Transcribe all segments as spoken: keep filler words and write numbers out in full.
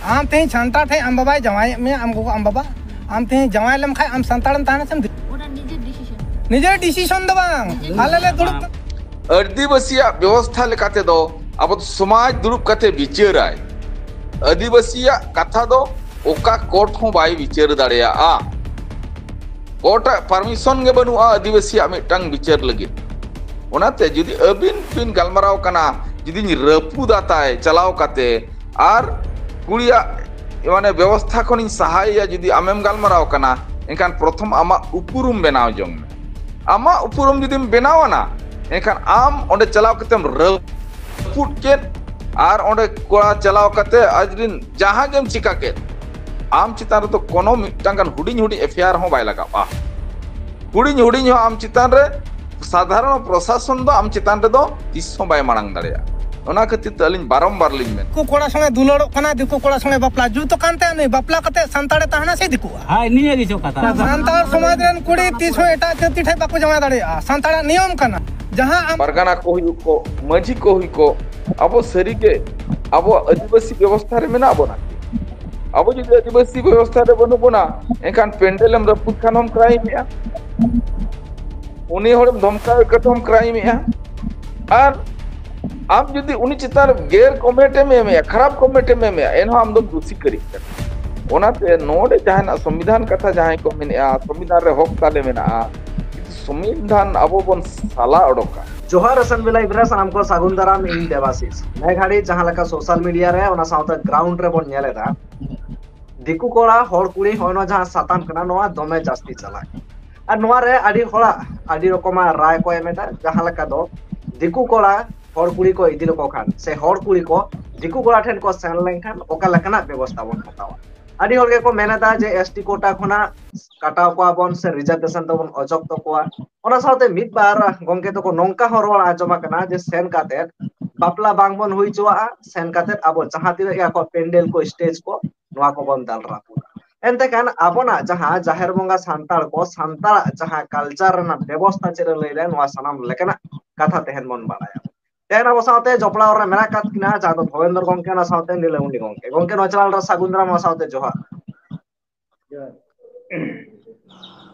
ᱟᱢ ᱛᱮᱦᱮᱧ ᱥᱟᱱᱛᱟᱲ ᱴᱷᱮᱱ ᱟᱢ ᱵᱟᱵᱟᱭ ᱡᱟᱶᱟᱭᱮᱫ ᱢᱮᱭᱟ, ᱟᱢ ᱜᱚᱜᱚ ᱟᱢ ᱵᱟᱵᱟ, ᱟᱢ ᱛᱮᱦᱮᱧ ᱡᱟᱶᱟᱭ ᱞᱮᱢ ᱠᱷᱟᱱ ᱟᱢ ᱥᱟᱱᱛᱟᱲᱮᱢ ᱛᱟᱦᱮᱱᱟ ᱥᱮᱢ ᱫᱤᱠᱩ? ᱚᱱᱟ ᱱᱤᱡᱮᱨ ᱰᱤᱥᱤᱥᱚᱱ᱾ ᱱᱤᱡᱮᱨ ᱰᱤᱥᱤᱥᱚᱱ ᱫᱚ ᱵᱟᱝ, ᱟᱞᱮ ᱞᱮ ᱫᱩᱲᱩᱵ ᱠᱟᱱᱟ᱾ ᱟᱹᱫᱤᱵᱟᱹᱥᱤᱭᱟᱜ ᱵᱮᱵᱚᱥᱛᱷᱟ ᱞᱮᱠᱟᱛᱮ ᱫᱚ ᱟᱵᱚ ᱫᱚ ᱥᱚᱢᱟᱡᱽ ᱫᱩᱲᱩᱵ ᱠᱟᱛᱮ ᱵᱤᱪᱟᱹᱨᱟᱭ᱾ ᱟᱹᱫᱤᱵᱟᱹᱥᱤᱭᱟᱜ ᱠᱟᱛᱷᱟ ᱫᱚ ᱚᱠᱟ ᱠᱳᱨᱴ ᱦᱚᱸ ᱵᱟᱭ ᱵᱤᱪᱟᱹᱨ ᱫᱟᱲᱮᱭᱟᱜᱼᱟ᱾ ᱠᱳᱨᱴ ᱟᱜ ᱯᱟᱨᱢᱤᱥᱚᱱ ᱜᱮ ᱵᱟᱹᱱᱩᱜᱼᱟ ᱟᱹᱫᱤᱵᱟᱹᱥᱤᱭᱟᱜ ᱢᱤᱫᱴᱟᱝ ᱵᱤᱪᱟᱹᱨ ᱞᱟᱹᱜᱤᱫ᱾ ᱚᱱᱟᱛᱮ ᱡᱩᱫᱤ ᱟᱹᱵᱤᱱ ᱵᱤᱱ ᱜᱟᱞᱢᱟᱨᱟᱣ ᱠᱟᱱᱟ, ᱡᱩᱫᱤᱧ ᱨᱟᱹᱯᱩᱫᱟ ᱛᱟᱭ ᱪᱟᱞᱟᱣ ᱠᱟᱛᱮ, ᱟᱨ ᱠᱩᱲᱤᱭᱟᱜ ᱢᱟᱱᱮ ᱵᱮᱵᱚᱥᱛᱷᱟ ᱠᱷᱚᱱᱤᱧ ᱥᱟᱦᱟᱭᱮᱭᱟ, ᱡᱩᱫᱤ ᱟᱢᱮᱢ ᱜᱟᱞᱢᱟᱨᱟᱣ ᱠᱟᱱᱟ, ᱮᱱᱠᱷᱟᱱ ᱯᱨᱚᱛᱷᱚᱢ ᱟᱢᱟᱜ ᱩᱯᱨᱩᱢ ᱵᱮᱱᱟᱣ ᱡᱚᱝ ᱢᱮ᱾ ᱟᱢᱟᱜ ᱩᱯᱨᱩᱢ ᱡᱩᱫᱤᱢ ᱵᱮᱱᱟᱣ ᱟᱱᱟ, ᱮᱱᱠᱷᱟᱱ ᱟᱢ ᱚᱸᱰᱮ ᱪᱟᱞᱟᱣ ᱠᱟᱛᱮᱢ ᱨᱟᱹᱯᱩᱫ ᱠᱮᱫ, ᱟᱨ ᱚᱸᱰᱮ ᱠᱚᱲᱟ ᱪᱟᱞᱟᱣ ᱠᱟᱛᱮ ᱟᱡᱨᱤᱱ ᱡᱟᱦᱟᱸ ᱜᱮᱢ ᱪᱤᱠᱟ ᱠᱮᱫ, ᱟᱢ ᱪᱮᱛᱟᱱ ᱨᱮᱫᱚ ᱠᱳᱱᱳ ᱢᱤᱫᱴᱟᱝ ᱜᱟᱱ ᱦᱩᱰᱤᱧ ᱦᱩᱰᱤᱧ ᱮᱯᱷ ᱟᱭ ᱟᱨ ᱦᱚᱸ ᱵᱟᱭ ᱞᱟᱜᱟᱜᱼᱟ᱾ ᱦᱩᱰᱤᱧ ᱦᱩᱰᱤᱧ ᱦᱚᱸ ᱟᱢ ᱪᱮᱛᱟᱱ ᱨᱮ, ᱥᱟᱫᱷᱟᱨᱚᱱ ᱯᱨᱚᱥᱟᱥᱚᱱ ᱫᱚ ᱟᱢ ᱪᱮᱛᱟᱱ ᱨᱮᱫᱚ ᱛᱤᱥ ᱦᱚᱸ ᱵᱟᱭ ᱢᱟᱲᱟᱝ ᱫᱟᱲᱮᱭᱟᱜᱼᱟ᱾ ᱚᱱᱟ ᱠᱷᱟᱹᱛᱤᱨ ᱛᱮ ᱟᱹᱞᱤᱧ ᱵᱟᱨᱚᱢᱵᱟᱨ ᱞᱤᱧ ᱢᱮᱱ᱾ ᱫᱤᱠᱩ ᱠᱚᱲᱟ ᱥᱚᱸᱜᱮ ᱫᱩᱞᱟᱹᱲᱚᱜ ᱠᱟᱱᱟ, ᱫᱤᱠᱩ ᱠᱚᱲᱟ ᱥᱚᱸᱜᱮ ᱵᱟᱯᱞᱟ ᱡᱩᱛ ᱟᱠᱟᱱ ᱛᱟᱭᱟ, ᱱᱩᱭ ᱵᱟᱯᱞᱟ ᱠᱟᱛᱮ ᱥᱟᱱᱛᱟᱲᱮ ᱛᱟᱦᱮᱱᱟ ᱥᱮ ᱫᱤᱠᱩᱜᱼᱟ? ᱦᱳᱭ, ᱱᱤᱭᱟᱹ ᱜᱮ ᱪᱚ ᱠᱟᱛᱷᱟ᱾ ᱥᱟᱱᱛᱟᱲ ᱥᱚᱢᱟᱡᱽ ᱨᱮᱱ ᱠᱩᱲᱤ ᱛᱤᱥ ᱦᱚᱸ ᱮᱴᱟᱜ ᱡᱟᱹᱛᱤ ᱴᱷᱮᱱ ᱵᱟᱠᱚ ᱡᱟᱶᱟᱭ ᱫᱟᱲᱮᱭᱟᱜᱼᱟ, ᱥᱟᱱᱛᱟᱲᱟᱜ ᱱᱤᱭᱚᱢ ᱠᱟᱱᱟ᱾ ᱡᱟᱦᱟᱸ ᱟᱢ ᱯᱟᱨᱜᱟᱱᱟ ᱠᱚ ᱦᱩᱭᱩᱜ ᱠᱚ, ᱢᱟᱹᱡᱷᱤ ᱠᱚ ᱦᱩᱭᱩᱜ ᱠᱚ, ᱟᱵᱚ ᱥᱟᱹᱨᱤᱜᱮ ᱟᱵᱚᱣᱟᱜ ᱟᱹᱫᱤᱵᱟᱹᱥᱤ ᱵᱮᱵᱚᱥᱛᱷᱟ ᱨᱮ ᱢᱮᱱᱟᱜ ᱵᱚᱱᱟ? ᱟᱵᱚ ᱡᱩᱫᱤ ᱟᱹᱫᱤᱵᱟᱹᱥᱤ ᱵᱮᱵᱚᱥᱛᱷᱟ ᱨᱮ ᱵᱟᱹᱱᱩᱜ ᱵᱚᱱᱟ, ᱮᱱᱠᱷᱟᱱ ᱯᱮᱱᱰᱮᱞ ᱮᱢ ᱨᱟᱹᱯᱩᱫ ᱠᱷᱟᱱ ᱦᱚᱸᱢ ᱠᱨᱟᱭᱤᱢᱮᱜᱼᱟ, ᱩᱱᱤ ᱦᱚᱲᱮᱢ ᱫᱷᱚᱢᱠᱟᱣ ᱠᱟᱛᱮ ᱦᱚᱸᱢ ᱠᱨᱟᱭᱤᱢᱮᱜᱼᱟ, ᱟᱨ ᱟᱢ ᱡᱩᱫᱤ ᱩᱱᱤ ᱪᱮᱛᱟᱱ ᱨᱮ ᱜᱮᱨ ᱠᱚᱢᱮᱱᱴ ᱮᱢ ᱮᱢᱮᱜᱼᱟ, ᱠᱷᱟᱨᱟᱯ ᱠᱚᱢᱮᱱᱴ ᱮᱢ ᱮᱢᱮᱜᱼᱟ, ᱮᱱᱦᱚᱸ ᱟᱢ ᱫᱚᱢ ᱫᱩᱥᱤ ᱠᱟᱹᱨᱤᱜ ᱠᱟᱱᱟ᱾ ᱚᱱᱟᱛᱮ ᱱᱚᱰᱮ ᱡᱟᱦᱟᱱᱟᱜ ᱥᱚᱝᱵᱤᱫᱷᱟᱱ ᱠᱟᱛᱷᱟ ᱡᱟᱦᱟᱸᱭ ᱠᱚ ᱢᱮᱱᱮᱜᱼᱟ, ᱥᱚᱝᱵᱤᱫᱷᱟᱱ ᱨᱮ ᱦᱚᱠ ᱛᱟᱞᱮ ᱢᱮᱱᱟᱜᱼᱟ, ᱠᱤᱱᱛᱩ ᱥᱚᱝᱵᱤᱫᱷᱟᱱ ᱟᱵᱚ ᱵᱚᱱ ᱥᱟᱞᱟ ᱚᱰᱚᱠᱟ᱾ ᱡᱚᱦᱟᱨ ᱥᱟᱱ ᱵᱮᱞᱟ ᱤᱵᱨᱟ ᱥᱟᱱᱟᱢ ᱠᱚ ᱥᱟᱹᱜᱩᱱ ᱫᱟᱨᱟᱢ, ᱤᱧ ᱫᱮᱵᱟᱥᱤᱥ᱾ ᱱᱮ ᱜᱷᱟᱹᱲᱤ ᱡᱟᱦᱟᱸ ᱞᱮᱠᱟ ᱥᱳᱥᱟᱞ ᱢᱤᱰᱤᱭᱟ ᱨᱮ, ᱚᱱᱟ ᱥᱟᱶᱛᱮ ᱜᱨᱟᱣᱩᱱᱰ ᱨᱮᱵᱚᱱ ᱧᱮᱞ ᱮᱫᱟ, ᱫᱤᱠᱩ ᱠᱚᱲᱟ, ᱦᱚᱲ ᱠᱩᱲᱤ, ᱦᱚᱸᱜᱼᱚᱭ ᱱᱚᱣᱟ ᱡᱟᱦᱟᱸ ᱥᱟᱛᱟᱢ ᱠᱟᱱᱟ, ᱱᱚᱣᱟ ᱫᱚᱢᱮ ᱡᱟᱹᱥᱛᱤ ᱪᱟᱞᱟᱜ ᱠᱟᱱᱟ᱾ ᱟᱨ ᱱᱚᱣᱟ ᱨᱮ ᱟᱹᱰᱤ ᱦᱚᱲᱟᱜ ᱟᱹᱰᱤ ᱨᱚᱠᱚᱢᱟᱜ ᱨᱟᱭ ᱠᱚ ᱮᱢ ᱮᱫᱟ, ᱡᱟᱦᱟᱸ ᱞᱮᱠᱟ ᱫᱚ ᱫᱤᱠᱩ ᱠᱚᱲᱟ ᱦᱚᱲ ᱠᱩᱲᱤ ᱠᱚ ᱤᱫᱤ ᱞᱮᱠᱚ ᱠᱷᱟᱱ ᱥᱮ ᱦᱚᱲ ᱠᱩᱲᱤ ᱠᱚ ᱫᱤᱠᱩ ᱠᱚᱲᱟ ᱴᱷᱮᱱ ᱠᱚ ᱥᱮᱱ ᱞᱮᱱᱠᱷᱟᱱ ᱚᱠᱟ ᱞᱮᱠᱟᱱᱟᱜ ᱵᱮᱵᱚᱥᱛᱷᱟ ᱵᱚᱱ ᱦᱟᱛᱟᱣᱟ᱾ ᱟᱹᱰᱤ ᱦᱚᱲ ᱜᱮᱠᱚ ᱢᱮᱱ ᱮᱫᱟ ᱡᱮ ᱮᱥ ᱴᱤ ᱠᱳᱴᱟ ᱠᱷᱚᱱᱟᱜ ᱠᱟᱴᱟᱣ ᱠᱚᱣᱟ ᱵᱚᱱ ᱥᱮ ᱨᱤᱡᱟᱨᱵᱷᱮᱥᱚᱱ ᱛᱮᱵᱚᱱ ᱚᱪᱚᱜ ᱛᱟᱠᱚᱣᱟ᱾ ᱚᱱᱟ ᱥᱟᱶᱛᱮ ᱢᱤᱫ ᱵᱟᱨ ᱜᱚᱢᱠᱮ ᱛᱟᱠᱚ ᱱᱚᱝᱠᱟ ᱦᱚᱸ ᱨᱚᱲ ᱟᱸᱡᱚᱢ ᱟᱠᱟᱱᱟ ᱡᱮ ᱥᱮᱱ ᱠᱟᱛᱮ ᱵᱟᱯᱞᱟ ᱵᱟᱝ ᱵᱚᱱ ᱦᱩᱭ ᱦᱚᱪᱚᱣᱟᱜᱼᱟ, ᱥᱮᱱ ᱠᱟᱛᱮ ᱟᱵᱚ ᱡᱟᱦᱟᱸ ᱛᱤᱱᱟᱹᱜ ᱜᱮ ᱟᱠᱚ ᱯᱮᱱᱰᱮᱞ ᱠᱚ, ᱥᱴᱮᱡᱽ ᱠᱚ, ᱱᱚᱣᱟ ᱠᱚᱵᱚᱱ ᱫᱟᱞ ᱨᱟᱹᱯᱩᱫᱟ᱾ ᱮᱱᱛᱮ ᱠᱷᱟᱱ ᱟᱵᱚᱱᱟᱜ ᱡᱟᱦᱟᱸ ᱡᱟᱦᱮᱨ ᱵᱚᱸᱜᱟ ᱥᱟᱱᱛᱟᱲ ᱠᱚ, ᱥᱟᱱᱛᱟᱲᱟᱜ ᱡᱟᱦᱟᱸ ᱠᱟᱞᱪᱟᱨ ᱨᱮᱱᱟᱜ ᱵᱮᱵᱚᱥᱛᱷᱟ ᱪᱮᱫ ᱮ ᱞᱟᱹᱭ ᱫᱟᱭ, ᱱᱚᱣᱟ ᱥᱟᱱᱟᱢ ᱞᱮᱠᱟᱱᱟᱜ ᱠᱟᱛᱷᱟ ᱛᱮᱦᱮᱧ ᱵᱚᱱ ᱵᱟᱲᱟᱭᱟ᱾ ᱛᱮᱦᱮᱧ ᱟᱵᱚ ᱥᱟᱶᱛᱮ ᱡᱚᱯᱲᱟᱣ ᱨᱮ ᱢᱮᱱᱟᱜ ᱟᱠᱟᱫ ᱠᱤᱱᱟ ᱡᱟᱦᱟᱸ ᱫᱚ ᱫᱷᱚᱵᱮᱱᱫᱨᱚ ᱜᱚᱢᱠᱮ, ᱚᱱᱟ ᱥᱟᱶᱛᱮ ᱱᱤᱞᱟᱢᱚᱱᱤ ᱜᱚᱢᱠᱮ᱾ ᱜᱚᱢᱠᱮ, ᱱᱚᱣᱟ ᱪᱮᱱᱮᱞ ᱨᱮ ᱥᱟᱹᱜᱩᱱ ᱫᱟᱨᱟᱢ, ᱚᱱᱟ ᱥᱟᱶᱛᱮ ᱡᱚᱦᱟᱨ᱾ ᱡᱚᱦᱟᱨ᱾ ᱮᱸ,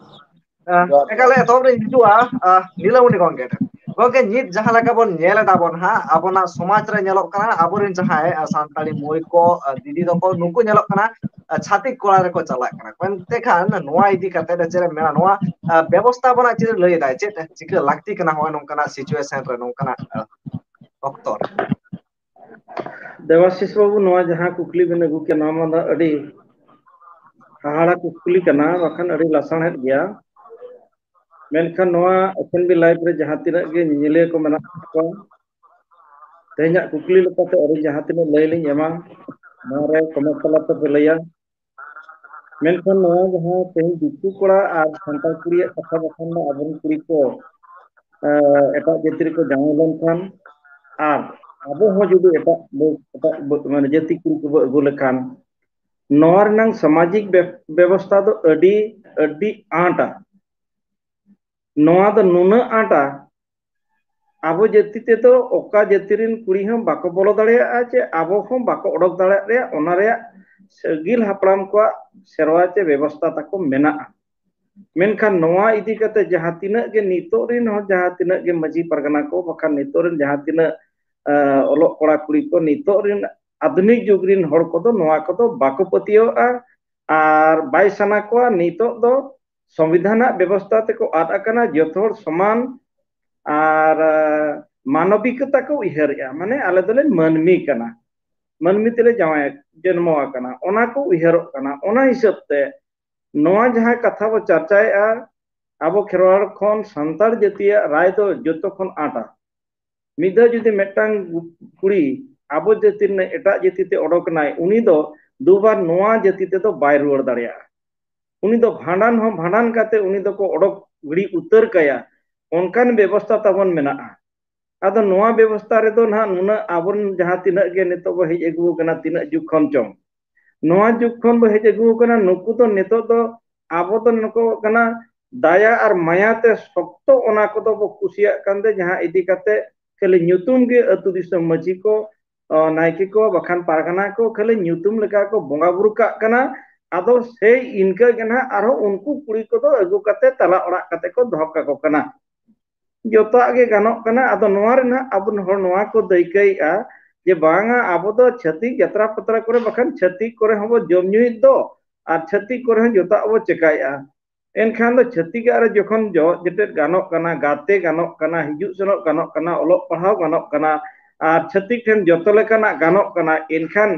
ᱡᱚᱦᱟᱨ᱾ ᱮᱠᱟᱞ ᱮᱛᱚᱦᱚᱵ ᱨᱮᱧ ᱦᱤᱡᱩᱜᱼᱟ, ᱟᱸ, ᱱᱤᱞᱟᱢᱚᱱᱤ ᱜᱚᱢᱠᱮ ᱴᱷᱮᱱ᱾ ᱜᱚᱢᱠᱮ, ᱱᱤᱛ ᱡᱟᱦᱟᱸ ᱞᱮᱠᱟ ᱵᱚᱱ ᱧᱮᱞ ᱮᱫᱟ ᱵᱚᱱ ᱦᱟᱸᱜ, ᱟᱵᱚᱱᱟᱜ ᱥᱚᱢᱟᱡᱽ ᱨᱮ ᱧᱮᱞᱚᱜ ᱠᱟᱱᱟ, ᱟᱵᱚᱨᱮᱱ ᱡᱟᱦᱟᱸᱭ, ᱟᱸ, ᱥᱟᱱᱛᱟᱲᱤ ᱢᱟᱹᱭ ᱠᱚ, ᱟᱸ, ᱫᱤᱫᱤ ᱛᱟᱠᱚ, ᱱᱩᱠᱩ ᱧᱮᱞᱚᱜ ᱠᱟᱱᱟ, ᱟᱸ, ᱪᱷᱟᱹᱛᱤᱠ ᱠᱚᱲᱟ ᱨᱮᱠᱚ ᱪᱟᱞᱟᱜ ᱠᱟᱱᱟ᱾ ᱢᱮᱱᱛᱮ ᱠᱷᱟᱱ ᱱᱚᱣᱟ ᱤᱫᱤ ᱠᱟᱛᱮ ᱪᱮᱫ ᱮᱢ ᱢᱮᱱᱟ? ᱱᱚᱣᱟ, ᱟᱸ, ᱵᱮᱵᱚᱥᱛᱷᱟ ᱵᱚᱱᱟ ᱪᱮᱫ ᱮ ᱞᱟᱹᱭ ᱮᱫᱟᱭ? ᱪᱮᱫ ᱪᱤᱠᱟᱹ ᱞᱟᱹᱠᱛᱤ ᱠᱟᱱᱟ ᱦᱚᱸᱜᱼᱚᱭ ᱱᱚᱝᱠᱟᱱᱟᱜ situation ᱨᱮ, ᱱᱚᱝᱠᱟᱱᱟᱜ, ᱟᱸ, ᱚᱠᱛᱚ ᱨᱮ? ᱫᱮᱵᱟᱥᱤᱥ ᱵᱟᱹᱵᱩ, ᱱᱚᱣᱟ ᱡᱟᱦᱟᱸ ᱠᱩᱠᱞᱤ ᱵᱤᱱ ᱟᱹᱜᱩ ᱠᱮᱫ, ᱱᱚᱣᱟ ᱢᱟ ᱫᱚ ᱟᱹᱰᱤ ᱦᱟᱦᱟᱲᱟ ᱠᱩᱠᱞᱤ ᱠᱟᱱᱟ, ᱵᱟᱠᱷᱟᱱ ᱟᱹᱰᱤ ᱞᱟᱥᱟᱬᱦᱮᱫ ᱜᱮᱭᱟ᱾ ᱢᱮᱱᱠᱷᱟᱱ ᱱᱚᱣᱟ F N B Live ᱨᱮ ᱡᱟᱦᱟᱸ ᱛᱤᱱᱟᱹᱜ ᱜᱮ ᱧᱮᱧᱮᱞᱤᱭᱟᱹ ᱠᱚ ᱢᱮᱱᱟᱜ ᱠᱚᱣᱟ, ᱛᱮᱦᱮᱧᱟᱜ ᱠᱩᱠᱞᱤ ᱞᱮᱠᱟᱛᱮ ᱟᱹᱞᱤᱧ ᱡᱟᱦᱟᱸ ᱛᱤᱱᱟᱹᱜ ᱞᱟᱹᱭ ᱞᱤᱧ ᱮᱢᱟ, ᱱᱚᱣᱟ ᱨᱮ comment ᱛᱟᱞᱟ ᱛᱮᱯᱮ ᱞᱟᱹᱭᱟ᱾ ᱢᱮᱱᱠᱷᱟᱱ ᱱᱚᱣᱟ ᱡᱟᱦᱟᱸ ᱛᱮᱦᱮᱧ ᱫᱤᱠᱩ ᱠᱚᱲᱟ ᱟᱨ ᱥᱟᱱᱛᱟᱲ ᱠᱩᱲᱤᱭᱟᱜ ᱠᱟᱛᱷᱟ, ᱵᱟᱠᱷᱟᱱ ᱫᱚ ᱟᱵᱚᱨᱮᱱ ᱠᱩᱲᱤ ᱠᱚ, ᱮ, ᱮᱴᱟᱜ ᱡᱟᱹᱛᱤ ᱨᱮᱠᱚ ᱡᱟᱶᱟᱭ ᱞᱮᱱᱠᱷᱟᱱ ᱟᱨ ᱟᱵᱚ ᱦᱚᱸ ᱡᱩᱫᱤ ᱮᱴᱟᱜ ᱵᱚ-, ᱮᱴᱟᱜ ᱵᱚ-, ᱢᱟᱱᱮ ᱡᱟᱹᱛᱤ ᱠᱩᱲᱤ ᱠᱚᱵᱚ ᱟᱹᱜᱩ ᱞᱮᱠᱷᱟᱱ, ᱱᱚᱣᱟ ᱨᱮᱱᱟᱝ ᱥᱟᱢᱟᱡᱤᱠ ᱵᱮ-, ᱵᱮᱵᱚᱥᱛᱷᱟ ᱫᱚ ᱟᱹᱰᱤ, ᱟᱹᱰᱤ ᱟᱸᱴᱟ᱾ ᱱᱚᱣᱟ ᱫᱚ ᱱᱩᱱᱟᱹᱜ ᱟᱸᱴᱟ, ᱟᱵᱚ ᱡᱟᱹᱛᱤ ᱛᱮᱫᱚ ᱚᱠᱟ ᱡᱟᱹᱛᱤ ᱨᱮᱱ ᱠᱩᱲᱤ ᱦᱚᱸ ᱵᱟᱠᱚ ᱵᱚᱞᱚ ᱫᱟᱲᱮᱭᱟᱜᱼᱟ, ᱪᱮ ᱟᱵᱚ ᱦᱚᱸ ᱵᱟᱠᱚ ᱚᱰᱚᱠ ᱫᱟᱲᱮᱭᱟᱜ ᱨᱮᱭᱟᱜ, ᱚᱱᱟ ᱨᱮᱭᱟᱜ ᱟᱹᱜᱤᱞ ᱦᱟᱯᱲᱟᱢ ᱠᱚᱣᱟᱜ ᱥᱮᱨᱣᱟ ᱪᱮ ᱵᱮᱵᱚᱥᱛᱷᱟ ᱛᱟᱠᱚ ᱢᱮᱱᱟᱜᱼᱟ᱾ ᱢᱮᱱᱠᱷᱟᱱ ᱱᱚᱣᱟ ᱤᱫᱤ ᱠᱟᱛᱮ ᱡᱟᱦᱟᱸ ᱛᱤᱱᱟᱹᱜ ᱜᱮ ᱱᱤᱛᱚᱜ ᱨᱮᱱ ᱦᱚᱸ, ᱡᱟᱦᱟᱸ ᱛᱤᱱᱟᱹᱜ ᱜᱮ ᱢᱟᱹᱡᱷᱤ ᱯᱟᱨᱜᱟᱱᱟ ᱠᱚ, ᱵᱟᱠᱷᱟᱱ ᱱᱤᱛᱚᱜ ᱨᱮᱱ ᱡᱟᱦᱟᱸ ᱛᱤᱱᱟᱹᱜ, ᱟᱸ, ᱚᱞᱚᱜ ᱠᱚᱲᱟ ᱠᱩᱲᱤ ᱠᱚ, ᱱᱤᱛᱚᱜ ᱨᱮᱱ ᱟᱫᱷᱩᱱᱤᱠ ᱡᱩᱜᱽ ᱨᱮᱱ ᱦᱚᱲ ᱠᱚᱫᱚ ᱱᱚᱣᱟ ᱠᱚᱫᱚ ᱵᱟᱠᱚ ᱯᱟᱹᱛᱭᱟᱹᱣᱟᱜᱼᱟ ᱟᱨ ᱵᱟᱭ ᱥᱟᱱᱟ ᱠᱚᱣᱟ᱾ ᱱᱤᱛᱚᱜ ᱫᱚ ᱥᱚᱝᱵᱤᱫᱷᱟᱱ ᱨᱮᱱᱟᱜ ᱵᱮᱵᱚᱥᱛᱷᱟ ᱛᱮᱠᱚ ᱟᱫ ᱟᱠᱟᱱᱟ, ᱡᱚᱛᱚ ᱦᱚᱲ ᱥᱚᱢᱟᱱ ᱟᱨ, ᱟᱸ, ᱢᱟᱱᱚᱵᱤᱠᱚᱛᱟ ᱠᱚ ᱩᱭᱦᱟᱹᱨᱮᱜᱼᱟ, ᱢᱟᱱᱮ ᱟᱞᱮ ᱫᱚᱞᱮ ᱢᱟᱹᱱᱢᱤ ᱠᱟᱱᱟ, ᱢᱟᱹᱱᱢᱤ ᱛᱮᱞᱮ ᱡᱟᱶᱟᱭ ᱡᱚᱱᱢᱚ ᱟᱠᱟᱱᱟ, ᱚᱱᱟ ᱠᱚ ᱩᱭᱦᱟᱹᱨᱚᱜ ᱠᱟᱱᱟ᱾ ᱚᱱᱟ ᱦᱤᱥᱟᱹᱵ ᱛᱮ ᱱᱚᱣᱟ ᱡᱟᱦᱟᱸ ᱠᱟᱛᱷᱟ ᱵᱚ ᱪᱟᱨᱪᱟᱭᱮᱜᱼᱟ, ᱟᱵᱚ ᱠᱷᱮᱨᱣᱟᱲ ᱠᱷᱚᱱ ᱥᱟᱱᱛᱟᱲ ᱡᱟᱹᱛᱤᱭᱟᱜ ᱨᱟᱭ ᱫᱚ ᱡᱚᱛᱚ ᱠᱷᱚᱱ ᱟᱸᱴᱟ᱾ ᱢᱤᱫ ᱫᱷᱟᱣ ᱡᱩᱫᱤ ᱢᱤᱫᱴᱟᱝ ᱠᱩᱲᱤ ᱟᱵᱚ ᱡᱟᱹᱛᱤ ᱨᱤᱱᱤᱡ ᱮᱴᱟᱜ ᱡᱟᱹᱛᱤ ᱛᱮ ᱚᱰᱚᱠ ᱮᱱᱟᱭ, ᱩᱱᱤ ᱫᱚ ᱫᱩᱵᱟᱨ ᱱᱚᱣᱟ ᱡᱟᱹᱛᱤ ᱛᱮᱫᱚ ᱵᱟᱭ ᱨᱩᱣᱟᱹᱲ ᱫᱟᱲᱮᱭᱟᱜᱼᱟ᱾ ᱩᱱᱤ ᱫᱚ ᱵᱷᱟᱸᱰᱟᱱ ᱦᱚᱸ ᱵᱷᱟᱸᱰᱟᱱ ᱠᱟᱛᱮ ᱩᱱᱤ ᱫᱚᱠᱚ ᱚᱰᱚᱠ ᱜᱤᱰᱤ ᱩᱛᱟᱹᱨ ᱠᱟᱭᱟ, ᱚᱱᱠᱟᱱ ᱵᱮᱵᱚᱥᱛᱷᱟ ᱛᱟᱵᱚᱱ ᱢᱮᱱᱟᱜᱼᱟ᱾ ᱟᱫᱚ ᱱᱚᱣᱟ ᱵᱮᱵᱚᱥᱛᱷᱟ ᱨᱮᱫᱚ ᱱᱟᱦᱟᱜ ᱱᱩᱱᱟᱹᱜ ᱟᱵᱚᱨᱮᱱ ᱡᱟᱦᱟᱸ ᱛᱤᱱᱟᱹᱜ ᱜᱮ ᱱᱤᱛᱚᱜ ᱵᱚ ᱦᱮᱡ ᱟᱹᱜᱩ ᱟᱠᱟᱱᱟ, ᱛᱤᱱᱟᱹᱜ ᱡᱩᱜᱽ ᱠᱷᱚᱱ ᱪᱚᱝ, ᱱᱚᱣᱟ ᱡᱩᱜᱽ ᱠᱷᱚᱱ ᱵᱚ ᱦᱮᱡ ᱟᱹᱜᱩ ᱟᱠᱟᱱᱟ, ᱱᱩᱠᱩ ᱫᱚ ᱱᱤᱛᱚᱜ ᱫᱚ ᱟᱵᱚ ᱫᱚ ᱱᱩᱠᱩ ᱠᱟᱱᱟ ᱫᱟᱭᱟ ᱟᱨ ᱢᱟᱭᱟ ᱛᱮ ᱥᱚᱠᱛᱚ ᱚᱱᱟ ᱠᱚᱫᱚ ᱵᱚ ᱠᱩᱥᱤᱭᱟᱜ ᱠᱟᱱ ᱛᱮ, ᱡᱟᱦᱟᱸ ᱤᱫᱤ ᱠᱟᱛᱮ ᱠᱷᱟᱹᱞᱤ ᱧᱩᱛᱩᱢ ᱜᱮ ᱟᱹᱛᱩ ᱫᱤᱥᱚᱢ ᱢᱟᱹᱡᱷᱤ ᱠᱚ, ᱱᱟᱭᱠᱮ ᱠᱚ ᱵᱟᱠᱷᱟᱱ ᱯᱟᱨᱜᱟᱱᱟ ᱠᱚ ᱠᱷᱟᱹᱞᱤ ᱧᱩᱛᱩᱢ ᱞᱮᱠᱟ ᱠᱚ ᱵᱚᱸᱜᱟ ᱵᱩᱨᱩ ᱠᱟᱜ ᱠᱟᱱᱟ᱾ ᱟᱫᱚ ᱥᱮᱭ ᱤᱱᱠᱟᱹ ᱜᱮ ᱱᱟᱦᱟᱜ ᱟᱨᱦᱚᱸ ᱩᱱᱠᱩ ᱠᱩᱲᱤ ᱠᱚᱫᱚ ᱟᱹᱜᱩ ᱠᱟᱛᱮ ᱛᱟᱞᱟ ᱚᱲᱟᱜ ᱠᱟᱛᱮ ᱠᱚ ᱫᱚᱦᱚ ᱠᱟᱠᱚ ᱠᱟᱱᱟ᱾ ᱡᱚᱛᱚᱣᱟᱜ ᱜᱮ ᱜᱟᱱᱚᱜ ᱠᱟᱱᱟ᱾ ᱟᱫᱚ ᱱᱚᱣᱟ ᱨᱮ ᱱᱟᱦᱟᱜ ᱟᱵᱚ ᱦᱚᱲ ᱱᱚᱣᱟ ᱠᱚ ᱫᱟᱹᱭᱠᱟᱹᱭᱮᱫᱼᱟ ᱡᱮ ᱵᱟᱝᱟ, ᱟᱵᱚ ᱫᱚ ᱪᱷᱟᱹᱛᱤᱠ ᱡᱟᱛᱨᱟ ᱯᱟᱛᱨᱟ ᱠᱚᱨᱮ ᱵᱟᱠᱷᱟᱱ ᱪᱷᱟᱹᱛᱤᱠ ᱠᱚᱨᱮ ᱦᱚᱸᱵᱚ ᱡᱚᱢ ᱧᱩᱭᱮᱫ ᱫᱚ, ᱟᱨ ᱪᱷᱟᱹᱛᱤᱠ ᱠᱚᱨᱮ ᱦᱚᱸ ᱡᱚᱛᱚᱣᱟᱜ ᱵᱚ ᱪᱮᱠᱟᱭᱮᱫᱼᱟ᱾ ᱮᱱᱠᱷᱟᱱ ᱫᱚ ᱪᱷᱟᱹᱛᱤᱠᱟᱜ ᱨᱮ ᱡᱚᱠᱷᱚᱱ ᱡᱚ ᱡᱮᱴᱮᱫ ᱜᱟᱱᱚᱜ ᱠᱟᱱᱟ, ᱜᱟᱛᱮ ᱜᱟᱱᱚᱜ ᱠᱟᱱᱟ, ᱦᱤᱡᱩᱜ ᱥᱮᱱᱚᱜ ᱜᱟᱱᱚᱜ ᱠᱟᱱᱟ, ᱚᱞᱚᱜ ᱯᱟᱲᱦᱟᱣ ᱜᱟᱱᱚᱜ ᱠᱟᱱᱟ, ᱟᱨ ᱪᱷᱟᱹᱛᱤᱠ ᱴᱷᱮᱱ ᱡᱚᱛᱚ ᱞᱮᱠᱟᱱᱟᱜ ᱜᱟᱱᱚᱜ ᱠᱟᱱᱟ, ᱮᱱᱠᱷᱟᱱ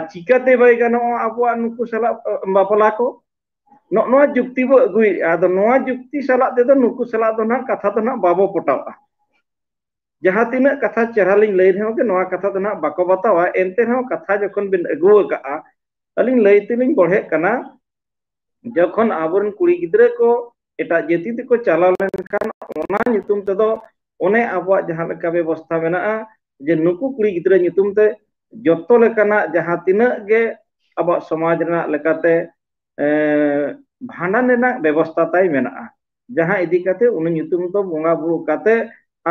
ᱪᱤᱠᱟᱹᱛᱮ ᱵᱟᱭ ᱜᱟᱱᱚᱜᱼᱟ ᱟᱵᱚᱣᱟᱜ ᱱᱩᱠᱩ ᱥᱟᱞᱟᱜ ᱵᱟᱯᱞᱟ ᱠᱚ? ᱱᱚᱜᱼᱚ ᱱᱚᱣᱟ ᱡᱩᱠᱛᱤ ᱵᱚ ᱟᱹᱜᱩᱭᱮᱫᱼᱟ᱾ ᱟᱫᱚ ᱱᱚᱣᱟ ᱡᱩᱠᱛᱤ ᱥᱟᱞᱟᱜ ᱛᱮᱫᱚ ᱱᱩᱠᱩ ᱥᱟᱞᱟᱜ ᱫᱚ ᱱᱟᱦᱟᱜ ᱠᱟᱛᱷᱟ ᱫᱚ ᱱᱟᱦᱟᱜ ᱵᱟᱵᱚ ᱯᱚᱴᱟᱣᱟ᱾ ᱡᱟᱦᱟᱸ ᱛᱤᱱᱟᱹᱜ ᱠᱟᱛᱷᱟ ᱪᱮᱦᱨᱟ ᱞᱤᱧ ᱞᱟᱹᱭ ᱨᱮᱦᱚᱸ ᱜᱮ ᱱᱚᱣᱟ ᱠᱟᱛᱷᱟ ᱫᱚ ᱱᱟᱦᱟᱜ ᱵᱟᱠᱚ ᱵᱟᱛᱟᱣᱟ᱾ ᱮᱱᱛᱮ ᱨᱮᱦᱚᱸ ᱠᱟᱛᱷᱟ ᱡᱚᱠᱷᱚᱱ ᱵᱤᱱ ᱟᱹᱜᱩ ᱟᱠᱟᱫᱼᱟ, ᱟᱹᱞᱤᱧ ᱞᱟᱹᱭ ᱛᱮᱞᱤᱧ ᱵᱚᱲᱦᱮᱜ ᱠᱟᱱᱟ, ᱡᱚᱠᱷᱚᱱ ᱟᱵᱚᱨᱮᱱ ᱠᱩᱲᱤ ᱜᱤᱫᱽᱨᱟᱹ ᱠᱚ ᱮᱴᱟᱜ ᱡᱟᱹᱛᱤ ᱛᱮᱠᱚ ᱪᱟᱞᱟᱣ ᱞᱮᱱᱠᱷᱟᱱ ᱚᱱᱟ ᱧᱩᱛᱩᱢ ᱛᱮᱫᱚ ᱚᱱᱮ ᱟᱵᱚᱣᱟᱜ ᱡᱟᱦᱟᱸ ᱞᱮᱠᱟ ᱵᱮᱵᱚᱥᱛᱷᱟ ᱢᱮᱱᱟᱜᱼᱟ ᱡᱮ ᱱᱩᱠᱩ ᱠᱩᱲᱤ ᱜᱤᱫᱽᱨᱟᱹ ᱧᱩᱛᱩᱢ ᱛᱮ ᱡᱚᱛᱚ ᱞᱮᱠᱟᱱᱟᱜ ᱡᱟᱦᱟᱸ ᱛᱤᱱᱟᱹᱜ ᱜᱮ ᱟᱵᱚᱣᱟᱜ ᱥᱚᱢᱟᱡᱽ ᱨᱮᱱᱟᱜ ᱞᱮᱠᱟᱛᱮ ᱵᱷᱟᱸᱰᱟᱱ ᱨᱮᱱᱟᱜ ᱵᱮᱵᱚᱥᱛᱷᱟ ᱛᱟᱭ ᱢᱮᱱᱟᱜᱼᱟ, ᱡᱟᱦᱟᱸ ᱤᱫᱤ ᱠᱟᱛᱮ ᱩᱱᱤ ᱧᱩᱛᱩᱢ ᱫᱚ ᱵᱚᱸᱜᱟ ᱵᱩᱨᱩ ᱠᱟᱛᱮ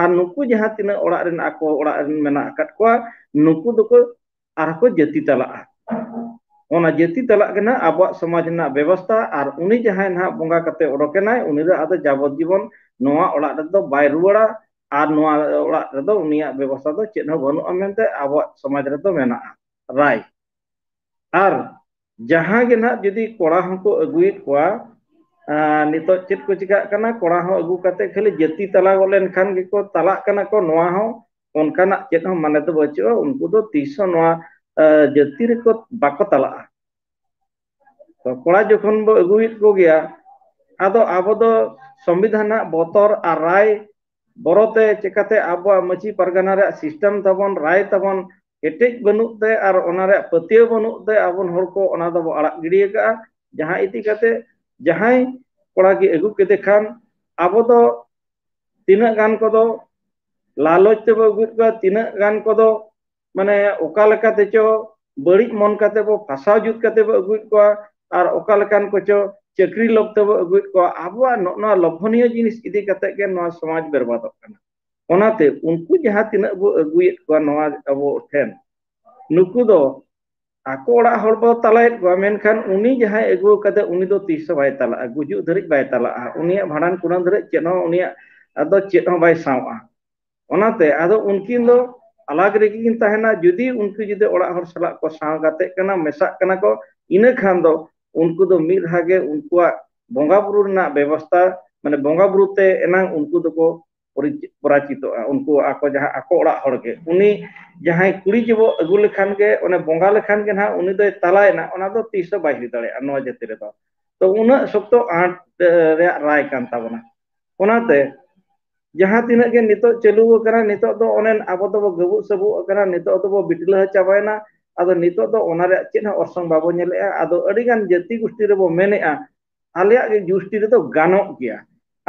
ᱟᱨ ᱱᱩᱠᱩ ᱡᱟᱦᱟᱸ ᱛᱤᱱᱟᱹᱜ ᱚᱲᱟᱜ ᱨᱮᱱ ᱟᱠᱚ ᱚᱲᱟᱜ ᱨᱮᱱ ᱢᱮᱱᱟᱜ ᱟᱠᱟᱫ ᱠᱚᱣᱟ ᱱᱩᱠᱩ ᱫᱚᱠᱚ ᱟᱨᱦᱚᱸ ᱠᱚ ᱡᱟᱹᱛᱤ ᱛᱟᱞᱟᱜᱼᱟ᱾ ᱚᱱᱟ ᱡᱟᱹᱛᱤ ᱛᱟᱞᱟᱜ ᱜᱮ ᱱᱟᱦᱟᱜ ᱟᱵᱚᱣᱟᱜ ᱥᱚᱢᱟᱡᱽ ᱨᱮᱱᱟᱜ ᱵᱮᱵᱚᱥᱛᱷᱟ᱾ ᱟᱨ ᱩᱱᱤ ᱡᱟᱦᱟᱸᱭ ᱱᱟᱦᱟᱜ ᱵᱚᱸᱜᱟ ᱠᱟᱛᱮ ᱚᱰᱚᱠᱮᱱᱟᱭ ᱩᱱᱤ ᱫᱚ ᱟᱫᱚ ᱡᱟᱵᱚᱛ ᱡᱤᱵᱚᱱ ᱱᱚᱣᱟ ᱚᱲᱟᱜ ᱨᱮᱫᱚ ᱵᱟᱭ ᱨᱩᱣᱟᱹᱲᱟ᱾ ᱟᱨ ᱱᱚᱣᱟ ᱚᱲᱟᱜ ᱨᱮᱫᱚ ᱩᱱᱤᱭᱟᱜ ᱵᱮᱵᱚᱥᱛᱷᱟ ᱫᱚ ᱪᱮᱫ ᱦᱚᱸ ᱵᱟᱹᱱᱩᱜᱼᱟ ᱢᱮᱱᱛᱮ ᱟᱵᱚᱣᱟᱜ ᱥᱚᱢᱟᱡᱽ ᱨᱮᱫᱚ ᱢᱮᱱᱟᱜᱼᱟ᱾ ᱨᱟᱭ ᱟᱨ ᱡᱟᱦᱟᱸ ᱜᱮ ᱱᱟᱦᱟᱜ ᱡᱩᱫᱤ ᱠᱚᱲᱟ ᱦᱚᱸᱠᱚ ᱟᱹᱜᱩᱭᱮᱫ ᱠᱚᱣᱟ, ᱱᱤᱛᱚᱜ ᱪᱮᱫ ᱠᱚ ᱪᱤᱠᱟᱹᱜ ᱠᱟᱱᱟ, ᱠᱚᱲᱟ ᱦᱚᱸ ᱟᱹᱜᱩ ᱠᱟᱛᱮ ᱠᱷᱟᱹᱞᱤ ᱡᱟᱹᱛᱤ ᱛᱟᱞᱟ ᱜᱚᱫ ᱞᱮᱱᱠᱷᱟᱱ ᱜᱮᱠᱚ ᱛᱟᱞᱟᱜ ᱠᱟᱱᱟ ᱠᱚ᱾ ᱱᱚᱣᱟ ᱦᱚᱸ ᱚᱱᱠᱟᱱᱟᱜ ᱪᱮᱫ ᱦᱚᱸ ᱢᱟᱱᱮ ᱫᱚ ᱵᱟᱹᱪᱩᱜᱼᱟ᱾ ᱩᱱᱠᱩ ᱫᱚ ᱛᱤᱥ ᱦᱚᱸ ᱱᱚᱣᱟ ᱡᱟᱹᱛᱤ ᱨᱮᱠᱚ ᱵᱟᱠᱚ ᱛᱟᱞᱟᱜᱼᱟ᱾ ᱛᱚ ᱠᱚᱲᱟ ᱡᱚᱠᱷᱚᱱ ᱵᱚ ᱟᱹᱜᱩᱭᱮᱫ ᱠᱚᱜᱮᱭᱟ, ᱟᱫᱚ ᱟᱵᱚ ᱫᱚ ᱥᱚᱝᱵᱤᱫᱷᱟᱱ ᱨᱮᱱᱟᱜ ᱵᱚᱛᱚᱨ ᱟᱨ ᱨᱟᱭ ᱵᱚᱨᱚᱛᱮ ᱪᱮᱠᱟᱛᱮ ᱟᱵᱚᱣᱟᱜ ᱢᱟᱹᱡᱷᱤ ᱯᱟᱨᱜᱟᱱᱟ ᱨᱮᱭᱟᱜ ᱥᱤᱥᱴᱮᱢ ᱛᱟᱵᱚᱱ, ᱨᱟᱭ ᱛᱟᱵᱚᱱ ᱠᱮᱴᱮᱡ ᱵᱟᱹᱱᱩᱜ ᱛᱮ ᱟᱨ ᱚᱱᱟ ᱨᱮᱭᱟᱜ ᱯᱟᱹᱛᱭᱟᱹᱣ ᱵᱟᱹᱱᱩᱜ ᱛᱮ ᱟᱵᱚ ᱦᱚᱲ ᱠᱚ ᱚᱱᱟ ᱫᱚᱵᱚ ᱟᱲᱟᱜ ᱜᱤᱰᱤ ᱟᱠᱟᱫᱼᱟ᱾ ᱡᱟᱦᱟᱸ ᱤᱫᱤ ᱠᱟᱛᱮ ᱡᱟᱦᱟᱸᱭ ᱠᱚᱲᱟ ᱜᱮ ᱟᱹᱜᱩ ᱠᱮᱫᱮ ᱠᱷᱟᱱ ᱟᱵᱚ ᱫᱚ ᱛᱤᱱᱟᱹᱜ ᱜᱟᱱ ᱠᱚᱫᱚ ᱞᱟᱞᱚᱪ ᱛᱮᱵᱚ ᱟᱹᱜᱩᱭᱮᱫ ᱠᱚᱣᱟ, ᱛᱤᱱᱟᱹᱜ ᱜᱟᱱ ᱠᱚᱫᱚ ᱢᱟᱱᱮ ᱚᱠᱟ ᱞᱮᱠᱟ ᱛᱮᱪᱚ ᱵᱟᱹᱲᱤᱡ ᱢᱚᱱ ᱠᱟᱛᱮ ᱵᱚ ᱯᱷᱟᱥᱟᱣ ᱡᱩᱛ ᱠᱟᱛᱮ ᱵᱚ ᱟᱹᱜᱩᱭᱮᱫ ᱠᱚᱣᱟ, ᱟᱨ ᱚᱠᱟ ᱞᱮᱠᱟᱱ ᱠᱚᱪᱚ ᱪᱟᱹᱠᱨᱤ ᱞᱚᱵ ᱛᱮᱵᱚ ᱟᱹᱜᱩᱭᱮᱫ ᱠᱚᱣᱟ᱾ ᱟᱵᱚᱣᱟᱜ ᱱᱚᱜᱼᱚ ᱱᱚᱣᱟ ᱞᱚᱵᱷᱚᱱᱤᱭᱚ ᱡᱤᱱᱤᱥ ᱤᱫᱤ ᱠᱟᱛᱮ ᱜᱮ ᱱᱚᱣᱟ ᱥᱚᱢᱟᱡᱽ ᱵᱮᱨᱵᱟᱫᱚᱜ ᱠᱟᱱᱟ᱾ ᱚᱱᱟᱛᱮ ᱩᱱᱠᱩ ᱡᱟᱦᱟᱸ ᱛᱤᱱᱟᱹᱜ ᱵᱚ ᱟᱹᱜᱩᱭᱮᱫ ᱠᱚᱣᱟ ᱱᱚᱣᱟ ᱟᱵᱚ ᱴᱷᱮᱱ, ᱱᱩᱠᱩ ᱫᱚ ᱟᱠᱚ ᱚᱲᱟᱜ ᱦᱚᱲ ᱵᱚ ᱛᱟᱞᱟᱭᱮᱫ ᱠᱚᱣᱟ, ᱢᱮᱱᱠᱷᱟᱱ ᱩᱱᱤ ᱡᱟᱦᱟᱸᱭ ᱟᱹᱜᱩ ᱟᱠᱟᱫᱮ ᱩᱱᱤ ᱫᱚ ᱛᱤᱥ ᱦᱚᱸ ᱵᱟᱭ ᱛᱟᱞᱟᱜᱼᱟ, ᱜᱩᱡᱩᱜ ᱫᱷᱟᱹᱨᱤᱡ ᱵᱟᱭ ᱛᱟᱞᱟᱜᱼᱟ, ᱩᱱᱤᱭᱟᱜ ᱵᱷᱟᱸᱰᱟᱱ ᱠᱩᱲᱟᱹᱱ ᱫᱷᱟᱹᱨᱤᱡ ᱪᱮᱫ ᱦᱚᱸ ᱩᱱᱤᱭᱟᱜ ᱟᱫᱚ ᱪᱮᱫ ᱦᱚᱸ ᱵᱟᱭ ᱥᱟᱶᱼᱟ᱾ ᱚᱱᱟᱛᱮ ᱟᱫᱚ ᱩᱱᱠᱤᱱ ᱫᱚ ᱟᱞᱟᱜᱽ ᱨᱮᱜᱮ ᱠᱤᱱ ᱛᱟᱦᱮᱱᱟ᱾ ᱡᱩᱫᱤ ᱩᱱᱠᱩ ᱡᱩᱫᱤ ᱚᱲᱟᱜ ᱦᱚᱲ ᱥᱟᱞᱟᱜ ᱠᱚ ᱥᱟᱶ ᱜᱟᱛᱮᱜ ᱠᱟᱱᱟ, ᱢᱮᱥᱟᱜ ᱠᱟᱱᱟ ᱠᱚ, ᱤᱱᱟᱹ ᱠᱷᱟᱱ ᱫᱚ ᱩᱱᱠᱩ ᱫᱚ ᱢᱤᱫ ᱫᱷᱟᱣ ᱜᱮ ᱩᱱᱠᱩᱣᱟᱜ ᱵᱚᱸᱜᱟ ᱵᱩᱨᱩ ᱨᱮᱱᱟᱜ ᱵᱮᱵᱚᱥᱛᱷᱟ, ᱢᱟᱱᱮ ᱵᱚᱸᱜᱟ ᱵᱩᱨᱩ ᱛᱮ ᱮᱱᱟᱝ ᱩᱱᱠᱩ ᱫᱚᱠᱚ ᱯᱚᱨᱤᱪ-, ᱯᱚᱨᱟᱪᱤᱛᱚᱜᱼᱟ᱾ ᱩᱱᱠᱩ ᱟᱠᱚ ᱡᱟᱦᱟᱸ ᱟᱠᱚ ᱚᱲᱟᱜ ᱦᱚᱲ ᱜᱮ, ᱩᱱᱤ ᱡᱟᱦᱟᱸᱭ ᱠᱩᱲᱤ ᱜᱮᱵᱚ ᱟᱹᱜᱩ ᱞᱮᱠᱷᱟᱱ ᱜᱮ, ᱚᱱᱮ ᱵᱚᱸᱜᱟ ᱞᱮᱠᱷᱟᱱ ᱜᱮ ᱱᱟᱦᱟᱜ ᱩᱱᱤ ᱫᱚᱭ ᱛᱟᱞᱟᱭᱮᱱᱟ, ᱚᱱᱟ ᱫᱚ ᱛᱤᱥ ᱦᱚᱸ ᱵᱟᱭ ᱦᱩᱭ ᱫᱟᱲᱮᱭᱟᱜᱼᱟ ᱱᱚᱣᱟ ᱡᱟᱹᱛᱤ ᱨᱮᱫᱚ᱾ ᱛᱚ ᱩᱱᱟᱹᱜ ᱥᱚᱠᱛᱚ ᱟᱸᱴ, ᱮ, ᱨᱮᱭᱟᱜ ᱨᱟᱭ ᱠᱟᱱ ᱛᱟᱵᱚᱱᱟ᱾ ᱚᱱᱟᱛᱮ ᱡᱟᱦᱟᱸ ᱛᱤᱱᱟᱹᱜ ᱜᱮ ᱱᱤᱛᱚᱜ ᱪᱟᱹᱞᱩ ᱟᱠᱟᱱᱟ, ᱱᱤᱛᱚᱜ ᱫᱚ ᱚᱱᱮ ᱟᱵᱚ ᱫᱚᱵᱚ ᱜᱟᱹᱵᱩᱜ ᱥᱟᱹᱵᱩᱜ ᱟᱠᱟᱱᱟ, ᱱᱤᱛᱚᱜ ᱫᱚᱵᱚ ᱵᱤᱴᱞᱟᱹ ᱪᱟᱵᱟᱭᱮᱱᱟ᱾ ᱟᱫᱚ ᱱᱤᱛᱚᱜ ᱫᱚ ᱚᱱᱟ ᱨᱮᱭᱟᱜ ᱪᱮᱫ ᱦᱚᱸ ᱚᱨᱥᱚᱝ ᱵᱟᱵᱚ ᱧᱮᱞᱮᱜᱼᱟ᱾ ᱟᱫᱚ ᱟᱹᱰᱤᱜᱟᱱ ᱡᱟᱹᱛᱤ ᱜᱩᱥᱴᱤ ᱨᱮᱵᱚ ᱢᱮᱱᱮᱜᱼᱟ, ᱟᱞᱮᱭᱟᱜ ᱜᱮ ᱜᱩᱥᱴᱤ ᱨᱮᱫᱚ ᱜᱟᱱᱚᱜ ᱜᱮᱭᱟ᱾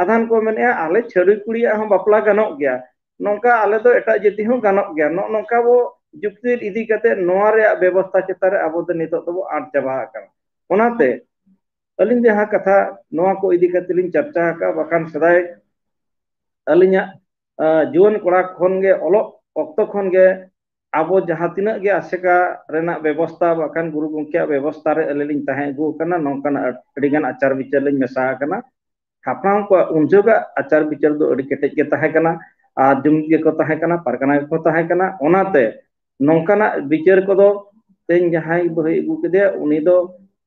ᱟᱫᱷᱟᱱ ᱠᱚ ᱢᱮᱱᱮᱜᱼᱟ, ᱟᱞᱮ ᱪᱷᱟᱹᱰᱩᱭ ᱠᱩᱲᱤᱭᱟᱜ ᱦᱚᱸ ᱵᱟᱯᱞᱟ ᱜᱟᱱᱚᱜ ᱜᱮᱭᱟ, ᱱᱚᱝᱠᱟ ᱟᱞᱮ ᱫᱚ ᱮᱴᱟᱜ ᱡᱟᱹᱛᱤ ᱦᱚᱸ ᱜᱟᱱᱚᱜ ᱜᱮᱭᱟ᱾ ᱱᱚᱜᱼᱚ ᱱᱚᱝᱠᱟ ᱵᱚ ᱡᱩᱠᱛᱤ ᱤᱫᱤ ᱠᱟᱛᱮ ᱱᱚᱣᱟ ᱨᱮᱭᱟᱜ ᱵᱮᱵᱚᱥᱛᱷᱟ ᱪᱮᱛᱟᱱ ᱨᱮ ᱟᱵᱚ ᱫᱚ ᱱᱤᱛᱚᱜ ᱫᱚᱵᱚ ᱟᱸᱴ ᱪᱟᱵᱟ ᱟᱠᱟᱱᱟ᱾ ᱚᱱᱟᱛᱮ ᱟᱹᱞᱤᱧ ᱡᱟᱦᱟᱸ ᱠᱟᱛᱷᱟ ᱱᱚᱣᱟ ᱠᱚ ᱤᱫᱤ ᱠᱟᱛᱮ ᱞᱤᱧ ᱪᱟᱨᱪᱟ ᱟᱠᱟᱫ, ᱵᱟᱠᱷᱟᱱ ᱥᱮᱫᱟᱭ ᱟᱹᱞᱤᱧᱟᱜ, ᱟ, ᱡᱩᱣᱟᱹᱱ ᱠᱚᱲᱟ ᱠᱷᱚᱱ ᱜᱮ, ᱚᱞᱚᱜ ᱚᱠᱛᱚ ᱠᱷᱚᱱ ᱜᱮ ᱟᱵᱚ ᱡᱟᱦᱟᱸ ᱛᱤᱱᱟᱹᱜ ᱜᱮ ᱟᱥᱮᱠᱟ ᱨᱮᱱᱟᱜ ᱵᱮᱵᱚᱥᱛᱷᱟ, ᱵᱟᱠᱷᱟᱱ ᱜᱩᱨᱩ ᱜᱚᱢᱠᱮᱭᱟᱜ ᱵᱮᱵᱚᱥᱛᱷᱟ ᱨᱮ ᱟᱹᱞᱤᱧ ᱞᱤᱧ ᱛᱟᱦᱮᱸ ᱟᱹᱜᱩ ᱟᱠᱟᱱᱟ, ᱱᱚᱝᱠᱟᱱᱟᱜ ᱟᱹᱰᱤᱜᱟᱱ ᱟᱪᱟᱨ ᱵᱤᱪᱟᱹᱨ ᱞᱤᱧ ᱢᱮᱥᱟ ᱟᱠᱟᱱᱟ᱾ ᱦᱟᱯᱲᱟᱢ ᱠᱚᱣᱟᱜ ᱩᱱ ᱡᱚᱦᱚᱜᱟᱜ ᱟᱪᱟᱨ ᱵᱤᱪᱟᱹᱨ ᱫᱚ ᱟᱹᱰᱤ ᱠᱮᱴᱮᱡ ᱜᱮ ᱛᱟᱦᱮᱸ ᱠᱟᱱᱟ, ᱟᱨ ᱡᱩᱢᱤᱫ ᱜᱮᱠᱚ ᱛᱟᱦᱮᱸ ᱠᱟᱱᱟ, ᱯᱟᱨᱜᱟᱱᱟ ᱜᱮᱠᱚ ᱛᱟᱦᱮᱸ ᱠᱟᱱᱟ᱾ ᱚᱱᱟᱛᱮ ᱱᱚᱝᱠᱟᱱᱟᱜ ᱵᱤᱪᱟᱹᱨ ᱠᱚᱫᱚ ᱛᱮᱦᱮᱧ ᱡᱟᱦᱟᱸᱭ ᱵᱟᱹᱦᱩᱭ ᱟᱹᱜᱩ ᱠᱮᱫᱮᱭᱟ, ᱩᱱᱤ ᱫᱚ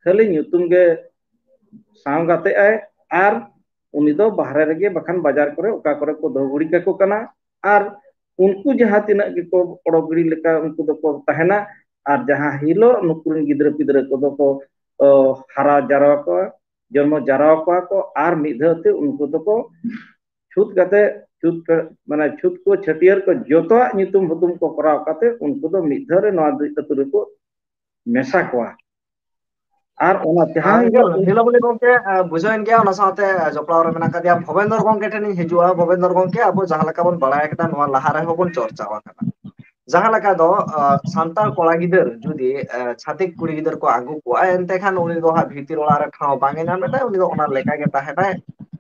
ᱠᱷᱟᱹᱞᱤ ᱧᱩᱛᱩᱢ ᱜᱮ ᱥᱟᱶ ᱜᱟᱛᱮᱜ ᱟᱭ, ᱟᱨ ᱩᱱᱤ ᱫᱚ ᱵᱟᱦᱨᱮ ᱨᱮᱜᱮ, ᱵᱟᱠᱷᱟᱱ ᱵᱟᱡᱟᱨ ᱠᱚᱨᱮ ᱚᱠᱟ ᱠᱚᱨᱮ ᱠᱚ ᱫᱚᱦᱚ ᱜᱤᱲᱤ ᱠᱟᱠᱚ ᱠᱟᱱᱟ᱾ ᱟᱨ ᱩᱱᱠᱩ ᱡᱟᱦᱟᱸ ᱛᱤᱱᱟᱹᱜ ᱜᱮᱠᱚ ᱚᱰᱚᱠ ᱜᱤᱲᱤ ᱞᱮᱠᱟ ᱩᱱᱠᱩ ᱫᱚᱠᱚ ᱛᱟᱦᱮᱱᱟ, ᱟᱨ ᱡᱟᱦᱟᱸ ᱦᱤᱞᱳᱜ ᱱᱩᱠᱩ ᱨᱮᱱ ᱜᱤᱫᱽᱨᱟᱹ ᱯᱤᱫᱽᱨᱟᱹ ᱠᱚᱫᱚ ᱠᱚ, ᱚ, ᱦᱟᱨᱟ ᱡᱟᱨᱣᱟ ᱠᱚᱣᱟ, ᱡᱚᱱᱢᱚ ᱡᱟᱨᱣᱟ ᱠᱚᱣᱟ ᱠᱚ, ᱟᱨ ᱢᱤᱫ ᱫᱷᱟᱣ ᱛᱮ ᱩᱱᱠᱩ ᱫᱚᱠᱚ ᱪᱷᱩᱛ ᱠᱟᱛᱮ, ᱪᱷᱩᱛ ᱠᱟ-, ᱢᱟᱱᱮ ᱪᱷᱩᱛ ᱠᱚ, ᱪᱷᱟᱹᱴᱭᱟᱹᱨ ᱠᱚ, ᱡᱚᱛᱚᱣᱟᱜ ᱧᱩᱛᱩᱢ ᱦᱩᱛᱩᱢ ᱠᱚ ᱠᱚᱨᱟᱣ ᱠᱟᱛᱮ ᱩᱱᱠᱩ ᱫᱚ ᱢᱤᱫ ᱫᱷᱟᱣ ᱨᱮ ᱱᱚᱣᱟ ᱟᱹᱛᱩ ᱨᱮᱠᱚ ᱢᱮᱥᱟ ᱠᱚᱣᱟ᱾ ᱟᱨ ᱚᱱᱟ ᱟᱨ ᱡᱟᱦᱟᱸ ᱦᱤᱞᱳᱜ ᱦᱤᱞᱳᱜ ᱦᱤᱞᱳᱜ ᱵᱚᱞᱮ ᱜᱚᱝᱠᱮ, ᱟᱸ, ᱵᱩᱡᱷᱟᱹᱣᱮᱱ ᱜᱮᱭᱟ, ᱚᱱᱟ ᱥᱟᱶᱛᱮ, ᱟᱸ, ᱡᱚᱯᱲᱟᱣ ᱨᱮ ᱢᱮᱱᱟᱜ ᱟᱠᱟᱫᱮᱭᱟ ᱵᱷᱚᱵᱮᱱᱫᱚᱨ ᱜᱚᱝᱠᱮ ᱴᱷᱮᱱ ᱤᱧ ᱦᱤᱡᱩᱜᱼᱟ᱾ ᱵᱷᱚᱵᱮᱱᱫᱚᱨ ᱜᱚᱝᱠᱮ, ᱟᱵᱚ ᱡᱟᱦᱟᱸ ᱞᱮᱠᱟ ᱵᱚᱱ ᱵᱟᱲᱟᱭ ᱟᱠᱟᱫᱟ, ᱱᱚᱣᱟ ᱞᱟᱦᱟ ᱨᱮᱦᱚᱸ ᱵᱚᱱ ᱪᱚᱨᱪᱟᱣ ᱟᱠᱟᱫᱟ᱾ ᱡᱟᱦᱟᱸ ᱞᱮᱠᱟ ᱫᱚ, ᱟᱸ, ᱥᱟᱱᱛᱟᱲ ᱠᱚᱲᱟ ᱜᱤᱫᱟᱹᱨ ᱡᱩᱫᱤ, ᱟᱸ, ᱪᱷᱟᱹᱛᱤᱠ ᱠᱩᱲᱤ ᱜᱤᱫᱟᱹᱨ ᱠᱚ ᱟᱹᱜᱩ ᱠᱚᱣᱟ, ᱮᱱᱛᱮ ᱠᱷᱟᱱ ᱩᱱᱤ ᱫᱚ ᱦᱟᱸᱜ ᱵᱷᱤᱛᱤᱨ ᱚᱲᱟᱜ ᱨᱮ ᱴᱷᱟᱶ ᱵᱟᱝ ᱮ ᱧᱟᱢ ᱮᱫᱟ, ᱩᱱᱤ ᱫᱚ ᱚᱱᱟ ᱞᱮᱠᱟ ᱜᱮ ᱛᱟᱦᱮᱱᱟᱭ,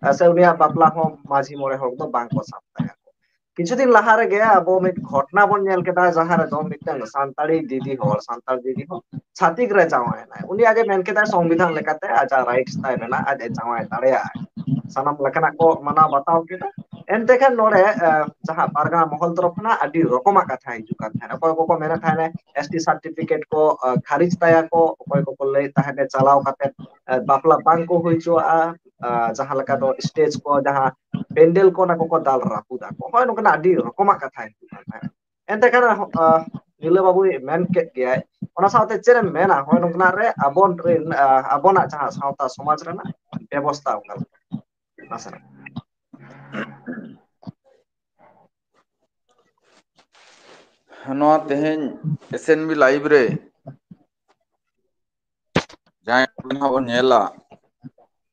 ᱟᱸ, ᱥᱮ ᱩᱱᱤᱭᱟᱜ ᱵᱟᱯᱞᱟ ᱦᱚᱸ ᱢᱟᱹᱡᱷᱤ ᱢᱚᱬᱮ ᱦᱚᱲ ᱫᱚ ᱵᱟᱝ ᱠᱚ ᱥᱟᱵ ᱛᱟᱭᱟ ᱠᱚ᱾ ᱠᱤᱪᱷᱩ ᱫᱤᱱ ᱞᱟᱦᱟ ᱨᱮᱜᱮ ᱟᱵᱚ ᱢᱤᱫ ᱜᱷᱚᱴᱚᱱᱟ ᱵᱚᱱ ᱧᱮᱞ ᱠᱮᱫᱟ, ᱡᱟᱦᱟᱸ ᱨᱮᱫᱚ ᱢᱤᱫᱴᱟᱝ ᱥᱟᱱᱛᱟᱲᱤ ᱫᱤᱫᱤ ᱦᱚᱲ, ᱥᱟᱱᱛᱟᱲ ᱫᱤᱫᱤ ᱦᱚᱲ ᱪᱷᱟᱹᱛᱤᱠ ᱨᱮ ᱡᱟᱶᱟᱭᱮᱱᱟᱭ᱾ ᱩᱱᱤ ᱟᱡ ᱮ ᱢᱮᱱ ᱠᱮᱫᱟᱭ ᱥᱚᱝᱵᱤᱫᱷᱟᱱ ᱞᱮᱠᱟᱛᱮ ᱟᱡᱟᱜ rights ᱛᱟᱭ ᱢᱮᱱᱟᱜᱼᱟ, ᱟᱡ ᱮ ᱡᱟᱶᱟᱭ ᱫᱟᱲᱮᱭᱟᱜᱼᱟ᱾ ᱥᱟᱱᱟᱢ ᱞᱮᱠᱟᱱᱟᱜ ᱠᱚ ᱢᱟᱱᱟᱣ ᱵᱟᱛᱟᱣ ᱠᱮᱫᱟ᱾ ᱮᱱᱛᱮ ᱠᱷᱟᱱ ᱱᱚᱰᱮ, ᱮ, ᱡᱟᱦᱟᱸ ᱯᱟᱨᱜᱟᱱᱟ ᱢᱚᱦᱚᱞ ᱛᱚᱨᱚᱯ ᱠᱷᱚᱱᱟᱜ ᱟᱹᱰᱤ ᱨᱚᱠᱚᱢᱟᱜ ᱠᱟᱛᱷᱟ ᱦᱤᱡᱩᱜ ᱠᱟᱱ ᱛᱟᱦᱮᱸᱱᱟ᱾ ᱚᱠᱚᱭ ᱠᱚᱠᱚ ᱢᱮᱱᱮᱫ ᱛᱟᱦᱮᱸᱱᱟ S T certificate ᱠᱚ, ᱮ, ᱠᱷᱟᱨᱤᱡ ᱛᱟᱭᱟ ᱠᱚ, ᱚᱠᱚᱭ ᱠᱚᱠᱚ ᱞᱟᱹᱭᱮᱫ ᱛᱟᱦᱮᱸᱱᱟ ᱪᱟᱞᱟᱣ ᱠᱟᱛᱮ, ᱮ, ᱵᱟᱯᱞᱟ ᱵᱟᱝ ᱠᱚ ᱦᱩᱭ ᱦᱚᱪᱚᱣᱟᱜᱼᱟ, ᱮ, ᱡᱟᱦᱟᱸ ᱞᱮᱠᱟ ᱫᱚ stage ᱠᱚ, ᱡᱟᱦᱟᱸ ᱯᱮᱱᱰᱮᱞ ᱠᱚ, ᱚᱱᱟ ᱠᱚᱠᱚ ᱫᱟᱞ ᱨᱟᱹᱯᱩᱫᱟ ᱠᱚ᱾ ᱦᱳᱭ, ᱱᱚᱝᱠᱟᱱᱟᱜ ᱟᱹᱰᱤ ᱨᱚᱠᱚᱢᱟᱜ ᱠᱟᱛᱷᱟ ᱦᱤᱡᱩᱜ ᱠᱟᱱ ᱛᱟᱦᱮᱸᱫ᱾ ᱮᱱᱛᱮ ᱠᱷᱟᱱ, ᱟᱸ, ᱧᱤᱞᱟᱹ ᱵᱟᱹᱵᱩᱭ ᱢᱮᱱ ᱠᱮᱫ ᱜᱮᱭᱟᱭ᱾ ᱚᱱᱟ ᱥᱟᱶᱛᱮ ᱪᱮᱫ ᱮᱢ ᱢᱮᱱᱟ, ᱦᱚᱸᱜᱼᱚᱭ ᱱᱚᱝᱠᱟᱱᱟᱜ ᱨᱮ ᱟᱵᱚ ᱨᱮᱱ, ᱟᱸ, ᱟᱵᱚᱱᱟᱜ ᱡᱟᱦᱟᱸ ᱥᱟᱶᱛᱟ ᱥᱚᱢᱟᱡᱽ ᱨᱮᱱᱟᱜ ᱵᱮᱵᱚᱥᱛᱷᱟ ᱚᱠᱟ ᱞᱮᱠᱟ? ᱱᱟᱥᱮᱱᱟᱜ᱾ ᱱᱚᱣᱟ ᱛᱮᱦᱮᱧ S N B live ᱨᱮ ᱡᱟᱦᱟᱸᱭ ᱠᱚ ᱱᱟᱦᱟᱜ ᱵᱚᱱ ᱧᱮᱞᱟ,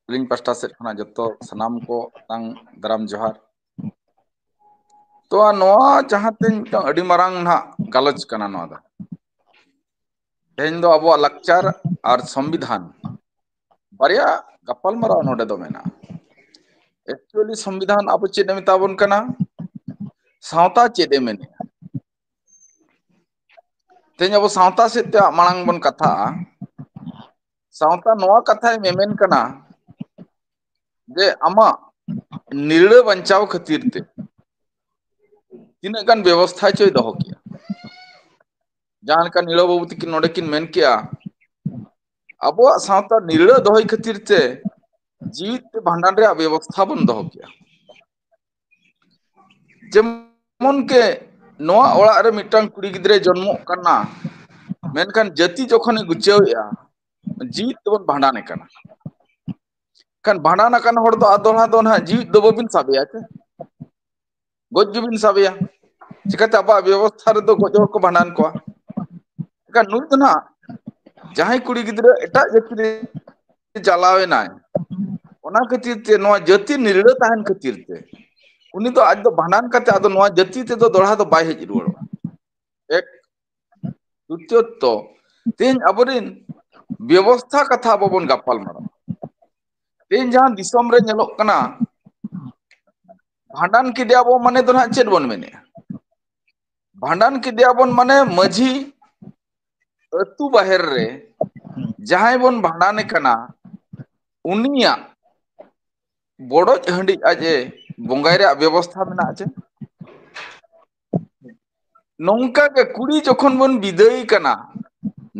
ᱟᱹᱞᱤᱧ ᱯᱟᱥᱴᱟ ᱥᱮᱫ ᱠᱷᱚᱱᱟᱜ ᱡᱚᱛᱚ ᱥᱟᱱᱟᱢ ᱠᱚ ᱛᱟᱝ ᱫᱟᱨᱟᱢ ᱡᱚᱦᱟᱨ᱾ ᱛᱚ, ᱱᱚᱣᱟ ᱡᱟᱦᱟᱸ ᱛᱮ ᱢᱤᱫᱴᱟᱝ ᱟᱹᱰᱤ ᱢᱟᱨᱟᱝ ᱱᱟᱦᱟᱜ ᱜᱟᱞᱚᱪ ᱠᱟᱱᱟ ᱱᱚᱣᱟ ᱫᱚ᱾ ᱛᱮᱦᱮᱧ ᱫᱚ ᱟᱵᱚᱣᱟᱜ ᱞᱟᱠᱪᱟᱨ ᱟᱨ ᱥᱚᱝᱵᱤᱫᱷᱟᱱ ᱵᱟᱨᱭᱟ ᱜᱟᱯᱟᱞᱢᱟᱨᱟᱣ ᱱᱚᱰᱮ ᱫᱚ ᱢᱮᱱᱟᱜᱼᱟ᱾ Actually ᱥᱚᱝᱵᱤᱫᱷᱟᱱ ᱟᱵᱚ ᱪᱮᱫ ᱮ ᱢᱮᱛᱟ ᱵᱚᱱ ᱠᱟᱱᱟ, ᱥᱟᱶᱛᱟ ᱪᱮᱫ ᱮ ᱢᱮᱱᱮᱜᱼᱟ᱾ ᱛᱮᱦᱮᱧ ᱟᱵᱚ ᱥᱟᱶᱛᱟ ᱥᱮᱫ ᱛᱮ ᱢᱟᱲᱟᱝ ᱵᱚᱱ ᱠᱟᱛᱷᱟᱜᱼᱟ᱾ ᱥᱟᱶᱛᱟ ᱱᱚᱣᱟ ᱠᱟᱛᱷᱟᱭ ᱢᱮᱢᱮᱱ ᱠᱟᱱᱟ ᱡᱮ ᱟᱢᱟᱜ ᱱᱤᱨᱲᱟᱹ ᱵᱟᱧᱪᱟᱣ ᱠᱷᱟᱹᱛᱤᱨ ᱛᱮ ᱛᱤᱱᱟᱹᱜ ᱜᱟᱱ ᱵᱮᱵᱚᱥᱛᱷᱟ ᱪᱚᱭ ᱫᱚᱦᱚ ᱠᱮᱜᱼᱟ᱾ ᱡᱟᱦᱟᱸ ᱞᱮᱠᱟ ᱱᱤᱲᱟᱹ ᱵᱟᱹᱵᱩ ᱛᱟᱹᱠᱤᱱ ᱱᱚᱰᱮ ᱠᱤᱱ ᱢᱮᱱ ᱠᱮᱜᱼᱟ, ᱟᱵᱚᱣᱟᱜ ᱥᱟᱶᱛᱟ ᱱᱤᱨᱲᱟᱹ ᱫᱚᱦᱚᱭ ᱠᱷᱟᱹᱛᱤᱨ ᱛᱮ ᱡᱤᱣᱤᱫ ᱛᱮ ᱵᱷᱟᱸᱰᱟᱱ ᱨᱮᱭᱟᱜ ᱵᱮᱵᱚᱥᱛᱷᱟ ᱵᱚᱱ ᱫᱚᱦᱚ ᱠᱮᱜᱼᱟ᱾ ᱡᱮᱢᱚᱱ ᱠᱮ ᱱᱚᱣᱟ ᱚᱲᱟᱜ ᱨᱮ ᱢᱤᱫᱴᱟᱝ ᱠᱩᱲᱤ ᱜᱤᱫᱽᱨᱟᱹᱭ ᱡᱚᱱᱢᱚᱜ ᱠᱟᱱᱟ, ᱢᱮᱱᱠᱷᱟᱱ ᱡᱟᱹᱛᱤ ᱡᱚᱠᱷᱚᱱᱮ ᱜᱩᱪᱟᱹᱣᱮᱜᱼᱟ, ᱡᱤᱣᱤᱫ ᱛᱮᱵᱚᱱ ᱵᱷᱟᱸᱰᱟᱱᱮ ᱠᱟᱱᱟ᱾ ᱠᱷᱟᱱ ᱵᱷᱟᱸᱰᱟᱱ ᱟᱠᱟᱱ ᱦᱚᱲ ᱫᱚ ᱟᱨ ᱫᱚᱦᱲᱟ ᱫᱚ ᱱᱟᱦᱟᱜ ᱡᱤᱣᱤᱫ ᱫᱚ ᱵᱟᱹᱵᱤᱱ ᱥᱟᱵᱮᱭᱟ ᱪᱮ, ᱜᱚᱡ ᱜᱮᱵᱤᱱ ᱥᱟᱵᱮᱭᱟ᱾ ᱪᱤᱠᱟᱹᱛᱮ ᱟᱵᱚᱣᱟᱜ ᱵᱮᱵᱚᱥᱛᱷᱟ ᱨᱮᱫᱚ ᱜᱚᱡ ᱦᱚᱲ ᱠᱚ ᱵᱷᱟᱸᱰᱟᱱ ᱠᱚᱣᱟ᱾ ᱮᱱᱠᱷᱟᱱ ᱱᱩᱭ ᱫᱚ ᱱᱟᱦᱟᱜ ᱡᱟᱦᱟᱸᱭ ᱠᱩᱲᱤ ᱜᱤᱫᱽᱨᱟᱹ ᱮᱴᱟᱜ ᱡᱟᱹᱛᱤ ᱨᱮ ᱪᱟᱞᱟᱣ ᱮᱱᱟᱭ, ᱚᱱᱟ ᱠᱷᱟᱹᱛᱤᱨ ᱛᱮ ᱱᱚᱣᱟ ᱡᱟᱹᱛᱤ ᱱᱤᱨᱲᱟᱹ ᱛᱟᱦᱮᱱ ᱠᱷᱟᱹᱛᱤᱨ ᱛᱮ ᱩᱱᱤ ᱫᱚ ᱟᱡ ᱫᱚ ᱵᱷᱟᱸᱰᱟᱱ ᱠᱟᱛᱮ ᱟᱫᱚ ᱱᱚᱣᱟ ᱡᱟᱹᱛᱤ ᱛᱮᱫᱚ ᱫᱚᱲᱦᱟ ᱫᱚ ᱵᱟᱭ ᱦᱮᱡ ᱨᱩᱣᱟᱹᱲᱚᱜᱼᱟ᱾ ᱮᱠ ᱫᱩᱛᱤᱭᱚᱛᱚ, ᱛᱮᱦᱮᱧ ᱟᱵᱚᱨᱮᱱ ᱵᱮᱵᱚᱥᱛᱷᱟ ᱠᱟᱛᱷᱟ ᱟᱵᱚ ᱵᱚᱱ ᱜᱟᱯᱟᱞ ᱢᱟᱨᱟᱣᱟ᱾ ᱛᱮᱦᱮᱧ ᱡᱟᱦᱟᱸ ᱫᱤᱥᱚᱢ ᱨᱮ ᱧᱮᱞᱚᱜ ᱠᱟᱱᱟ, ᱵᱷᱟᱸᱰᱟᱱ ᱠᱮᱫᱮᱭᱟ ᱵᱚ ᱢᱟᱱᱮ ᱫᱚ ᱱᱟᱦᱟᱜ ᱪᱮᱫ ᱵᱚᱱ ᱢᱮᱱᱮᱜᱼᱟ? ᱵᱷᱟᱸᱰᱟᱱ ᱠᱮᱫᱮᱭᱟ ᱵᱚᱱ ᱢᱟᱱᱮ ᱢᱟᱹᱡᱷᱤ ᱟᱹᱛᱩ ᱵᱟᱦᱮᱨ ᱨᱮ ᱡᱟᱦᱟᱸᱭ ᱵᱚᱱ ᱵᱷᱟᱸᱰᱟᱱᱮ ᱠᱟᱱᱟ, ᱩᱱᱤᱭᱟᱜ ᱵᱚᱰᱚᱡ ᱦᱟᱺᱰᱤ ᱟᱡ ᱮ ᱵᱚᱸᱜᱟᱭ ᱨᱮᱭᱟᱜ ᱵᱮᱵᱚᱥᱛᱷᱟ ᱢᱮᱱᱟᱜᱼᱟ ᱪᱮ? ᱱᱚᱝᱠᱟ ᱜᱮ ᱠᱩᱲᱤ ᱡᱚᱠᱷᱚᱱ ᱵᱚᱱ ᱵᱤᱫᱟᱹᱭ ᱠᱟᱱᱟ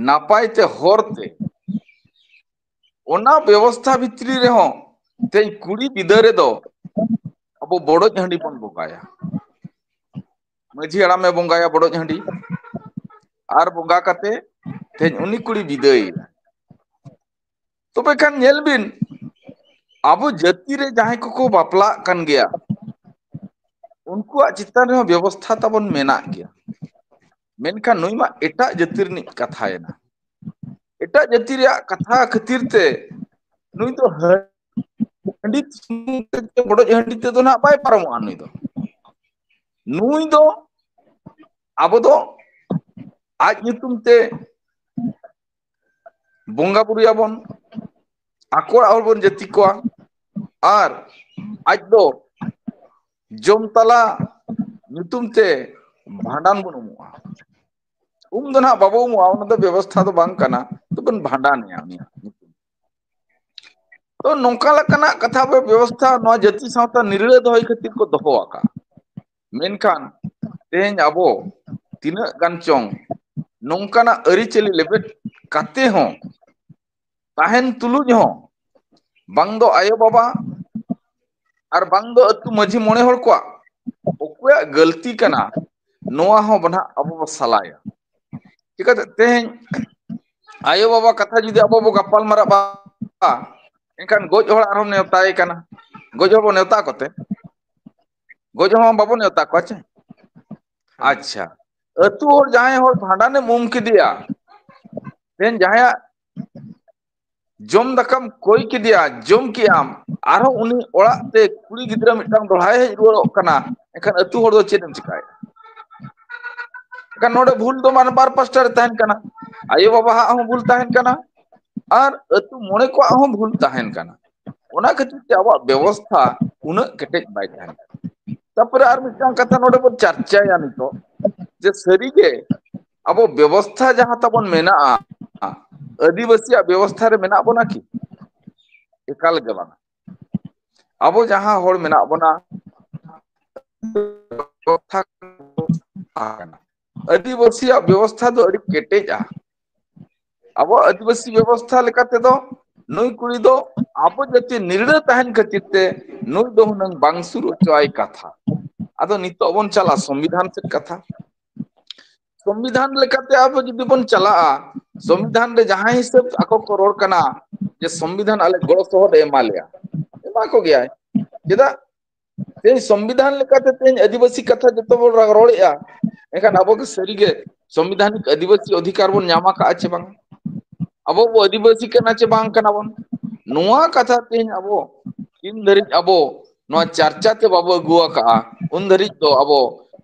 ᱱᱟᱯᱟᱭ ᱛᱮ ᱦᱚᱨ ᱛᱮ, ᱚᱱᱟ ᱵᱮᱵᱚᱥᱛᱷᱟ ᱵᱷᱤᱛᱨᱤ ᱨᱮᱦᱚᱸ ᱛᱮᱦᱮᱧ ᱠᱩᱲᱤ ᱵᱤᱫᱟᱹ ᱨᱮᱫᱚ ᱟᱵᱚ ᱵᱚᱰᱚᱡ ᱦᱟᱺᱰᱤ ᱵᱚᱱ ᱵᱚᱸᱜᱟᱭᱟ᱾ ᱢᱟᱹᱡᱷᱤ ᱦᱟᱲᱟᱢᱮ ᱵᱚᱸᱜᱟᱭᱟ ᱵᱚᱰᱚᱡ ᱦᱟᱺᱰᱤ, ᱟᱨ ᱵᱚᱸᱜᱟ ᱠᱟᱛᱮ ᱛᱮᱦᱮᱧ ᱩᱱᱤ ᱠᱩᱲᱤ ᱵᱤᱫᱟᱹᱭᱮᱱᱟ᱾ ᱛᱚᱵᱮ ᱠᱷᱟᱱ ᱧᱮᱞ ᱵᱤᱱ, ᱟᱵᱚ ᱡᱟᱹᱛᱤ ᱨᱮ ᱡᱟᱦᱟᱸᱭ ᱠᱚᱠᱚ ᱵᱟᱯᱞᱟᱜ ᱠᱟᱱ ᱜᱮᱭᱟ, ᱩᱱᱠᱩᱣᱟᱜ ᱪᱮᱛᱟᱱ ᱨᱮᱦᱚᱸ ᱵᱮᱵᱚᱥᱛᱷᱟ ᱛᱟᱵᱚᱱ ᱢᱮᱱᱟᱜ ᱜᱮᱭᱟ᱾ ᱢᱮᱱᱠᱷᱟᱱ ᱱᱩᱭ ᱢᱟ ᱮᱴᱟᱜ ᱡᱟᱹᱛᱤ ᱨᱤᱱᱤᱡ ᱠᱟᱛᱷᱟᱭᱮᱱᱟ᱾ ᱮᱴᱟᱜ ᱡᱟᱹᱛᱤ ᱨᱮᱭᱟᱜ ᱠᱟᱛᱷᱟ ᱠᱷᱟᱹᱛᱤᱨ ᱛᱮ ᱱᱩᱭ ᱫᱚ ᱦᱟᱺᱰᱤ ᱥᱩᱢᱩᱝ ᱛᱮ, ᱵᱚᱰᱚᱡ ᱦᱟᱺᱰᱤ ᱛᱮᱫᱚ ᱱᱟᱦᱟᱜ ᱵᱟᱭ ᱯᱟᱨᱚᱢᱚᱜᱼᱟ᱾ ᱱᱩᱭ ᱫᱚ, ᱱᱩᱭ ᱫᱚ ᱟᱵᱚ ᱫᱚ ᱟᱡ ᱧᱩᱛᱩᱢ ᱛᱮ ᱵᱚᱸᱜᱟ ᱵᱩᱨᱩᱭᱟᱵᱚᱱ ᱟᱠᱚ ᱚᱲᱟᱜ ᱦᱚᱲ ᱵᱚᱱ ᱡᱟᱹᱛᱤ ᱠᱚᱣᱟ, ᱟᱨ ᱟᱡ ᱫᱚ ᱡᱚᱢ ᱛᱟᱞᱟ ᱧᱩᱛᱩᱢ ᱛᱮ ᱵᱷᱟᱸᱰᱟᱱ ᱵᱚᱱ ᱩᱢᱩᱜᱼᱟ᱾ ᱩᱢ ᱫᱚ ᱱᱟᱦᱟᱜ ᱵᱟᱵᱚ ᱩᱢᱩᱜᱼᱟ, ᱚᱱᱟ ᱫᱚ ᱵᱮᱵᱚᱥᱛᱷᱟ ᱫᱚ ᱵᱟᱝ ᱠᱟᱱᱟ, ᱛᱚᱵᱚᱱ ᱵᱷᱟᱸᱰᱟᱱᱮᱭᱟ ᱩᱱᱤᱭᱟᱜ ᱧᱩᱛᱩᱢ᱾ ᱛᱚ ᱱᱚᱝᱠᱟ ᱞᱮᱠᱟᱱᱟᱜ ᱠᱟᱛᱷᱟ ᱵᱮᱵᱚᱥᱛᱷᱟ ᱱᱚᱣᱟ ᱡᱟᱹᱛᱤ ᱥᱟᱶᱛᱟ ᱱᱤᱨᱲᱟᱹ ᱫᱚᱦᱚᱭ ᱠᱷᱟᱹᱛᱤᱨ ᱠᱚ ᱫᱚᱦᱚ ᱟᱠᱟᱫᱼᱟ᱾ ᱢᱮᱱᱠᱷᱟᱱ ᱛᱮᱦᱮᱧ ᱟᱵᱚ ᱛᱤᱱᱟᱹᱜ ᱜᱟᱱ ᱪᱚᱝ ᱱᱚᱝᱠᱟᱱᱟᱜ ᱟᱹᱨᱤᱪᱟᱹᱞᱤ ᱞᱮᱵᱮᱫ ᱠᱟᱛᱮ ᱦᱚᱸ ᱛᱟᱦᱮᱱ ᱛᱩᱞᱩᱡ ᱦᱚᱸ ᱵᱟᱝ ᱫᱚ ᱟᱭᱳ ᱵᱟᱵᱟ ᱟᱨ ᱵᱟᱝ ᱫᱚ ᱟᱹᱛᱩ ᱢᱟᱹᱡᱷᱤ ᱢᱚᱬᱮ ᱦᱚᱲ ᱠᱚᱣᱟᱜ ᱚᱠᱚᱭᱟᱜ ᱜᱟᱹᱞᱛᱤ ᱠᱟᱱᱟ, ᱱᱚᱣᱟ ᱦᱚᱸ ᱱᱟᱦᱟᱜ ᱟᱵᱚ ᱵᱚ ᱥᱟᱞᱟᱭᱟ᱾ ᱪᱤᱠᱟᱹᱛᱮ ᱛᱮᱦᱮᱧ ᱟᱭᱳ ᱵᱟᱵᱟ ᱠᱟᱛᱷᱟ ᱡᱩᱫᱤ ᱟᱵᱚ ᱵᱚ ᱜᱟᱯᱟᱞ ᱢᱟᱨᱟᱜ ᱵᱟ, ᱮᱱᱠᱷᱟᱱ ᱜᱚᱡ ᱦᱚᱲ ᱟᱨᱦᱚᱸ ᱱᱮᱣᱛᱟᱭᱮ ᱠᱟᱱᱟ᱾ ᱜᱚᱡ ᱦᱚᱲ ᱵᱚ ᱱᱮᱣᱛᱟ ᱠᱚᱛᱮ, ᱜᱚᱡ ᱦᱚᱲ ᱵᱟᱵᱚ ᱱᱮᱣᱛᱟ ᱠᱚᱣᱟ ᱪᱮ? ᱟᱪᱪᱷᱟ, ᱟᱹᱛᱩ ᱦᱚᱲ ᱡᱟᱦᱟᱸᱭ ᱦᱚᱲ ᱵᱷᱟᱸᱰᱟᱱᱮᱢ ᱩᱢ ᱠᱮᱫᱮᱭᱟ, ᱛᱮᱦᱮᱧ ᱡᱟᱦᱟᱸᱭᱟᱜ ᱡᱚᱢ ᱫᱟᱠᱟᱢ ᱠᱚᱭ ᱠᱮᱫᱮᱭᱟ, ᱡᱚᱢ ᱠᱮᱜᱼᱟᱢ, ᱟᱨᱦᱚᱸ ᱩᱱᱤ ᱚᱲᱟᱜ ᱛᱮ ᱠᱩᱲᱤ ᱜᱤᱫᱽᱨᱟᱹ ᱢᱤᱫᱴᱟᱝ ᱫᱚᱲᱦᱟᱭ ᱦᱮᱡ ᱨᱩᱣᱟᱹᱲᱚᱜ ᱠᱟᱱᱟ, ᱮᱱᱠᱷᱟᱱ ᱟᱹᱛᱩ ᱦᱚᱲ ᱫᱚ ᱪᱮᱫ ᱮᱢ ᱪᱤᱠᱟᱭᱟ? ᱮᱱᱠᱷᱟᱱ ᱱᱚᱰᱮ ᱵᱷᱩᱞ ᱫᱚ ᱢᱟᱱᱮ ᱵᱟᱨ ᱯᱟᱥᱴᱟ ᱨᱮ ᱛᱟᱦᱮᱱ ᱠᱟᱱᱟ, ᱟᱭᱳ ᱵᱟᱵᱟ ᱦᱟᱜ ᱦᱚᱸ ᱵᱷᱩᱞ ᱛᱟᱦᱮᱱ ᱠᱟᱱᱟ ᱟᱨ ᱟᱹᱛᱩ ᱢᱚᱬᱮ ᱠᱚᱣᱟᱜ ᱦᱚᱸ ᱵᱷᱩᱞ ᱛᱟᱦᱮᱱ ᱠᱟᱱᱟ᱾ ᱚᱱᱟ ᱠᱷᱟᱹᱛᱤᱨ ᱛᱮ ᱟᱵᱚᱣᱟᱜ ᱵᱮᱵᱚᱥᱛᱷᱟ ᱩᱱᱟᱹᱜ ᱠᱮᱴᱮᱡ ᱵᱟᱭ ᱛᱟᱦᱮᱱ ᱠᱟᱱᱟ᱾ ᱛᱟᱨᱯᱚᱨᱮ ᱟᱨ ᱢᱤᱫᱴᱟᱝ ᱠᱟᱛᱷᱟ ᱱᱚᱰᱮ ᱵᱚᱱ ᱪᱟᱨᱪᱟᱭᱟ ᱱᱤᱛᱚᱜ, ᱡᱮ ᱥᱟᱹᱨᱤᱜᱮ ᱟᱵᱚ ᱵᱮᱵᱚᱥᱛᱷᱟ ᱡᱟᱦᱟᱸ ᱛᱟᱵᱚᱱ ᱢᱮᱱᱟᱜᱼᱟ, ᱟᱹᱫᱤᱵᱟᱹᱥᱤᱭᱟᱜ ᱵᱮᱵᱚᱥᱛᱷᱟ ᱨᱮ ᱢᱮᱱᱟᱜ ᱵᱚᱱᱟ ᱠᱤ? ᱮᱠᱟᱞ ᱜᱮ ᱵᱟᱝ᱾ ᱟᱵᱚ ᱡᱟᱦᱟᱸ ᱦᱚᱲ ᱢᱮᱱᱟᱜ ᱵᱚᱱᱟ, ᱟᱹᱫᱤᱵᱟᱹᱥᱤᱭᱟᱜ ᱵᱮᱵᱚᱥᱛᱷᱟ ᱫᱚ ᱟᱹᱰᱤ ᱠᱮᱴᱮᱡᱼᱟ᱾ ᱟᱵᱚ ᱟᱹᱫᱤᱵᱟᱹᱥᱤ ᱵᱮᱵᱚᱥᱛᱷᱟ ᱞᱮᱠᱟ ᱛᱮᱫᱚ ᱱᱩᱭ ᱠᱩᱲᱤ ᱫᱚ ᱟᱵᱚ ᱡᱟᱹᱛᱤ ᱱᱤᱨᱲᱟᱹ ᱛᱟᱦᱮᱱ ᱠᱷᱟᱹᱛᱤᱨ ᱛᱮ ᱱᱩᱭ ᱫᱚ ᱦᱩᱱᱟᱹᱝ ᱵᱟᱝ ᱥᱩᱨ ᱦᱚᱪᱚᱣᱟᱭ ᱠᱟᱛᱷᱟ᱾ ᱟᱫᱚ ᱱᱤᱛᱚᱜ ᱵᱚᱱ ᱪᱟᱞᱟᱜᱼᱟ ᱥᱚᱝᱵᱤᱫᱷᱟᱱ ᱥᱮᱫ ᱠᱟᱛᱷᱟ᱾ ᱥᱚᱝᱵᱤᱫᱷᱟᱱ ᱞᱮᱠᱟᱛᱮ ᱟᱵᱚ ᱡᱩᱫᱤ ᱵᱚᱱ ᱪᱟᱞᱟᱜᱼᱟ, ᱥᱚᱝᱵᱤᱫᱷᱟᱱ ᱨᱮ ᱡᱟᱦᱟᱸ ᱦᱤᱥᱟᱹᱵ ᱟᱠᱚ ᱠᱚ ᱨᱚᱲ ᱠᱟᱱᱟ ᱡᱮ ᱥᱚᱝᱵᱤᱫᱷᱟᱱ ᱟᱞᱮ ᱜᱚᱲᱚ ᱥᱚᱦᱚᱫ ᱮ ᱮᱢᱟ ᱞᱮᱭᱟ, ᱮᱢᱟ ᱠᱚ ᱜᱮᱭᱟᱭ᱾ ᱪᱮᱫᱟᱜ? ᱛᱮᱦᱮᱧ ᱥᱚᱝᱵᱤᱫᱷᱟᱱ ᱞᱮᱠᱟᱛᱮ ᱛᱮᱦᱮᱧ ᱟᱹᱫᱤᱵᱟᱹᱥᱤ ᱠᱟᱛᱷᱟ ᱡᱚᱛᱚ ᱵᱚᱱ ᱨᱚᱲᱮᱫᱼᱟ, ᱮᱱᱠᱷᱟᱱ ᱟᱵᱚ ᱜᱮ ᱥᱟᱹᱨᱤᱜᱮ ᱥᱚᱝᱵᱤᱫᱷᱟᱱᱤᱠ ᱟᱹᱫᱤᱵᱟᱹᱥᱤ ᱚᱫᱷᱤᱠᱟᱨ ᱵᱚᱱ ᱧᱟᱢ ᱟᱠᱟᱫᱼᱟ ᱪᱮ ᱵᱟᱝ? ᱟᱵᱚ ᱵᱚ ᱟᱹᱫᱤᱵᱟᱹᱥᱤ ᱠᱟᱱᱟ ᱪᱮ ᱵᱟᱝ ᱠᱟᱱᱟ ᱵᱚᱱ? ᱱᱚᱣᱟ ᱠᱟᱛᱷᱟ ᱛᱮᱦᱮᱧ ᱟᱵᱚ ᱛᱤᱱ ᱫᱷᱟᱹᱨᱤᱡ ᱟᱵᱚ ᱱᱚᱣᱟ ᱪᱟᱨᱪᱟ ᱛᱮ ᱵᱟᱵᱚ ᱟᱹᱜᱩ ᱟᱠᱟᱫᱼᱟ, ᱩᱱ ᱫᱷᱟᱹᱨᱤᱡ ᱫᱚ ᱟᱵᱚ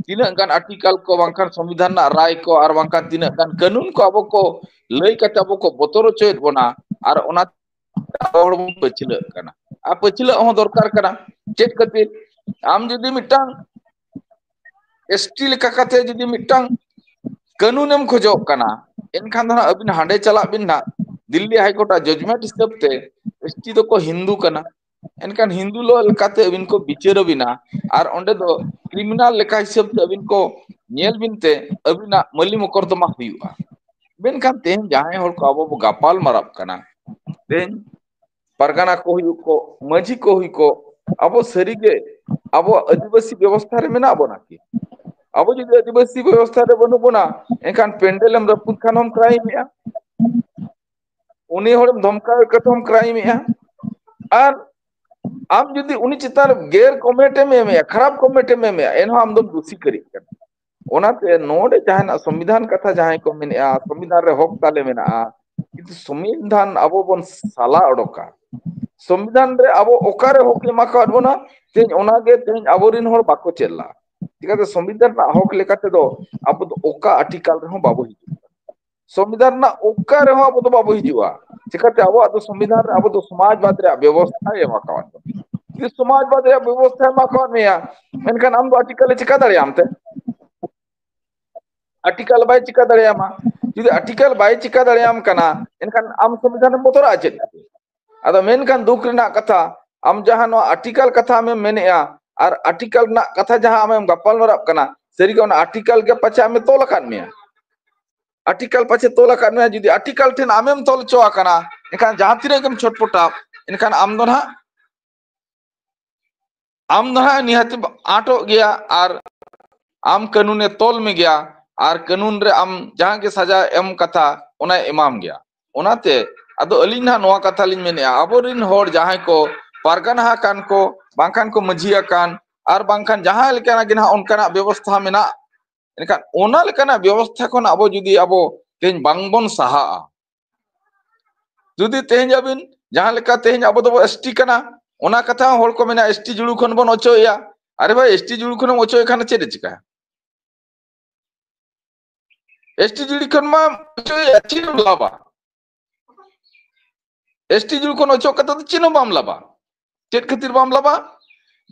ᱛᱤᱱᱟᱹᱜ ᱜᱟᱱ ᱟᱨᱴᱤᱠᱟᱞ ᱠᱚ ᱵᱟᱝᱠᱷᱟᱱ ᱥᱚᱝᱵᱤᱫᱷᱟᱱ ᱨᱮᱱᱟᱜ ᱨᱟᱭ ᱠᱚ ᱟᱨ ᱵᱟᱝᱠᱷᱟᱱ ᱛᱤᱱᱟᱹᱜ ᱜᱟᱱ ᱠᱟᱹᱱᱩᱱ ᱠᱚ ᱟᱵᱚ ᱠᱚ ᱞᱟᱹᱭ ᱠᱟᱛᱮ ᱟᱵᱚ ᱠᱚ ᱵᱚᱛᱚᱨ ᱦᱚᱪᱚᱭᱮᱫ ᱵᱚᱱᱟ, ᱟᱨ ᱚᱱᱟ ᱟᱵᱚ ᱦᱚᱲ ᱵᱚᱱ ᱯᱟᱹᱪᱷᱞᱟᱹᱜ ᱠᱟᱱᱟ᱾ ᱟᱨ ᱯᱟᱹᱪᱷᱞᱟᱹᱜ ᱦᱚᱸ ᱫᱚᱨᱠᱟᱨ ᱠᱟᱱᱟ᱾ ᱪᱮᱫ ᱠᱷᱟᱹᱛᱤᱨ? ᱟᱢ ᱡᱩᱫᱤ ᱢᱤᱫᱴᱟᱝ ᱮᱥᱴᱤ ᱞᱮᱠᱟ ᱠᱟᱛᱮ ᱡᱩᱫᱤ ᱢᱤᱫᱴᱟᱝ ᱠᱟᱹᱱᱩᱱᱮᱢ ᱠᱷᱚᱡᱚᱜ ᱠᱟᱱᱟ, ᱮᱱᱠᱷᱟᱱ ᱫᱚ ᱦᱟᱸᱜ ᱟᱹᱵᱤᱱ ᱦᱟᱸᱰᱮ ᱪᱟᱞᱟᱜ ᱵᱤᱱ ᱦᱟᱸᱜ, ᱫᱤᱞᱞᱤ ᱦᱟᱭ ᱠᱳᱨᱴ ᱟᱜ ᱡᱟᱡᱽᱢᱮᱱᱴ ᱦᱤᱥᱟᱹᱵ ᱛᱮ ᱮᱥᱴᱤ ᱫᱚᱠᱚ ᱦᱤᱱᱫᱩ ᱠᱟᱱᱟ, ᱮᱱᱠᱷᱟᱱ ᱦᱤᱱᱫᱩ ᱞᱚ ᱞᱮᱠᱟᱛᱮ ᱟᱹᱵᱤᱱ ᱠᱚ ᱵᱤᱪᱟᱹᱨ ᱟᱹᱵᱤᱱᱟ, ᱟᱨ ᱚᱸᱰᱮ ᱫᱚ ᱠᱨᱤᱢᱤᱱᱟᱞ ᱞᱮᱠᱟ ᱦᱤᱥᱟᱹᱵ ᱛᱮ ᱟᱹᱵᱤᱱ ᱠᱚ ᱧᱮᱞ ᱵᱤᱱ ᱛᱮ ᱟᱹᱵᱤᱱᱟᱜ ᱢᱟᱹᱞᱤ ᱢᱚᱠᱚᱨᱫᱚᱢᱟ ᱦᱩᱭᱩᱜᱼᱟ᱾ ᱢᱮᱱᱠᱷᱟᱱ ᱛᱮᱦᱮᱧ ᱡᱟᱦᱟᱸᱭ ᱦᱚᱲ ᱠᱚ ᱟᱵᱚ ᱵᱚ ᱜᱟᱯᱟᱞ ᱢᱟᱨᱟᱜ ᱠᱟᱱᱟ, ᱛᱮᱦᱮᱧ ᱯᱟᱨᱜᱟᱱᱟ ᱠᱚ ᱦᱩᱭᱩᱜ ᱠᱚ, ᱢᱟᱹᱡᱷᱤ ᱠᱚ ᱦᱩᱭᱩᱜ ᱠᱚ, ᱟᱵᱚ ᱥᱟᱹᱨᱤᱜᱮ ᱟᱵᱚ ᱟᱹᱫᱤᱵᱟᱹᱥᱤ ᱵᱮᱵᱚᱥᱛᱷᱟ ᱨᱮ ᱢᱮᱱᱟᱜ ᱵᱚᱱᱟ ᱠᱤ? ᱟᱵᱚ ᱡᱩᱫᱤ ᱟᱹᱫᱤᱵᱟᱹᱥᱤ ᱵᱮᱵᱚᱥᱛᱷᱟ ᱨᱮ ᱵᱟᱹᱱᱩᱜ ᱵᱚᱱᱟ, ᱮᱱᱠᱷᱟᱱ ᱯᱮᱱᱰᱮᱞ ᱮᱢ ᱨᱟᱹᱯᱩᱫ ᱠᱷᱟᱱ ᱦᱚᱸᱢ ᱠᱨᱟᱭᱤᱢ ᱮᱜᱼᱟ, ᱩᱱᱤ ᱦᱚᱲᱮᱢ ᱫᱷᱚᱢᱠᱟᱣᱮᱫ ᱠᱟᱛᱮ ᱦᱚᱸᱢ ᱠᱨᱟᱭᱤᱢ ᱮᱜᱼᱟ, ᱟᱨ ᱟᱢ ᱡᱩᱫᱤ ᱩᱱᱤ ᱪᱮᱛᱟᱱ ᱨᱮ ᱜᱮᱨ ᱠᱚᱢᱮᱱᱴ ᱮᱢ ᱮᱢᱮᱜᱼᱟ, ᱠᱷᱟᱨᱟᱯ ᱠᱚᱢᱮᱱᱴ ᱮᱢ ᱮᱢᱮᱜᱼᱟ, ᱮᱱᱦᱚᱸ ᱟᱢ ᱫᱚᱢ ᱫᱩᱥᱤ ᱠᱟᱹᱨᱤᱜ ᱠᱟᱱᱟ᱾ ᱚᱱᱟᱛᱮ ᱱᱚᱰᱮ ᱡᱟᱦᱟᱱᱟᱜ ᱥᱚᱝᱵᱤᱫᱷᱟᱱ ᱠᱟᱛᱷᱟ ᱡᱟᱦᱟᱸᱭ ᱠᱚ ᱢᱮᱱᱮᱜᱼᱟ, ᱥᱚᱝᱵᱤᱫᱷᱟᱱ ᱨᱮ ᱦᱚᱠ ᱛᱟᱞᱮ ᱢᱮᱱᱟᱜᱼᱟ, ᱠᱤᱱᱛᱩ ᱥᱚᱝᱵᱤᱫᱷᱟᱱ ᱟᱵᱚ ᱵᱚᱱ ᱥᱟᱞᱟ ᱚᱰᱚᱠᱟ᱾ ᱥᱚᱝᱵᱤᱫᱷᱟᱱ ᱨᱮ ᱟᱵᱚ ᱚᱠᱟᱨᱮ ᱦᱚᱠ ᱮᱢ ᱟᱠᱟᱫ ᱵᱚᱱᱟ, ᱛᱮᱦᱮᱧ ᱚᱱᱟᱜᱮ ᱛᱮᱦᱮᱧ ᱟᱵᱚᱨᱮᱱ ᱦᱚᱲ ᱵᱟᱠᱚ ᱪᱮᱫ ᱞᱟ᱾ ᱪᱤᱠᱟᱹᱛᱮ ᱥᱚᱝᱵᱤᱫᱷᱟᱱ ᱨᱮᱱᱟᱜ ᱦᱚᱠ ᱞᱮᱠᱟ ᱛᱮᱫᱚ ᱟᱵᱚ ᱫᱚ ᱚᱠᱟ ᱟᱨᱴᱤᱠᱟᱞ ᱨᱮᱦᱚᱸ ᱵᱟᱵᱚ ᱦᱤᱡᱩᱜᱼᱟ᱾ ᱥᱚᱝᱵᱤᱫᱷᱟᱱ ᱨᱮᱱᱟᱜ ᱚᱠᱟ ᱨᱮᱦᱚᱸ ᱟᱵᱚ ᱫᱚ ᱵᱟᱵᱚ ᱦᱤᱡᱩᱜᱼᱟ᱾ ᱪᱤᱠᱟᱹᱛᱮ ᱟᱵᱚᱣᱟᱜ ᱫᱚ ᱥᱚᱝᱵᱤᱫᱷᱟᱱ ᱨᱮ ᱟᱵᱚ ᱫᱚ ᱥᱚᱢᱟᱡᱽᱵᱟᱫᱽ ᱨᱮᱭᱟᱜ ᱵᱮᱵᱚᱥᱛᱷᱟᱭ ᱮᱢ ᱟᱠᱟᱣᱟᱫ ᱵᱚᱱᱟ᱾ ᱡᱩᱫᱤ ᱥᱚᱢᱟᱡᱽᱵᱟᱫᱽ ᱨᱮᱭᱟᱜ ᱵᱮᱵᱚᱥᱛᱷᱟ ᱮᱢᱟ ᱠᱚᱣᱟ ᱢᱮᱭᱟ, ᱮᱱᱠᱷᱟᱱ ᱟᱢ ᱫᱚ ᱟᱨᱴᱤᱠᱟᱞ ᱮ ᱪᱤᱠᱟ ᱫᱟᱲᱮᱭᱟᱢ ᱛᱮ? ᱟᱨᱴᱤᱠᱟᱞ ᱵᱟᱭ ᱪᱤᱠᱟ ᱫᱟᱲᱮᱭᱟᱢᱟ᱾ ᱡᱩᱫᱤ ᱟᱨᱴᱤᱠᱟᱞ ᱵᱟᱭ ᱪᱤᱠᱟ ᱫᱟᱲᱮᱭᱟᱢ ᱠᱟᱱᱟ, ᱮᱱᱠᱷᱟᱱ ᱟᱢ ᱥᱚᱝᱵᱤᱫᱷᱟᱱ ᱮᱢ ᱵᱚᱛᱚᱨᱟᱜᱼᱟ ᱪᱮᱫ? ᱟᱫᱚ ᱢᱮᱱᱠᱷᱟᱱ ᱫᱩᱠ ᱨᱮᱱᱟᱜ ᱠᱟᱛᱷᱟ, ᱟᱢ ᱡᱟᱦᱟᱸ ᱱᱚᱣᱟ ᱟᱨᱴᱤᱠᱟᱞ ᱠᱟᱛᱷᱟ ᱟᱢᱮᱢ ᱢᱮᱱᱮᱜᱼᱟ ᱟᱨ ᱟᱨᱴᱤᱠᱟᱞ ᱨᱮᱱᱟᱜ ᱠᱟᱛᱷᱟ ᱡᱟᱦᱟᱸ ᱟᱢᱮᱢ ᱜᱟᱯᱟᱞ ᱢᱟᱨᱟᱜ ᱠᱟᱱᱟ, ᱥᱟᱹᱨᱤᱜᱮ ᱚᱱᱟ ᱟᱨᱴᱤᱠᱟᱞ ᱜᱮ ᱯᱟᱪᱷᱮ ᱟᱢᱮ ᱛᱚᱞ ᱟᱠᱟᱫ ᱢᱮᱭᱟ᱾ ᱟᱨᱴᱤᱠᱟᱞ ᱯᱟᱪᱷᱮ ᱛᱚᱞ ᱟᱠᱟᱫ ᱢᱮᱭᱟ, ᱡᱩᱫᱤ ᱟᱨᱴᱤᱠᱟᱞ ᱴᱷᱮᱱ ᱟᱢᱮᱢ ᱛᱚᱞ ᱦᱚᱪᱚ ᱟᱠᱟᱱᱟ, ᱮᱱᱠᱷᱟᱱ ᱡᱟᱦᱟᱸ ᱛᱤᱱᱟᱹᱜ ᱜᱮᱢ ᱪᱷᱚᱴᱯᱚᱴᱟ, ᱮᱱᱠᱷᱟᱱ ᱟᱢ ᱫᱚ ᱱᱟᱦᱟᱜ ᱟᱢ ᱫᱚ ᱦᱟᱸᱜ ᱱᱤᱦᱟᱹᱛ ᱟᱸᱴᱚᱜ ᱜᱮᱭᱟ ᱟᱨ ᱟᱢ ᱠᱟᱹᱱᱩᱱᱮ ᱛᱚᱞ ᱢᱮ ᱜᱮᱭᱟ ᱟᱨ ᱠᱟᱹᱱᱩᱱ ᱨᱮ ᱟᱢ ᱡᱟᱦᱟᱸ ᱜᱮ ᱥᱟᱡᱟ ᱮᱢ ᱠᱟᱛᱷᱟ ᱚᱱᱟᱭ ᱮᱢᱟᱢ ᱜᱮᱭᱟ᱾ ᱚᱱᱟᱛᱮ ᱟᱫᱚ ᱟᱹᱞᱤᱧ ᱱᱟᱦᱟᱜ ᱱᱚᱣᱟ ᱠᱟᱛᱷᱟ ᱞᱤᱧ ᱢᱮᱱᱮᱫᱼᱟ, ᱟᱵᱚᱨᱮᱱ ᱦᱚᱲ ᱡᱟᱦᱟᱸᱭ ᱠᱚ ᱯᱟᱨᱜᱟᱱᱟ ᱟᱠᱟᱱ ᱠᱚ, ᱵᱟᱝᱠᱷᱟᱱ ᱠᱚ ᱢᱟᱹᱡᱷᱤ ᱟᱠᱟᱱ, ᱟᱨ ᱵᱟᱝᱠᱷᱟᱱ ᱡᱟᱦᱟᱸ ᱞᱮᱠᱟᱱᱟᱜ ᱜᱮ ᱱᱟᱦᱟᱜ ᱚᱱᱠᱟᱱᱟᱜ ᱵᱮᱵᱚᱥᱛᱷᱟ ᱢᱮᱱᱟᱜ, ᱮᱱᱠᱷᱟᱱ ᱚᱱᱟ ᱞᱮᱠᱟᱱᱟᱜ ᱵᱮᱵᱚᱥᱛᱷᱟ ᱠᱷᱚᱱ ᱟᱵᱚ ᱡᱩᱫᱤ ᱟᱵᱚ ᱛᱮᱦᱮᱧ ᱵᱟᱝᱵᱚᱱ ᱥᱟᱦᱟᱜᱼᱟ, ᱡᱩᱫᱤ ᱛᱮᱦᱮᱧ ᱟᱹᱵᱤᱱ ᱡᱟᱦᱟᱸ ᱞᱮᱠᱟ ᱛᱮᱦᱮᱧ ᱟᱵᱚ ᱫᱚᱵᱚ ᱮᱥᱴᱤ ᱠᱟᱱᱟ, ᱚᱱᱟ ᱠᱟᱛᱷᱟ ᱦᱚᱸ ᱦᱚᱲ ᱠᱚ ᱢᱮᱱᱟ ᱮᱥᱴᱤ ᱡᱩᱲᱩ ᱠᱷᱚᱱ ᱵᱚᱱ ᱚᱪᱚᱜ ᱮᱭᱟ᱾ ᱟᱨᱮ ᱵᱷᱟᱭ, ᱮᱥᱴᱤ ᱡᱩᱲᱩ ᱠᱷᱚᱱᱮᱢ ᱚᱪᱚᱜ ᱮ ᱠᱷᱟᱱ ᱪᱮᱫ ᱮ ᱪᱤᱠᱟᱹᱭᱟ? ᱮᱥᱴᱤ ᱡᱩᱲᱩ ᱠᱷᱚᱱ ᱢᱟ ᱚᱪᱚᱜ ᱮᱭᱟ, ᱪᱮᱫ ᱮᱢ ᱞᱟᱵᱟ? ᱮᱥᱴᱤ ᱡᱩᱲᱩ ᱠᱷᱚᱱ ᱚᱪᱚᱜ ᱠᱟᱛᱮ ᱫᱚ ᱪᱮᱫ ᱦᱚᱸ ᱵᱟᱢ ᱞᱟᱵᱟ᱾ ᱪᱮᱫ ᱠᱷᱟᱹᱛᱤᱨ ᱵᱟᱢ ᱞᱟᱵᱟ?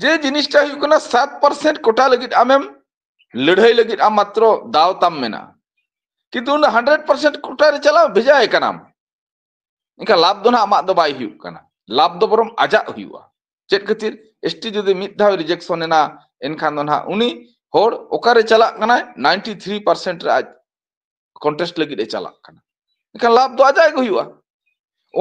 ᱡᱮ ᱡᱤᱱᱤᱥᱴᱟ ᱦᱩᱭᱩᱜ ᱠᱟᱱᱟ ᱥᱟᱛ ᱯᱟᱨᱥᱮᱱᱴ ᱠᱳᱴᱟ ᱞᱟᱹᱜᱤᱫ ᱟᱢᱮᱢ ᱞᱟᱹᱲᱦᱟᱹᱭ ᱞᱟᱹᱜᱤᱫ ᱟᱢ ᱢᱟᱛᱨᱚ ᱫᱟᱣ ᱛᱟᱢ ᱢᱮᱱᱟᱜᱼᱟ, ᱠᱤᱱᱛᱩ ᱩᱱᱤ ᱦᱟᱱᱰᱨᱮᱰ ᱯᱟᱨᱥᱮᱱᱴ ᱠᱳᱴᱟ ᱨᱮ ᱪᱟᱞᱟᱣ ᱵᱷᱮᱡᱟᱭᱮ ᱠᱟᱱᱟᱢ᱾ ᱮᱱᱠᱷᱟᱱ ᱞᱟᱵᱷ ᱫᱚ ᱱᱟᱦᱟᱜ ᱟᱢᱟᱜ ᱫᱚ ᱵᱟᱭ ᱦᱩᱭᱩᱜ ᱠᱟᱱᱟ, ᱞᱟᱵᱷ ᱫᱚ ᱵᱚᱨᱚᱝ ᱟᱡᱟᱜ ᱦᱩᱭᱩᱜᱼᱟ᱾ ᱪᱮᱫ ᱠᱷᱟᱹᱛᱤᱨ? ᱮᱥᱴᱤ ᱡᱩᱫᱤ ᱢᱤᱫ ᱫᱷᱟᱣ ᱨᱤᱡᱮᱠᱥᱚᱱ ᱮᱱᱟ, ᱮᱱᱠᱷᱟᱱ ᱫᱚ ᱱᱟᱦᱟᱜ ᱩᱱᱤ ᱦᱚᱲ ᱚᱠᱟᱨᱮ ᱪᱟᱞᱟᱜ ᱠᱟᱱᱟᱭ? ᱱᱟᱭᱤᱱᱴᱤ ᱛᱷᱨᱤ ᱯᱟᱨᱥᱮᱱᱴ ᱨᱮ ᱟᱡ ᱠᱚᱱᱴᱮᱥᱴ ᱞᱟᱹᱜᱤᱫ ᱮ ᱪᱟᱞᱟᱜ ᱠᱟᱱᱟ᱾ ᱮᱱᱠᱷᱟᱱ ᱞᱟᱵᱷ ᱫᱚ ᱟᱡᱟᱜ ᱜᱮ ᱦᱩᱭᱩᱜᱼᱟ᱾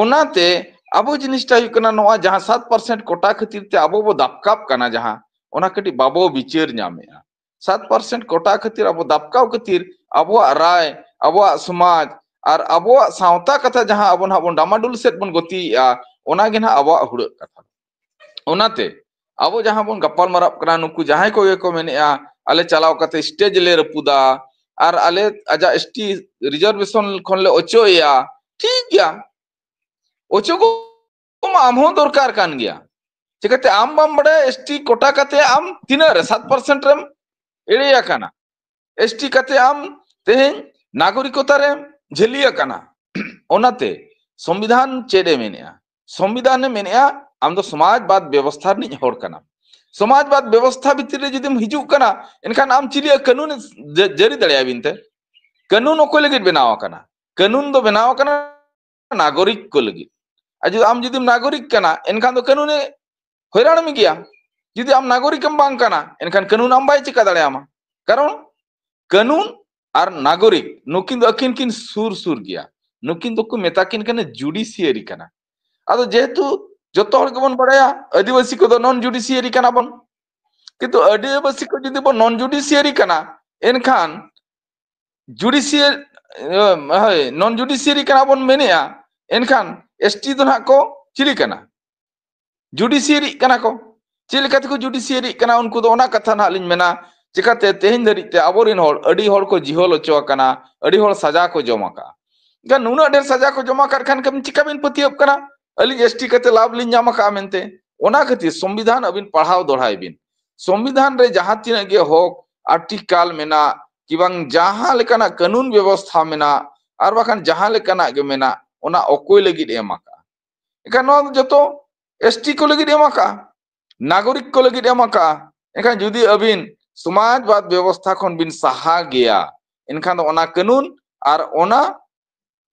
ᱚᱱᱟᱛᱮ ᱟᱵᱚ ᱡᱤᱱᱤᱥᱴᱟ ᱦᱩᱭᱩᱜ ᱠᱟᱱᱟ, ᱱᱚᱣᱟ ᱡᱟᱦᱟᱸ ᱥᱟᱛ ᱯᱟᱨᱥᱮᱱᱴ ᱠᱳᱴᱟ ᱠᱷᱟᱹᱛᱤᱨ ᱛᱮ ᱟᱵᱚ ᱵᱚ ᱫᱟᱯᱠᱟᱵ ᱠᱟᱱᱟ, ᱡᱟᱦᱟᱸ ᱚᱱᱟ ᱠᱟᱹᱴᱤᱡ ᱵᱟᱵᱚ ᱵᱤᱪᱟᱹᱨ ᱧᱟᱢᱮᱜᱼᱟ᱾ ᱥᱟᱛ ᱯᱟᱨᱥᱮᱱᱴ ᱠᱳᱴᱟ ᱠᱷᱟᱹᱛᱤᱨ ᱟᱵᱚ ᱫᱟᱯᱠᱟᱣ ᱠᱷᱟᱹᱛᱤᱨ ᱟᱵᱚᱣᱟᱜ ᱨᱟᱭ, ᱟᱵᱚᱣᱟᱜ ᱥᱚᱢᱟᱡᱽ ᱟᱨ ᱟᱵᱚᱣᱟᱜ ᱥᱟᱶᱛᱟ ᱠᱟᱛᱷᱟ ᱡᱟᱦᱟᱸ ᱟᱵᱚ ᱱᱟᱦᱟᱜ ᱵᱚᱱ ᱰᱟᱢᱟᱰᱩᱞ ᱥᱮᱫ ᱵᱚᱱ ᱜᱚᱛᱤᱭᱮᱜᱼᱟ, ᱚᱱᱟ ᱜᱮ ᱱᱟᱦᱟᱜ ᱟᱵᱚᱣᱟᱜ ᱦᱩᱲᱟᱹᱜ ᱠᱟᱛᱷᱟ᱾ ᱚᱱᱟᱛᱮ ᱟᱵᱚ ᱡᱟᱦᱟᱸ ᱵᱚᱱ ᱜᱟᱯᱟᱞ ᱢᱟᱨᱟᱜ ᱠᱟᱱᱟ, ᱱᱩᱠᱩ ᱡᱟᱦᱟᱸᱭ ᱠᱚᱜᱮ ᱠᱚ ᱢᱮᱱᱮᱜᱼᱟ, ᱟᱞᱮ ᱪᱟᱞᱟᱣ ᱠᱟᱛᱮ ᱥᱴᱮᱡᱽ ᱞᱮ ᱨᱟᱹᱯᱩᱫᱟ ᱟᱨ ᱟᱞᱮ ᱟᱡᱟᱜ ᱮᱥᱴᱤ ᱨᱤᱡᱟᱨᱵᱷᱮᱥᱚᱱ ᱠᱷᱚᱱ ᱞᱮ ᱚᱪᱚᱜ ᱮᱭᱟ, ᱴᱷᱤᱠ ᱜᱮᱭᱟ, ᱚᱪᱚᱜᱚᱜ ᱢᱟ, ᱟᱢ ᱦᱚᱸ ᱫᱚᱨᱠᱟᱨ ᱠᱟᱱ ᱜᱮᱭᱟ᱾ ᱪᱤᱠᱟᱹᱛᱮ ᱟᱢ ᱵᱟᱢ ᱵᱟᱲᱟᱭᱟ ᱮᱥᱴᱤ ᱠᱳᱴᱟ ᱠᱟᱛᱮ ᱟᱢ ᱛᱤᱱᱟᱹᱜ ᱨᱮ ᱥᱟᱛ ᱯᱟᱨᱥᱮᱱᱴ ᱨᱮᱢ ᱮᱲᱮ ᱟᱠᱟᱱᱟ? ᱮᱥᱴᱤ ᱠᱟᱛᱮ ᱟᱢ ᱛᱮᱦᱮᱧ ᱱᱟᱜᱚᱨᱤᱠᱚᱛᱟ ᱨᱮᱢ ᱡᱷᱟᱹᱞᱤ ᱟᱠᱟᱱᱟ᱾ ᱚᱱᱟᱛᱮ ᱥᱚᱝᱵᱤᱫᱷᱟᱱ ᱪᱮᱫ ᱮ ᱢᱮᱱᱮᱜᱼᱟ? ᱥᱚᱝᱵᱤᱫᱷᱟᱱ ᱮ ᱢᱮᱱᱮᱜᱼᱟ, ᱟᱢ ᱫᱚ ᱥᱚᱢᱟᱡᱽᱵᱟᱫ ᱵᱮᱵᱚᱥᱛᱷᱟ ᱨᱤᱱᱤᱡ ᱦᱚᱲ ᱠᱟᱱᱟᱢ᱾ ᱥᱚᱢᱟᱡᱽᱵᱟᱫ ᱵᱮᱵᱚᱥᱛᱷᱟ ᱵᱷᱤᱛᱤᱨ ᱨᱮ ᱡᱩᱫᱤᱢ ᱦᱤᱡᱩᱜ ᱠᱟᱱᱟ, ᱮᱱᱠᱷᱟᱱ ᱟᱢ ᱪᱤᱞᱤᱭᱟᱜ ᱠᱟᱹᱱᱩᱱ ᱡᱟᱹ-, ᱡᱟᱹᱨᱤ ᱫᱟᱲᱮᱭᱟᱵᱤᱱ ᱛᱮ? ᱠᱟᱹᱱᱩᱱ ᱚᱠᱚᱭ ᱞᱟᱹᱜᱤᱫ ᱵᱮᱱᱟᱣ ᱟᱠᱟᱱᱟ? ᱠᱟᱹᱱᱩᱱ ᱫᱚ ᱵᱮᱱᱟᱣ ᱟᱠᱟᱱᱟ ᱱᱟᱜᱚᱨᱤᱠ ᱠᱚ ᱞᱟᱹᱜᱤᱫ᱾ ᱟᱨ ᱡᱩᱫᱤ ᱟᱢ ᱡᱩᱫᱤᱢ ᱱᱟᱜᱚᱨᱤᱠ ᱠᱟᱱᱟ, ᱮᱱᱠᱷᱟᱱ ᱫᱚ ᱠᱟᱹᱱᱩᱱᱮ ᱦᱚᱭᱨᱟᱱ ᱢᱮ ᱜᱮᱭᱟ᱾ ᱡᱩᱫᱤ ᱟᱢ ᱱᱟᱜᱚᱨᱤᱠ ᱮᱢ ᱵᱟᱝ ᱠᱟᱱᱟ, ᱮᱱᱠᱷᱟᱱ ᱠᱟᱹᱱᱩᱱ ᱟᱢ ᱵᱟᱭ ᱪᱤᱠᱟ ᱫᱟᱲᱮᱭᱟᱢᱟ᱾ ᱠᱟᱨᱚᱱ ᱠᱟᱹᱱᱩᱱ ᱟᱨ ᱱᱟᱜᱚᱨᱤᱠ ᱱᱩᱠᱤᱱ ᱫᱚ ᱟᱹᱠᱤᱱ ᱠᱤᱱ ᱥᱩᱨ ᱥᱩᱨ ᱜᱮᱭᱟ᱾ ᱱᱩᱠᱤᱱ ᱫᱚᱠᱚ ᱢᱮᱛᱟ ᱠᱤᱱ ᱠᱟᱱᱟ ᱡᱩᱰᱤᱥᱤᱭᱟᱨᱤ ᱠᱟᱱᱟ᱾ ᱟᱫᱚ ᱡᱮᱦᱮᱛᱩ ᱡᱚᱛᱚ ᱦᱚᱲ ᱜᱮᱵᱚᱱ ᱵᱟᱲᱟᱭᱟ, ᱟᱹᱫᱤᱵᱟᱹᱥᱤ ᱠᱚᱫᱚ ᱱᱚᱱ ᱡᱩᱰᱤᱥᱤᱭᱟᱨᱤ ᱠᱟᱱᱟ ᱵᱚᱱ᱾ ᱠᱤᱱᱛᱩ ᱟᱹᱫᱤᱵᱟᱹᱥᱤ ᱠᱚ ᱡᱩᱫᱤ ᱵᱚᱱ ᱱᱚᱱ ᱡᱩᱰᱤᱥᱤᱭᱟᱨᱤ ᱠᱟᱱᱟ, ᱮᱱᱠᱷᱟᱱ ᱡᱩᱰᱤᱥᱤᱭᱟᱨ, ᱦᱳᱭ, ᱱᱚᱱ ᱡᱩᱰᱤᱥᱤᱭᱟᱨᱤ ᱠᱟᱱᱟ ᱵᱚᱱ ᱢᱮᱱᱮᱜᱼᱟ, ᱮᱱᱠᱷᱟᱱ ᱮᱥᱴᱤ ᱫᱚ ᱱᱟᱦᱟᱜ ᱠᱚ ᱪᱤᱞᱤ ᱠᱟᱱᱟ? ᱡᱩᱰᱤᱥᱤᱭᱟᱨᱤᱜ ᱠᱟᱱᱟ ᱠᱚ᱾ ᱪᱮᱫ ᱞᱮᱠᱟ ᱛᱮᱠᱚ ᱡᱩᱰᱤᱥᱤᱭᱟᱨᱤᱜ ᱠᱟᱱᱟ ᱩᱱᱠᱩ ᱫᱚ, ᱚᱱᱟ ᱠᱟᱛᱷᱟ ᱱᱟᱦᱟᱜ ᱞᱤᱧ ᱢᱮᱱᱟ᱾ ᱪᱤᱠᱟᱛᱮ ᱛᱮᱦᱮᱧ ᱫᱷᱟᱹᱨᱤᱡ ᱛᱮ ᱟᱵᱚᱨᱮᱱ ᱦᱚᱲ ᱟᱹᱰᱤ ᱦᱚᱲ ᱠᱚ ᱡᱤᱦᱚᱞ ᱦᱚᱪᱚ ᱟᱠᱟᱱᱟ, ᱟᱹᱰᱤ ᱦᱚᱲ ᱥᱟᱡᱟ ᱠᱚ ᱡᱚᱢ ᱟᱠᱟᱫᱼᱟ᱾ ᱮᱱᱠᱷᱟᱱ ᱱᱩᱱᱟᱹᱜ ᱰᱷᱮᱨ ᱥᱟᱡᱟ ᱠᱚ ᱡᱚᱢ ᱟᱠᱟᱫ ᱠᱷᱟᱱ ᱠᱟᱹᱢᱤ ᱪᱤᱠᱟ ᱵᱤᱱ ᱯᱟᱹᱛᱭᱟᱹᱜ ᱠᱟᱱᱟ ᱟᱹᱞᱤᱧ ᱮᱥᱴᱤ ᱠᱟᱛᱮ ᱞᱟᱵᱷ ᱞᱤᱧ ᱧᱟᱢ ᱟᱠᱟᱫᱼᱟ ᱢᱮᱱᱛᱮ? ᱚᱱᱟ ᱠᱷᱟᱹᱛᱤᱨ ᱥᱚᱝᱵᱤᱫᱷᱟᱱ ᱟᱹᱵᱤᱱ ᱯᱟᱲᱦᱟᱣ ᱫᱚᱦᱲᱟᱭ ᱵᱤᱱ᱾ ᱥᱚᱝᱵᱤᱫᱷᱟᱱ ᱨᱮ ᱡᱟᱦᱟᱸ ᱛᱤᱱᱟᱹᱜ ᱜᱮ ᱦᱚᱠ ᱟᱨᱴᱤᱠᱟᱞ ᱢᱮᱱᱟᱜ, ᱠᱤ ᱵᱟᱝ ᱡᱟᱦᱟᱸ ᱞᱮᱠᱟᱱᱟᱜ ᱠᱟᱹᱱᱩᱱ ᱵᱮᱵᱚᱥᱛᱷᱟ ᱢᱮᱱᱟᱜ, ᱟᱨ ᱵᱟᱠᱷᱟᱱ ᱡᱟᱦᱟᱸ ᱞᱮᱠᱟᱱᱟᱜ ᱜᱮ ᱢᱮᱱᱟᱜ, ᱚᱱᱟ ᱚᱠᱚᱭ ᱞᱟᱹᱜᱤᱫ ᱮ ᱮᱢ ᱟᱠᱟᱫᱼᱟ? ᱮᱱᱠᱷᱟᱱ ᱱᱚᱣᱟ ᱫᱚ ᱡᱚᱛᱚ ᱮᱥᱴᱤ ᱠᱚ ᱞᱟᱹᱜᱤᱫ ᱮ ᱮᱢ ᱟᱠᱟᱫᱼᱟ, ᱱᱟᱜᱚᱨᱤᱠ ᱠᱚ ᱞᱟᱹᱜᱤᱫ ᱮ ᱮᱢ ᱟᱠᱟᱫᱼᱟ᱾ ᱮᱱᱠᱷᱟᱱ ᱡᱩᱫᱤ ᱟᱹᱵᱤᱱ ᱥᱚᱢᱟᱡᱽᱵᱟᱫ ᱵᱮᱵᱚᱥᱛᱷᱟ ᱠᱷᱚᱱ ᱵᱤᱱ ᱥᱟᱦᱟ ᱜᱮᱭᱟ, ᱮᱱᱠᱷᱟᱱ ᱫᱚ ᱚᱱᱟ ᱠᱟᱹᱱᱩᱱ ᱟᱨ ᱚᱱᱟ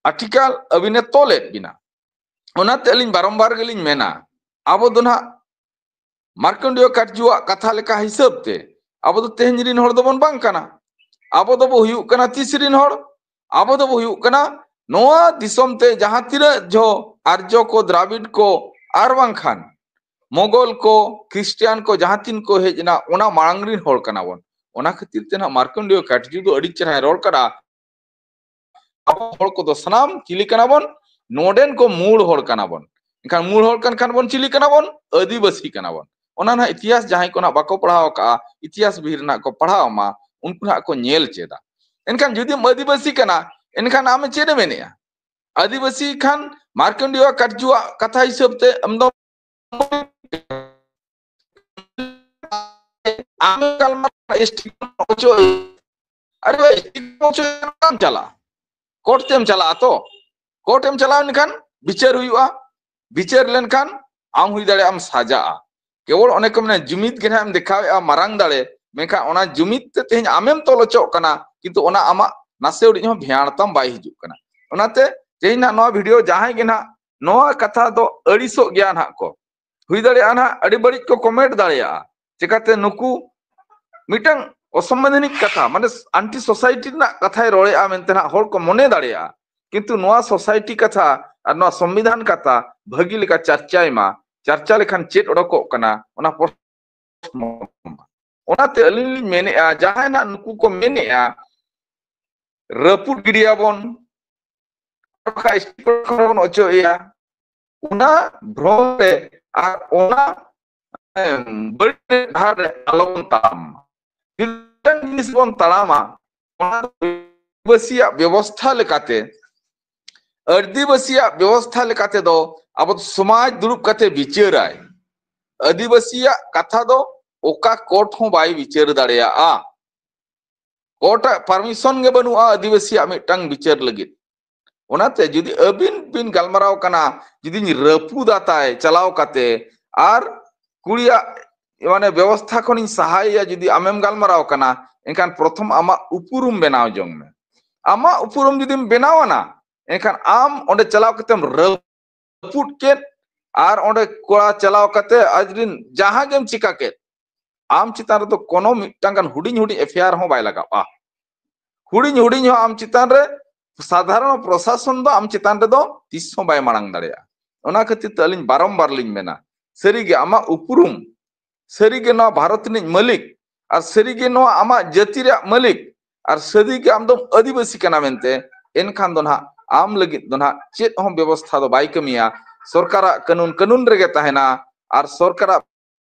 ᱟᱨᱴᱤᱠᱟᱞ ᱟᱹᱵᱤᱱᱮ ᱛᱚᱞᱮᱫ ᱵᱤᱱᱟ᱾ ᱚᱱᱟᱛᱮ ᱟᱹᱞᱤᱧ ᱵᱟᱨᱚᱢᱵᱟᱨ ᱜᱮᱞᱤᱧ ᱢᱮᱱᱟ, ᱟᱵᱚ ᱫᱚ ᱱᱟᱦᱟᱜ ᱢᱟᱨᱠᱚᱱᱰᱮᱭᱚ ᱠᱟᱴᱡᱩᱣᱟᱜ ᱠᱟᱛᱷᱟ ᱞᱮᱠᱟ ᱦᱤᱥᱟᱹᱵ ᱛᱮ ᱟᱵᱚ ᱫᱚ ᱛᱮᱦᱮᱧ ᱨᱤᱱ ᱦᱚᱲ ᱫᱚᱵᱚᱱ ᱵᱟᱝ ᱠᱟᱱᱟ᱾ ᱟᱵᱚ ᱫᱚᱵᱚ ᱦᱩᱭᱩᱜ ᱠᱟᱱᱟ ᱛᱤᱥ ᱨᱤᱱ ᱦᱚᱲ? ᱟᱵᱚ ᱫᱚᱵᱚ ᱦᱩᱭᱩᱜ ᱠᱟᱱᱟ ᱱᱚᱣᱟ ᱫᱤᱥᱚᱢ ᱛᱮ ᱡᱟᱦᱟᱸ ᱛᱤᱱᱟᱹᱜ ᱡᱷᱚ ᱟᱨᱡᱚ ᱠᱚ, ᱫᱨᱟᱵᱤᱰ ᱠᱚ, ᱟᱨ ᱵᱟᱝᱠᱷᱟᱱ ᱢᱚᱜᱚᱞ ᱠᱚ, ᱠᱷᱨᱤᱥᱴᱤᱭᱟᱱ ᱠᱚ ᱡᱟᱦᱟᱸ ᱛᱤᱱ ᱠᱚ ᱦᱮᱡ ᱮᱱᱟ, ᱚᱱᱟ ᱢᱟᱲᱟᱝ ᱨᱤᱱ ᱦᱚᱲ ᱠᱟᱱᱟ ᱵᱚᱱ᱾ ᱚᱱᱟ ᱠᱷᱟᱹᱛᱤᱨ ᱛᱮ ᱱᱟᱦᱟᱜ ᱢᱟᱨᱠᱚᱱᱰᱮᱭᱚ ᱠᱟᱴᱡᱩ ᱫᱚ ᱟᱹᱰᱤ ᱪᱮᱦᱨᱟᱭ ᱨᱚᱲ ᱠᱟᱫᱟ, ᱟᱵᱚ ᱦᱚᱲ ᱠᱚᱫᱚ ᱥᱟᱱᱟᱢ ᱪᱤᱞᱤ ᱠᱟᱱᱟ ᱵᱚᱱ? ᱱᱚᱰᱮᱱ ᱠᱚ ᱢᱩᱞ ᱦᱚᱲ ᱠᱟᱱᱟ ᱵᱚᱱ᱾ ᱮᱱᱠᱷᱟᱱ ᱢᱩᱞ ᱦᱚᱲ ᱠᱟᱱ ᱠᱷᱟᱱ ᱵᱚᱱ ᱪᱤᱞᱤ ᱠᱟᱱᱟ ᱵᱚᱱ? ᱟᱹᱫᱤᱵᱟᱹᱥᱤ ᱠᱟᱱᱟ ᱵᱚᱱ᱾ ᱚᱱᱟ ᱱᱟᱦᱟᱜ ᱤᱛᱤᱦᱟᱥ ᱡᱟᱦᱟᱸᱭ ᱠᱚ ᱱᱟᱦᱟᱜ ᱵᱟᱠᱚ ᱯᱟᱲᱦᱟᱣ ᱟᱠᱟᱫᱼᱟ, ᱤᱛᱤᱦᱟᱥ ᱵᱤᱦᱤᱨ ᱱᱟᱦᱟᱜ ᱠᱚ ᱯᱟᱲᱦᱟᱣ ᱢᱟ, ᱩᱱᱠᱩ ᱱᱟᱦᱟᱜ ᱠᱚ ᱧᱮᱞ ᱪᱮᱫᱟ᱾ ᱮᱱᱠᱷᱟᱱ ᱡᱩᱫᱤᱢ ᱟᱹᱫᱤᱵᱟᱹᱥᱤ ᱠᱟᱱᱟ, ᱮᱱᱠᱷᱟᱱ ᱟᱢ ᱪᱮᱫ ᱮ ᱢᱮᱱᱮᱜᱼᱟ? ᱟᱹᱫᱤᱵᱟᱹᱥᱤ ᱠᱷᱟᱱ ᱢᱟᱨᱠᱚᱱᱰᱮᱭᱚ ᱠᱟᱴᱡᱩᱣᱟᱜ ᱠᱟᱛᱷᱟ ᱦᱤᱥᱟᱹᱵ ᱛᱮ ᱟᱢ ᱫᱚ ᱟᱢ ᱜᱟᱞᱢᱟᱨᱟᱣ ᱮᱥᱴᱤ ᱚᱪᱚᱭ, ᱟᱨᱮ ᱵᱷᱟᱭ, ᱮᱥᱴᱤ ᱚᱪᱚᱭ ᱵᱟᱢ ᱪᱟᱞᱟᱜᱼᱟ, ᱠᱳᱨᱴ ᱛᱮᱢ ᱪᱟᱞᱟᱜᱼᱟ ᱛᱚ᱾ ᱠᱳᱨᱴ ᱮᱢ ᱪᱟᱞᱟᱣ ᱞᱮᱱᱠᱷᱟᱱ ᱵᱤᱪᱟᱹᱨ ᱦᱩᱭᱩᱜᱼᱟ, ᱵᱤᱪᱟᱹᱨ ᱞᱮᱱᱠᱷᱟᱱ ᱟᱢ ᱦᱩᱭ ᱫᱟᱲᱮᱭᱟᱜ ᱟᱢ ᱥᱟᱡᱟᱜᱼᱟ᱾ ᱠᱮᱵᱚᱞ ᱚᱱᱮ ᱠᱚ ᱢᱮᱱᱟ ᱡᱩᱢᱤᱫ ᱜᱮ ᱱᱟᱦᱟᱜ ᱮᱢ ᱫᱮᱠᱷᱟᱣᱮᱫᱼᱟ ᱢᱟᱨᱟᱝ ᱫᱟᱲᱮ, ᱢᱮᱱᱠᱷᱟᱱ ᱚᱱᱟ ᱡᱩᱢᱤᱫ ᱛᱮ ᱛᱮᱦᱮᱧ ᱟᱢᱮᱢ ᱛᱚᱞ ᱚᱪᱚᱜ ᱠᱟᱱᱟ, ᱠᱤᱱᱛᱩ ᱚᱱᱟ ᱟᱢᱟᱜ ᱱᱟᱥᱮ ᱩᱰᱤᱡ ᱦᱚᱸ ᱵᱷᱮᱭᱟᱲ ᱛᱟᱢ ᱵᱟᱭ ᱦᱤᱡᱩᱜ ᱠᱟᱱᱟ᱾ ᱚᱱᱟᱛᱮ ᱛᱮᱦᱮᱧ ᱱᱟᱦᱟᱜ ᱱᱚᱣᱟ ᱵᱷᱤᱰᱤᱭᱳ ᱡᱟᱦᱟᱸᱭ ᱜᱮ ᱱᱟᱦᱟᱜ ᱱᱚᱣᱟ ᱠᱟᱛᱷᱟ ᱫᱚ ᱟᱹᱲᱤᱥᱚᱜ ᱜᱮᱭᱟ ᱱᱟᱦᱟᱜ ᱠᱚ, ᱦᱩᱭ ᱫᱟᱲᱮᱭᱟᱜᱼᱟ ᱱᱟᱦᱟᱜ ᱟᱹᱰᱤ ᱵᱟᱹᱲᱤᱡ ᱠᱚ ᱠᱚᱢᱮᱱᱴ ᱫᱟᱲᱮᱭᱟᱜᱼᱟ᱾ ᱪᱮᱠᱟᱛᱮ ᱱᱩᱠᱩ ᱢᱤᱫᱴᱟᱝ ᱚᱥᱚᱢᱵᱤᱫᱷᱟᱱᱤᱠ ᱠᱟᱛᱷᱟ, ᱢᱟᱱᱮ ᱟᱱᱴᱤ ᱥᱳᱥᱟᱭᱴᱤ ᱨᱮᱱᱟᱜ ᱠᱟᱛᱷᱟᱭ ᱨᱚᱲᱮᱫᱼᱟ ᱢᱮᱱᱛᱮ ᱱᱟᱦᱟᱜ ᱦᱚᱲ ᱠᱚ ᱢᱚᱱᱮ ᱫᱟᱲᱮᱭᱟᱜᱼᱟ, ᱠᱤᱱᱛᱩ ᱱᱚᱣᱟ ᱥᱳᱥᱟᱭᱴᱤ ᱠᱟᱛᱷᱟ ᱟᱨ ᱱᱚᱣᱟ ᱥᱚᱝᱵᱤᱫᱷᱟᱱ ᱠᱟᱛᱷᱟ ᱵᱷᱟᱹᱜᱤ ᱞᱮᱠᱟ ᱪᱟᱨᱪᱟᱭ ᱢᱟ᱾ ᱪᱟᱨᱪᱟ ᱞᱮᱠᱷᱟᱱ ᱪᱮᱫ ᱚᱰᱚᱠᱚᱜ ᱠᱟᱱᱟ, ᱚᱱᱟ ᱯᱨᱚᱥᱱᱚ᱾ ᱚᱱᱟᱛᱮ ᱟᱹᱞᱤᱧ ᱞᱤᱧ ᱢᱮᱱᱮᱫᱼᱟ, ᱡᱟᱦᱟᱸᱭ ᱱᱟᱜ ᱱᱩᱠᱩ ᱠᱚ ᱢᱮᱱᱮᱫᱼᱟ ᱨᱟᱹᱯᱩᱫ ᱜᱤᱰᱤᱭᱟᱵᱚᱱ, ᱚᱠᱟ ᱥᱴᱮᱴ ᱠᱷᱚᱱ ᱵᱚᱱ ᱚᱪᱚᱜ ᱮᱭᱟ, ᱚᱱᱟ ᱵᱷᱨᱚᱢ ᱨᱮ ᱟᱨ ᱚᱱᱟ, ᱮᱢ, ᱵᱟᱹᱲᱤᱡ ᱰᱟᱦᱟᱨ ᱨᱮ ᱟᱞᱚᱵᱚᱱ ᱛᱟᱲᱟᱢ ᱢᱟ᱾ ᱡᱩᱫᱤ ᱢᱤᱫᱴᱟᱝ ᱡᱤᱱᱤᱥ ᱵᱚᱱ ᱛᱟᱲᱟᱢᱟ, ᱚᱱᱟ ᱫᱚ ᱟᱹᱫᱤᱵᱟᱹᱥᱤᱭᱟᱜ ᱵᱮᱵᱚᱥᱛᱷᱟ ᱞᱮᱠᱟᱛᱮ, ᱟᱹᱫᱤᱵᱟᱹᱥᱤᱭᱟᱜ ᱵᱮᱵᱚᱥᱛᱷᱟ ᱞᱮᱠᱟᱛᱮ ᱫᱚ ᱟᱵᱚ ᱫᱚ ᱥᱚᱢᱟᱡᱽ ᱫᱩᱲᱩᱵ ᱠᱟᱛᱮ ᱵᱤᱪᱟᱹᱨᱟᱭ᱾ ᱟᱹᱫᱤᱵᱟᱹᱥᱤᱭᱟᱜ ᱠᱟᱛᱷᱟ ᱫᱚ ᱚᱠᱟ ᱠᱳᱨᱴ ᱦᱚᱸ ᱵᱟᱭ ᱵᱤᱪᱟᱹᱨ ᱫᱟᱲᱮᱭᱟᱜᱼᱟ᱾ ᱠᱳᱨᱴ ᱟᱜ ᱯᱟᱨᱢᱤᱥᱚᱱ ᱜᱮ ᱵᱟᱹᱱᱩᱜᱼᱟ ᱟᱹᱫᱤᱵᱟᱹᱥᱤᱭᱟᱜ ᱢᱤᱫᱴᱟᱝ ᱵᱤᱪᱟᱹᱨ ᱞᱟᱹᱜᱤᱫ᱾ ᱚᱱᱟᱛᱮ ᱡᱩᱫᱤ ᱟᱹᱵᱤᱱ ᱵᱤᱱ ᱜᱟᱞᱢᱟᱨᱟᱣ ᱠᱟᱱᱟ, ᱡᱩᱫᱤᱧ ᱨᱟᱹᱯᱩᱫᱟ ᱛᱟᱭ ᱪᱟᱞᱟᱣ ᱠᱟᱛᱮ ᱟᱨ ᱠᱩᱲᱤᱭᱟᱜ ᱢᱟᱱᱮ ᱵᱮᱵᱚᱥᱛᱷᱟ ᱠᱷᱚᱱᱤᱧ ᱥᱟᱦᱟᱭᱮᱭᱟ, ᱡᱩᱫᱤ ᱟᱢᱮᱢ ᱜᱟᱞᱢᱟᱨᱟᱣ ᱠᱟᱱᱟ, ᱮᱱᱠᱷᱟᱱ ᱯᱨᱚᱛᱷᱚᱢ ᱟᱢᱟᱜ ᱩᱯᱨᱩᱢ ᱵᱮᱱᱟᱣ ᱡᱚᱝ ᱢᱮ᱾ ᱟᱢᱟᱜ ᱩᱯᱨᱩᱢ ᱡᱩᱫᱤᱢ ᱵᱮᱱᱟᱣ ᱟᱱᱟ, ᱮᱱᱠᱷᱟᱱ ᱟᱢ ᱚᱸᱰᱮ ᱪᱟᱞᱟᱣ ᱠᱟᱛᱮᱢ ᱨᱟᱹᱯᱩᱫ ᱠᱮᱫ ᱟᱨ ᱚᱸᱰᱮ ᱠᱚᱲᱟ ᱪᱟᱞᱟᱣ ᱠᱟᱛᱮ ᱟᱡᱨᱤᱱ ᱡᱟᱦᱟᱸ ᱜᱮᱢ ᱪᱤᱠᱟ ᱠᱮᱫ, ᱟᱢ ᱪᱮᱛᱟᱱ ᱨᱮᱫᱚ ᱠᱳᱱᱳ ᱢᱤᱫᱴᱟᱝ ᱜᱟᱱ ᱦᱩᱰᱤᱧ ᱦᱩᱰᱤᱧ ᱮᱯᱷ ᱟᱭ ᱟᱨ ᱦᱚᱸ ᱵᱟᱭ ᱞᱟᱜᱟᱜᱼᱟ᱾ ᱦᱩᱰᱤᱧ ᱦᱩᱰᱤᱧ ᱦᱚᱸ ᱟᱢ ᱪᱮᱛᱟᱱ ᱨᱮ ᱥᱟᱫᱷᱟᱨᱚᱱ ᱯᱨᱚᱥᱟᱥᱚᱱ ᱫᱚ ᱟᱢ ᱪᱮᱛᱟᱱ ᱨᱮᱫᱚ ᱛᱤᱥ ᱦᱚᱸ ᱵᱟᱭ ᱢᱟᱲᱟᱝ ᱫᱟᱲᱮᱭᱟᱜᱼᱟ᱾ ᱚᱱᱟ ᱠᱷᱟᱹᱛᱤᱨ ᱛᱮ ᱟᱹᱞᱤᱧ ᱵᱟᱨᱚᱢᱵᱟᱨ ᱞᱤᱧ ᱢᱮᱱᱟ, ᱥᱟᱹᱨᱤᱜᱮ ᱟᱢᱟᱜ ᱩᱯᱨᱩᱢ, ᱥᱟᱹᱨᱤᱜᱮ ᱱᱚᱣᱟ ᱵᱷᱟᱨᱚᱛ ᱨᱤᱱᱤᱡ ᱢᱟᱹᱞᱤᱠ, ᱟᱨ ᱥᱟᱹᱨᱤᱜᱮ ᱱᱚᱣᱟ ᱟᱢᱟᱜ ᱡᱟᱹᱛᱤ ᱨᱮᱭᱟᱜ ᱢᱟᱹᱞᱤᱠ, ᱟᱨ ᱥᱟᱹᱨᱤᱜᱮ ᱟᱢ ᱫᱚᱢ ᱟᱹᱫᱤᱵᱟᱹᱥᱤ ᱠᱟᱱᱟ ᱢᱮᱱᱛᱮ, ᱮᱱᱠᱷᱟᱱ ᱫᱚ ᱱᱟᱦᱟᱜ ᱟᱢ ᱞᱟᱹᱜᱤᱫ ᱫᱚ ᱱᱟᱦᱟᱜ ᱪᱮᱫ ᱦᱚᱸ ᱵᱮᱵᱚᱥᱛᱷᱟ ᱫᱚ ᱵᱟᱭ ᱠᱟᱹᱢᱤᱭᱟ᱾ ᱥᱚᱨᱠᱟᱨᱟᱜ ᱠᱟᱹᱱᱩᱱ ᱠᱟᱹᱱᱩᱱ ᱨᱮᱜᱮ ᱛᱟᱦᱮᱱᱟ, ᱟᱨ ᱥᱚᱨᱠᱟᱨᱟᱜ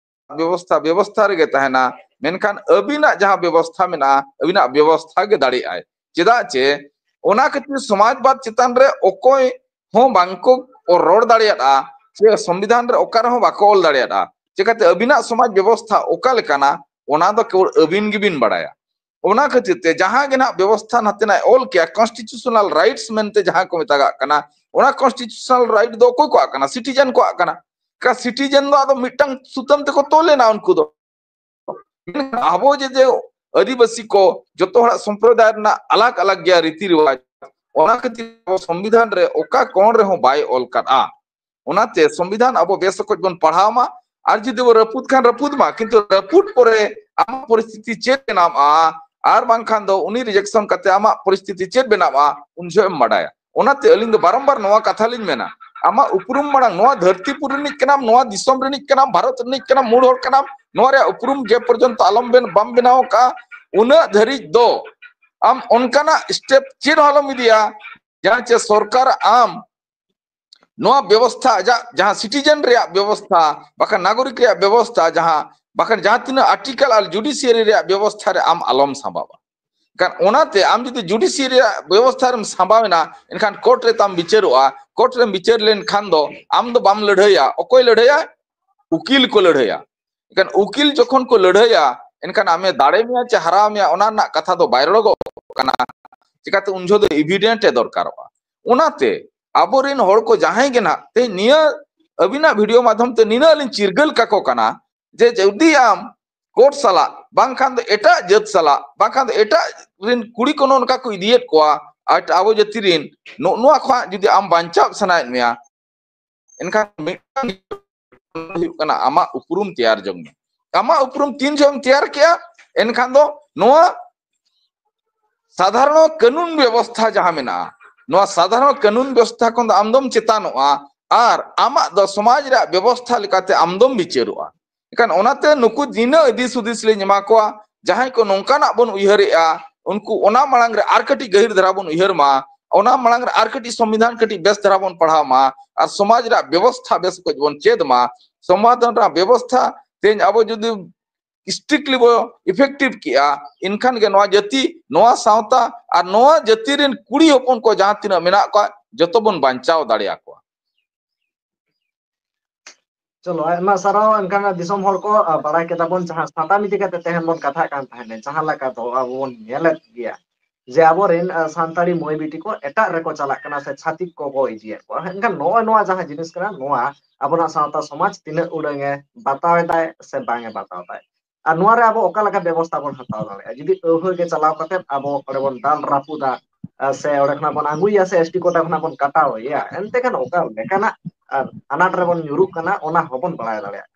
ᱵᱮᱵᱚᱥᱛᱷᱟ ᱵᱮᱵᱚᱥᱛᱷᱟ ᱨᱮᱜᱮ ᱛᱟᱦᱮᱱᱟ, ᱢᱮᱱᱠᱷᱟᱱ ᱟᱹᱵᱤᱱᱟᱜ ᱡᱟᱦᱟᱸ ᱵᱮᱵᱚᱥᱛᱷᱟ ᱢᱮᱱᱟᱜᱼᱟ, ᱟᱹᱵᱤᱱᱟᱜ ᱵᱮᱵᱚᱥᱛᱷᱟ ᱜᱮ ᱫᱟᱲᱮᱭᱟᱜᱼᱟᱭ᱾ ᱪᱮᱫᱟᱜ ᱪᱮ ᱚᱱᱟ ᱠᱷᱟᱹᱛᱤᱨ ᱥᱚᱢᱟᱡᱽᱵᱟᱫ ᱪᱮᱛᱟᱱ ᱨᱮ ᱚᱠᱚᱭ ᱦᱚᱸ ᱵᱟᱝᱠᱚ ᱨᱚᱲ ᱫᱟᱲᱮᱭᱟᱫᱼᱟ, ᱥᱮ ᱥᱚᱝᱵᱤᱫᱷᱟᱱ ᱨᱮ ᱚᱠᱟ ᱨᱮᱦᱚᱸ ᱵᱟᱠᱚ ᱚᱞ ᱫᱟᱲᱮᱭᱟᱫᱼᱟ᱾ ᱪᱮᱠᱟᱛᱮ ᱟᱹᱵᱤᱱᱟᱜ ᱥᱚᱢᱟᱡᱽ ᱵᱮᱵᱚᱥᱛᱷᱟ ᱚᱠᱟ ᱞᱮᱠᱟᱱᱟ, ᱚᱱᱟ ᱫᱚ ᱠᱮᱣᱚᱞ ᱟᱹᱵᱤᱱ ᱜᱮᱵᱤᱱ ᱵᱟᱲᱟᱭᱟ᱾ ᱚᱱᱟ ᱠᱷᱟᱹᱛᱤᱨ ᱛᱮ ᱡᱟᱦᱟᱸ ᱜᱮ ᱱᱟᱦᱟᱜ ᱵᱮᱵᱚᱥᱛᱷᱟ ᱱᱟᱛᱮᱱᱟᱜ ᱚᱞ ᱠᱮᱭᱟ, ᱠᱚᱱᱥᱴᱤᱴᱤᱭᱩᱥᱚᱱᱟᱞ ᱨᱟᱭᱤᱴᱥ ᱢᱮᱱᱛᱮ ᱡᱟᱦᱟᱸ ᱠᱚ ᱢᱮᱛᱟᱜᱟᱜ ᱠᱟᱱᱟ, ᱚᱱᱟ ᱠᱚᱱᱥᱴᱤᱴᱤᱭᱩᱥᱚᱱᱟᱞ ᱨᱟᱭᱤᱴ ᱫᱚ ᱚᱠᱚᱭ ᱠᱚᱣᱟᱜ ᱠᱟᱱᱟ? ᱥᱤᱴᱤᱡᱮᱱ ᱠᱚᱣᱟᱜ ᱠᱟᱱᱟ᱾ ᱚᱱᱠᱟ ᱥᱤᱴᱤᱡᱮᱱ ᱫᱚ ᱟᱫᱚ ᱢᱤᱫᱴᱟᱝ ᱥᱩᱛᱟᱹᱢ ᱛᱮᱠᱚ ᱛᱚᱞ ᱮᱱᱟ ᱩᱱᱠᱩ ᱫᱚ᱾ ᱢᱮᱱᱠᱷᱟᱱ ᱟᱵᱚ ᱡᱮ, ᱡᱮ ᱟᱹᱫᱤᱵᱟᱹᱥᱤ ᱠᱚ ᱡᱚᱛᱚ ᱦᱚᱲᱟᱜ ᱥᱚᱢᱯᱨᱚᱫᱟᱭ ᱨᱮᱱᱟᱜ ᱟᱞᱟᱜᱽ ᱟᱞᱟᱜᱽ ᱜᱮᱭᱟ ᱨᱤᱛᱤ ᱨᱮᱣᱟᱡᱽ, ᱚᱱᱟ ᱠᱷᱟᱹᱛᱤᱨ ᱟᱵᱚ ᱥᱚᱝᱵᱤᱫᱷᱟᱱ ᱨᱮ ᱚᱠᱟ ᱠᱚᱬ ᱨᱮᱦᱚᱸ ᱵᱟᱭ ᱚᱞ ᱠᱟᱫᱼᱟ᱾ ᱚᱱᱟᱛᱮ ᱥᱚᱝᱵᱤᱫᱷᱟᱱ ᱟᱵᱚ ᱵᱮᱥ ᱚᱠᱚᱡ ᱵᱚᱱ ᱯᱟᱲᱦᱟᱣ ᱢᱟ, ᱟᱨ ᱡᱩᱫᱤ ᱵᱚ ᱨᱟᱹᱯᱩᱫ ᱠᱷᱟᱱ ᱨᱟᱹᱯᱩᱫ ᱢᱟ, ᱠᱤᱱᱛᱩ ᱨᱟᱹᱯᱩᱫ ᱯᱚᱨᱮ ᱟᱢᱟᱜ ᱯᱚᱨᱤᱥᱛᱷᱤᱛᱤ ᱪᱮᱫ ᱵᱮᱱᱟᱜᱼᱟ, ᱟᱨ ᱵᱟᱝᱠᱷᱟᱱ ᱫᱚ ᱩᱱᱤ ᱨᱤᱡᱮᱠᱥᱚᱱ ᱠᱟᱛᱮ ᱟᱢᱟᱜ ᱯᱚᱨᱤᱥᱛᱷᱤᱛᱤ ᱪᱮᱫ ᱵᱮᱱᱟᱜᱼᱟ, ᱩᱱ ᱡᱚᱦᱚᱜ ᱮᱢ ᱵᱟᱰᱟᱭᱟ᱾ ᱚᱱᱟᱛᱮ ᱟᱹᱞᱤᱧ ᱫᱚ ᱵᱟᱨᱚᱢᱵᱟᱨ ᱱᱚᱣᱟ ᱠᱟᱛᱷᱟ ᱞᱤᱧ ᱢᱮᱱᱟ, ᱟᱢᱟᱜ ᱩᱯᱨᱩᱢ ᱢᱟᱲᱟᱝ ᱱᱚᱣᱟ ᱫᱷᱟᱹᱨᱛᱤᱯᱩᱨᱤ ᱨᱤᱱᱤᱡ ᱠᱟᱱᱟᱢ, ᱱᱚᱣᱟ ᱫᱤᱥᱚᱢ ᱨᱤᱱᱤᱡ ᱠᱟᱱᱟᱢ, ᱵᱷᱟᱨᱚᱛ ᱨᱤᱱᱤᱡ ᱠᱟᱱᱟᱢ, ᱢᱩᱲ ᱦᱚᱲ ᱠᱟᱱᱟᱢ, ᱱᱚᱣᱟ ᱨᱮᱭᱟᱜ ᱩᱯᱨᱩᱢ ᱡᱮ ᱯᱚᱨᱡᱚᱱᱛᱚ ᱟᱞᱚᱢ ᱵᱮᱱ, ᱵᱟᱢ ᱵᱮᱱᱟᱣ ᱟᱠᱟᱫᱼᱟ, ᱩᱱᱟᱹᱜ ᱫᱷᱟᱹᱨᱤᱡ ᱫᱚ ᱟᱢ ᱚᱱᱠᱟᱱᱟᱜ ᱥᱴᱮᱯ ᱪᱮᱫ ᱦᱚᱸ ᱟᱞᱚᱢ ᱤᱫᱤᱭᱟ, ᱡᱟᱦᱟᱸ ᱪᱮ ᱥᱚᱨᱠᱟᱨ ᱟᱢ ᱱᱚᱣᱟ ᱵᱮᱵᱚᱥᱛᱷᱟ, ᱟᱡᱟᱜ ᱡᱟᱦᱟᱸ ᱥᱤᱴᱤᱡᱮᱱ ᱨᱮᱭᱟᱜ ᱵᱮᱵᱚᱥᱛᱷᱟ, ᱵᱟᱠᱷᱟᱱ ᱱᱟᱜᱚᱨᱤᱠ ᱨᱮᱭᱟᱜ ᱵᱮᱵᱚᱥᱛᱷᱟ, ᱡᱟᱦᱟᱸ ᱵᱟᱠᱷᱟᱱ ᱡᱟᱦᱟᱸ ᱛᱤᱱᱟᱹᱜ ᱟᱨᱴᱤᱠᱟᱞ ᱟᱨ ᱡᱩᱰᱤᱥᱤᱭᱟᱨᱤ ᱨᱮᱭᱟᱜ ᱵᱮᱵᱚᱥᱛᱷᱟ ᱨᱮ ᱟᱢ ᱟᱞᱚᱢ ᱥᱟᱢᱵᱟᱣᱟ᱾ ᱠᱟᱨᱚᱱ ᱚᱱᱟᱛᱮ ᱟᱢ ᱡᱩᱫᱤ ᱡᱩᱰᱤᱥᱤᱭᱟᱨᱤ ᱨᱮᱭᱟᱜ ᱵᱮᱵᱚᱥᱛᱷᱟ ᱨᱮᱢ ᱥᱟᱢᱵᱟᱣ ᱮᱱᱟ, ᱮᱱᱠᱷᱟᱱ ᱠᱳᱨᱴ ᱨᱮ ᱛᱟᱢ ᱵᱤᱪᱟᱹᱨᱚᱜᱼᱟ᱾ ᱠᱳᱨᱴ ᱨᱮᱢ ᱵᱤᱪᱟᱹᱨ ᱞᱮᱱᱠᱷᱟᱱ ᱫᱚ ᱟᱢ ᱫᱚ ᱵᱟᱢ ᱞᱟᱹᱲᱦᱟᱹᱭᱟ᱾ ᱚᱠᱚᱭ ᱞᱟᱹᱲᱦᱟᱹᱭᱟ? ᱩᱠᱤᱞ ᱠᱚ ᱞᱟᱹᱲᱦᱟᱹᱭᱟ᱾ ᱮᱱᱠᱷᱟᱱ ᱩᱠᱤᱞ ᱡᱚᱠᱷᱚᱱ ᱠᱚ ᱞᱟᱹᱲᱦᱟᱹᱭᱟ, ᱮᱱᱠᱷᱟᱱ ᱟᱢᱮ ᱫᱟᱲᱮ ᱢᱮᱭᱟ ᱪᱮ ᱦᱟᱨᱟᱣ ᱢᱮᱭᱟ, ᱚᱱᱟ ᱨᱮᱱᱟᱜ ᱠᱟᱛᱷᱟ ᱫᱚ ᱵᱟᱭ ᱨᱚᱲᱚᱜᱚᱜ ᱠᱟᱱᱟ᱾ ᱪᱤᱠᱟᱹᱛᱮ? ᱩᱱ ᱡᱚᱦᱚᱜ ᱫᱚ ᱮᱵᱷᱤᱰᱮᱱᱴ ᱮ ᱫᱚᱨᱠᱟᱨᱚᱜᱼᱟ᱾ ᱚᱱᱟᱛᱮ ᱟᱵᱚᱨᱮᱱ ᱦᱚᱲ ᱠᱚ ᱡᱟᱦᱟᱸᱭ ᱜᱮ ᱱᱟᱦᱟᱜ ᱛᱮᱦᱮᱧ ᱱᱤᱭᱟᱹ ᱟᱹᱵᱤᱱᱟᱜ ᱵᱷᱤᱰᱤᱭᱳ ᱢᱟᱫᱽᱫᱷᱚᱢ ᱛᱮ ᱱᱤᱱᱟᱹᱜ ᱞᱤᱧ ᱪᱤᱨᱜᱟᱹᱞ ᱠᱟᱠᱚ ᱠᱟᱱᱟ ᱡᱮ ᱡᱩᱫᱤ ᱟᱢ ᱠᱳᱨᱴ ᱥᱟᱞᱟᱜ ᱵᱟᱝᱠᱷᱟᱱ ᱫᱚ ᱮᱴᱟᱜ ᱡᱟᱹᱛ ᱥᱟᱞᱟᱜ ᱵᱟᱝᱠᱷᱟᱱ ᱫᱚ ᱮᱴᱟᱜ ᱨᱮᱱ ᱠᱩᱲᱤ ᱠᱚ ᱱᱚᱜᱼᱚ ᱱᱚᱝᱠᱟ ᱠᱚ ᱤᱫᱤᱭᱮᱫ ᱠᱚᱣᱟ, ᱟᱨ ᱟᱵᱚ ᱡᱟᱹᱛᱤ ᱨᱮᱱ ᱱᱚᱜᱼᱚ ᱱᱚᱣᱟ ᱠᱷᱚᱱᱟᱜ ᱡᱩᱫᱤ ᱟᱢ ᱵᱟᱧᱪᱟᱣ ᱥᱟᱱᱟᱭᱮᱫ ᱢᱮᱭᱟ, ᱮᱱᱠᱷᱟᱱ ᱢᱤᱫᱴᱟᱝ ᱦᱩᱭᱩᱜ ᱠᱟᱱᱟ ᱟᱢᱟᱜ ᱩᱯᱨᱩᱢ ᱛᱮᱭᱟᱨ ᱡᱚᱝ ᱢᱮ᱾ ᱟᱢᱟᱜ ᱩᱯᱨᱩᱢ ᱛᱤᱱ ᱡᱚᱦᱚᱜ ᱮᱢ ᱛᱮᱭᱟᱨ ᱠᱮᱜᱼᱟ, ᱮᱱᱠᱷᱟᱱ ᱫᱚ ᱱᱚᱣᱟ ᱥᱟᱫᱷᱟᱨᱚᱱ ᱠᱟᱹᱱᱩᱱ ᱵᱮᱵᱚᱥᱛᱷᱟ ᱡᱟᱦᱟᱸ ᱢᱮᱱᱟᱜᱼᱟ, ᱱᱚᱣᱟ ᱥᱟᱫᱷᱟᱨᱚᱱ ᱠᱟᱹᱱᱩᱱ ᱵᱮᱵᱚᱥᱛᱷᱟ ᱠᱷᱚᱱ ᱫᱚ ᱟᱢ ᱫᱚᱢ ᱪᱮᱛᱟᱱᱚᱜᱼᱟ ᱟᱨ ᱟᱢᱟᱜ ᱫᱚ ᱥᱚᱢᱟᱡᱽ ᱨᱮᱭᱟᱜ ᱵᱮᱵᱚᱥᱛᱷᱟ ᱞᱮᱠᱟᱛᱮ ᱟᱢ ᱫᱚᱢ ᱵᱤᱪᱟᱹᱨᱚᱜᱼᱟ᱾ ᱮᱱᱠᱷᱟᱱ ᱚᱱᱟᱛᱮ ᱱᱩᱠᱩ ᱱᱤᱱᱟᱹᱜ ᱫᱤᱥ ᱦᱩᱫᱤᱥ ᱞᱤᱧ ᱮᱢᱟ ᱠᱚᱣᱟ, ᱡᱟᱦᱟᱸᱭ ᱠᱚ ᱱᱚᱝᱠᱟᱱᱟᱜ ᱵᱚᱱ ᱩᱭᱦᱟᱹᱨᱮᱜᱼᱟ, ᱩᱱᱠᱩ ᱚᱱᱟ ᱢᱟᱲᱟᱝ ᱨᱮ ᱟᱨ ᱠᱟᱹᱴᱤᱡ ᱜᱟᱹᱦᱤᱨ ᱫᱷᱟᱨᱟ ᱵᱚᱱ ᱩᱭᱦᱟᱹᱨ ᱢᱟ, ᱚᱱᱟ ᱢᱟᱲᱟᱝ ᱨᱮ ᱟᱨ ᱠᱟᱹᱴᱤᱡ ᱥᱚᱝᱵᱤᱫᱷᱟᱱ ᱠᱟᱹᱴᱤᱡ ᱵᱮᱥ ᱫᱷᱟᱨᱟ ᱵᱚᱱ ᱯᱟᱲᱦᱟᱣ ᱢᱟ, ᱟᱨ ᱥᱚᱢᱟᱡᱽ ᱨᱮᱭᱟᱜ ᱵᱮᱵᱚᱥᱛᱷᱟ ᱵᱮᱥ ᱠᱚᱡ ᱵᱚᱱ ᱪᱮᱫ ᱢᱟ᱾ ᱥᱚᱢᱟᱡᱽ ᱨᱮᱱᱟᱜ ᱵᱮᱵᱚᱥᱛᱷᱟ ᱛᱮᱦᱮᱧ ᱟᱵᱚ ᱡᱩᱫᱤ ᱥᱴᱨᱤᱠᱴᱞᱤ ᱵᱚ ᱤᱯᱷᱮᱠᱴᱤᱵᱷ ᱠᱮᱜᱼᱟ, ᱮᱱᱠᱷᱟᱱ ᱜᱮ ᱱᱚᱣᱟ ᱡᱟᱹᱛᱤ, ᱱᱚᱣᱟ ᱥᱟᱶᱛᱟ ᱟᱨ ᱱᱚᱣᱟ ᱡᱟᱹᱛᱤ ᱨᱮᱱ ᱠᱩᱲᱤ ᱦᱚᱯᱚᱱ ᱠᱚ ᱡᱟᱦᱟᱸ ᱛᱤᱱᱟᱹᱜ ᱢᱮᱱᱟᱜ ᱠᱚᱣᱟ, ᱡᱚᱛᱚ ᱵᱚᱱ ᱵᱟᱧᱪᱟᱣ ᱫᱟᱲᱮᱭᱟᱠᱚᱣᱟ᱾ ᱪᱚᱞᱚ, ᱟᱭᱢᱟ ᱥᱟᱨᱦᱟᱣ᱾ ᱮᱱᱠᱷᱟᱱ ᱫᱤᱥᱚᱢ ᱦᱚᱲ ᱠᱚ, ᱟ, ᱵᱟᱲᱟᱭ ᱠᱮᱫᱟ ᱵᱚᱱ ᱡᱟᱦᱟᱸ ᱥᱟᱛᱟᱢ ᱤᱫᱤ ᱠᱟᱛᱮ ᱛᱮᱦᱮᱧ ᱵᱚᱱ ᱠᱟᱛᱷᱟᱜ ᱠᱟᱱ ᱛᱟᱦᱮᱸᱫ, ᱡᱟᱦᱟᱸ ᱞᱮᱠᱟ ᱫᱚ ᱟᱵᱚ ᱵᱚᱱ ᱧᱮᱞᱮᱫ ᱜᱮᱭᱟ, ᱡᱮ ᱟᱵᱚᱨᱮᱱ ᱥᱟᱱᱛᱟᱲᱤ ᱢᱟᱹᱭ ᱵᱤᱴᱤ ᱠᱚ ᱮᱴᱟᱜ ᱨᱮᱠᱚ ᱪᱟᱞᱟᱜ ᱠᱟᱱᱟ ᱥᱮ ᱪᱷᱟᱹᱛᱤᱠ ᱠᱚᱠᱚ ᱤᱫᱤᱭᱮᱫ ᱠᱚᱣᱟ᱾ ᱮᱱᱠᱷᱟᱱ ᱱᱚᱜᱼᱚᱭ ᱱᱚᱣᱟ ᱡᱟᱦᱟᱸ ᱡᱤᱱᱤᱥ ᱠᱟᱱᱟ, ᱱᱚᱣᱟ ᱟᱵᱚᱱᱟᱜ ᱥᱟᱶᱛᱟ ᱥᱚᱢᱟᱡᱽ ᱛᱤᱱᱟᱹᱜ ᱩᱰᱟᱹᱝ ᱮ ᱵᱟᱛᱟᱣ ᱮᱫᱟᱭ ᱥᱮ ᱵᱟᱝ ᱮ ᱵᱟᱛᱟᱣ ᱮᱫᱟᱭ, ᱟᱨ ᱱᱚᱣᱟ ᱨᱮ ᱟᱵᱚ ᱚᱠᱟ ᱞᱮᱠᱟ ᱵᱮᱵᱚᱥᱛᱷᱟ ᱵᱚᱱ ᱦᱟᱛᱟᱣ ᱫᱟᱲᱮᱭᱟᱜᱼᱟ? ᱡᱩᱫᱤ ᱟᱹᱣᱦᱟᱹ ᱜᱮ ᱪᱟᱞᱟᱣ ᱠᱟᱛᱮ ᱟᱵᱚ ᱚᱸᱰᱮ ᱵᱚᱱ ᱫᱟᱞ ᱨᱟᱹᱯᱩᱫᱟ, ᱥᱮ ᱚᱸᱰᱮ ᱠᱷᱚᱱᱟᱜ ᱵᱚᱱ ᱟᱹᱜᱩᱭᱟ ᱥᱮ ᱮᱥ ᱴᱤ ᱠᱳᱴᱟ ᱠᱷᱚᱱᱟᱜ ᱵᱚᱱ ᱠᱟᱴᱟᱣ ᱮᱭᱟ, ᱮᱱᱛᱮ ᱠᱷᱟᱱ ᱚᱠᱟ ᱞᱮᱠᱟᱱᱟᱜ ᱟᱱᱟᱴ ᱨᱮᱵᱚᱱ ᱧᱩᱨᱩᱜ ᱠᱟᱱᱟ, ᱚᱱᱟ ᱦᱚᱸᱵᱚᱱ ᱵᱟᱲᱟᱭ ᱫᱟᱲᱮᱭᱟᱜ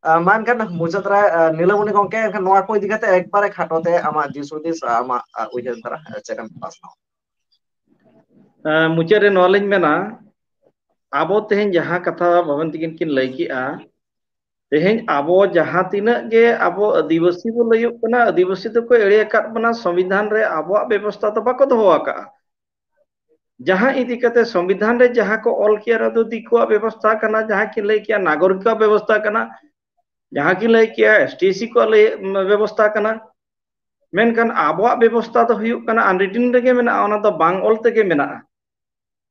ᱠᱟᱱᱟ᱾ ᱢᱟ ᱮᱱᱠᱷᱟᱱ ᱢᱩᱪᱟᱹᱫ ᱨᱮ, ᱱᱤᱞᱟᱹᱢᱚᱱᱤ ᱜᱚᱢᱠᱮ, ᱮᱱᱠᱷᱟᱱ ᱱᱚᱣᱟ ᱠᱚ ᱤᱫᱤ ᱠᱟᱛᱮ ᱮᱠᱵᱟᱨᱮ ᱠᱷᱟᱴᱚ ᱛᱮ ᱟᱢᱟᱜ ᱫᱤᱥ ᱦᱩᱫᱤᱥ, ᱟᱢᱟᱜ ᱩᱭᱦᱟᱹᱨ ᱫᱷᱟᱨᱟ ᱪᱮᱫ ᱮᱢ ᱯᱟᱥᱱᱟᱣᱟ? ᱢᱩᱪᱟᱹᱫ ᱨᱮ ᱱᱚᱣᱟ ᱞᱤᱧ ᱢᱮᱱᱟ, ᱟᱵᱚ ᱛᱮᱦᱮᱧ ᱡᱟᱦᱟᱸ ᱠᱟᱛᱷᱟ ᱵᱟᱵᱮᱱ ᱛᱤᱠᱤᱱ ᱠᱤᱱ ᱞᱟᱹᱭ ᱠᱮᱜᱼᱟ, ᱛᱮᱦᱮᱧ ᱟᱵᱚ ᱡᱟᱦᱟᱸ ᱛᱤᱱᱟᱹᱜ ᱜᱮ ᱟᱵᱚ ᱟᱹᱫᱤᱵᱟᱹᱥᱤ ᱵᱚ ᱞᱟᱹᱭᱚᱜ ᱠᱟᱱᱟ, ᱟᱹᱫᱤᱵᱟᱹᱥᱤ ᱫᱚᱠᱚ ᱮᱲᱮ ᱟᱠᱟᱫ ᱵᱚᱱᱟ, ᱥᱚᱝᱵᱤᱫᱷᱟᱱ ᱨᱮ ᱟᱵᱚᱣᱟᱜ ᱵᱮᱵᱚᱥᱛᱷᱟ ᱫᱚ ᱵᱟᱠᱚ ᱫᱚᱦᱚ ᱟᱠᱟᱫᱼᱟ᱾ ᱡᱟᱦᱟᱸ ᱤᱫᱤ ᱠᱟᱛᱮ ᱥᱚᱝᱵᱤᱫᱷᱟᱱ ᱨᱮ ᱡᱟᱦᱟᱸ ᱠᱚ ᱚᱞ ᱠᱮᱜᱼᱟ, ᱚᱱᱟ ᱫᱚ ᱫᱤᱠᱩᱣᱟᱜ ᱵᱮᱵᱚᱥᱛᱷᱟ ᱠᱟᱱᱟ, ᱡᱟᱦᱟᱸ ᱠᱤᱱ ᱞᱟᱹᱭ ᱠᱮᱜᱼᱟ ᱱᱟᱜᱚᱨᱤᱠᱟᱜ ᱵᱮᱵᱚᱥᱛᱷᱟ ᱠᱟᱱᱟ, ᱡᱟᱦᱟᱸ ᱠᱤᱱ ᱞᱟᱹᱭ ᱠᱮᱜᱼᱟ ᱮᱥ ᱴᱤ ᱮᱥ ᱥᱤ ᱠᱚᱣᱟᱜ ᱞᱟᱹᱭ ᱵᱮᱵᱚᱥᱛᱷᱟ ᱠᱟᱱᱟ᱾ ᱢᱮᱱᱠᱷᱟᱱ ᱟᱵᱚᱣᱟᱜ ᱵᱮᱵᱚᱥᱛᱷᱟ ᱫᱚ ᱦᱩᱭᱩᱜ ᱠᱟᱱᱟ unwritten ᱨᱮᱜᱮ ᱢᱮᱱᱟᱜᱼᱟ, ᱚᱱᱟ ᱫᱚ ᱵᱟᱝ ᱚᱞ ᱛᱮᱜᱮ ᱢᱮᱱᱟᱜᱼᱟ᱾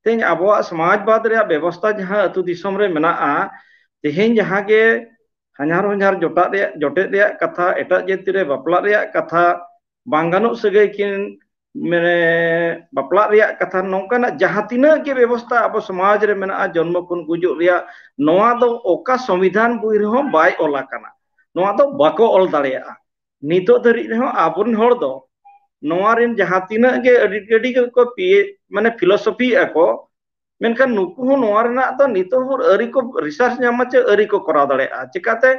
ᱛᱮᱦᱮᱧ ᱟᱵᱚᱣᱟᱜ ᱥᱚᱢᱟᱡᱽᱵᱟᱫᱽ ᱨᱮᱭᱟᱜ ᱵᱮᱵᱚᱥᱛᱷᱟ ᱡᱟᱦᱟᱸ ᱟᱹᱛᱩ ᱫᱤᱥᱚᱢ ᱨᱮ ᱢᱮᱱᱟᱜᱼᱟ, ᱛᱮᱦᱮᱧ ᱡᱟᱦᱟᱸ ᱜᱮ ᱦᱟᱧᱦᱟᱨ ᱦᱚᱧᱦᱟᱨ ᱡᱚᱴᱟᱜ ᱨᱮᱭᱟᱜ, ᱡᱚᱴᱮᱫ ᱨᱮᱭᱟᱜ ᱠᱟᱛᱷᱟ, ᱮᱴᱟᱜ ᱡᱟᱹᱛᱤ ᱨᱮ ᱵᱟᱯᱞᱟᱜ ᱨᱮᱭᱟᱜ ᱠᱟᱛᱷᱟ, ᱵᱟᱝ ᱜᱟᱱᱚᱜ ᱥᱟᱹᱜᱟᱹᱭ ᱠᱤᱱ ᱢᱟᱱᱮ ᱵᱟᱯᱞᱟᱜ ᱨᱮᱭᱟᱜ ᱠᱟᱛᱷᱟ, ᱱᱚᱝᱠᱟᱱᱟᱜ ᱡᱟᱦᱟᱸ ᱛᱤᱱᱟᱹᱜ ᱜᱮ ᱵᱮᱵᱚᱥᱛᱷᱟ ᱟᱵᱚ ᱥᱚᱢᱟᱡᱽ ᱨᱮ ᱢᱮᱱᱟᱜᱼᱟ, ᱡᱚᱱᱢᱚ ᱠᱷᱚᱱ ᱜᱩᱡᱩᱜ ᱨᱮᱭᱟᱜ, ᱱᱚᱣᱟ ᱫᱚ ᱚᱠᱟ ᱥᱚᱝᱵᱤᱫᱷᱟᱱ ᱵᱳᱭ ᱨᱮᱦᱚᱸ ᱵᱟᱭ ᱚᱞ ᱟᱠᱟᱱᱟ᱾ ᱱᱚᱣᱟ ᱫᱚ ᱵᱟᱠᱚ ᱚᱞ ᱫᱟᱲᱮᱭᱟᱜᱼᱟ᱾ ᱱᱤᱛᱚᱜ ᱫᱷᱟᱹᱨᱤᱡ ᱨᱮᱦᱚᱸ ᱟᱵᱚᱨᱮᱱ ᱦᱚᱲ ᱫᱚ ᱱᱚᱣᱟ ᱨᱮᱱ ᱡᱟᱦᱟᱸ ᱛᱤᱱᱟᱹᱜ ᱜᱮ ᱟᱹᱰᱤ, ᱟᱹᱰᱤ ᱜᱮᱠᱚ ᱯᱤᱭᱮ-, ᱢᱟᱱᱮ ᱯᱷᱤᱞᱳᱥᱚᱯᱷᱤᱭᱮᱫᱼᱟ ᱠᱚ, ᱢᱮᱱᱠᱷᱟᱱ ᱱᱩᱠᱩ ᱦᱚᱸ ᱱᱚᱣᱟ ᱨᱮᱱᱟᱜ ᱫᱚ ᱱᱤᱛᱚᱜ ᱦᱚᱸ ᱟᱹᱣᱨᱤ ᱠᱚ ᱨᱤᱥᱟᱨᱪ ᱧᱟᱢᱟ ᱪᱮ ᱟᱹᱣᱨᱤ ᱠᱚ ᱠᱚᱨᱟᱣ ᱫᱟᱲᱮᱭᱟᱜᱼᱟ᱾ ᱪᱤᱠᱟᱛᱮ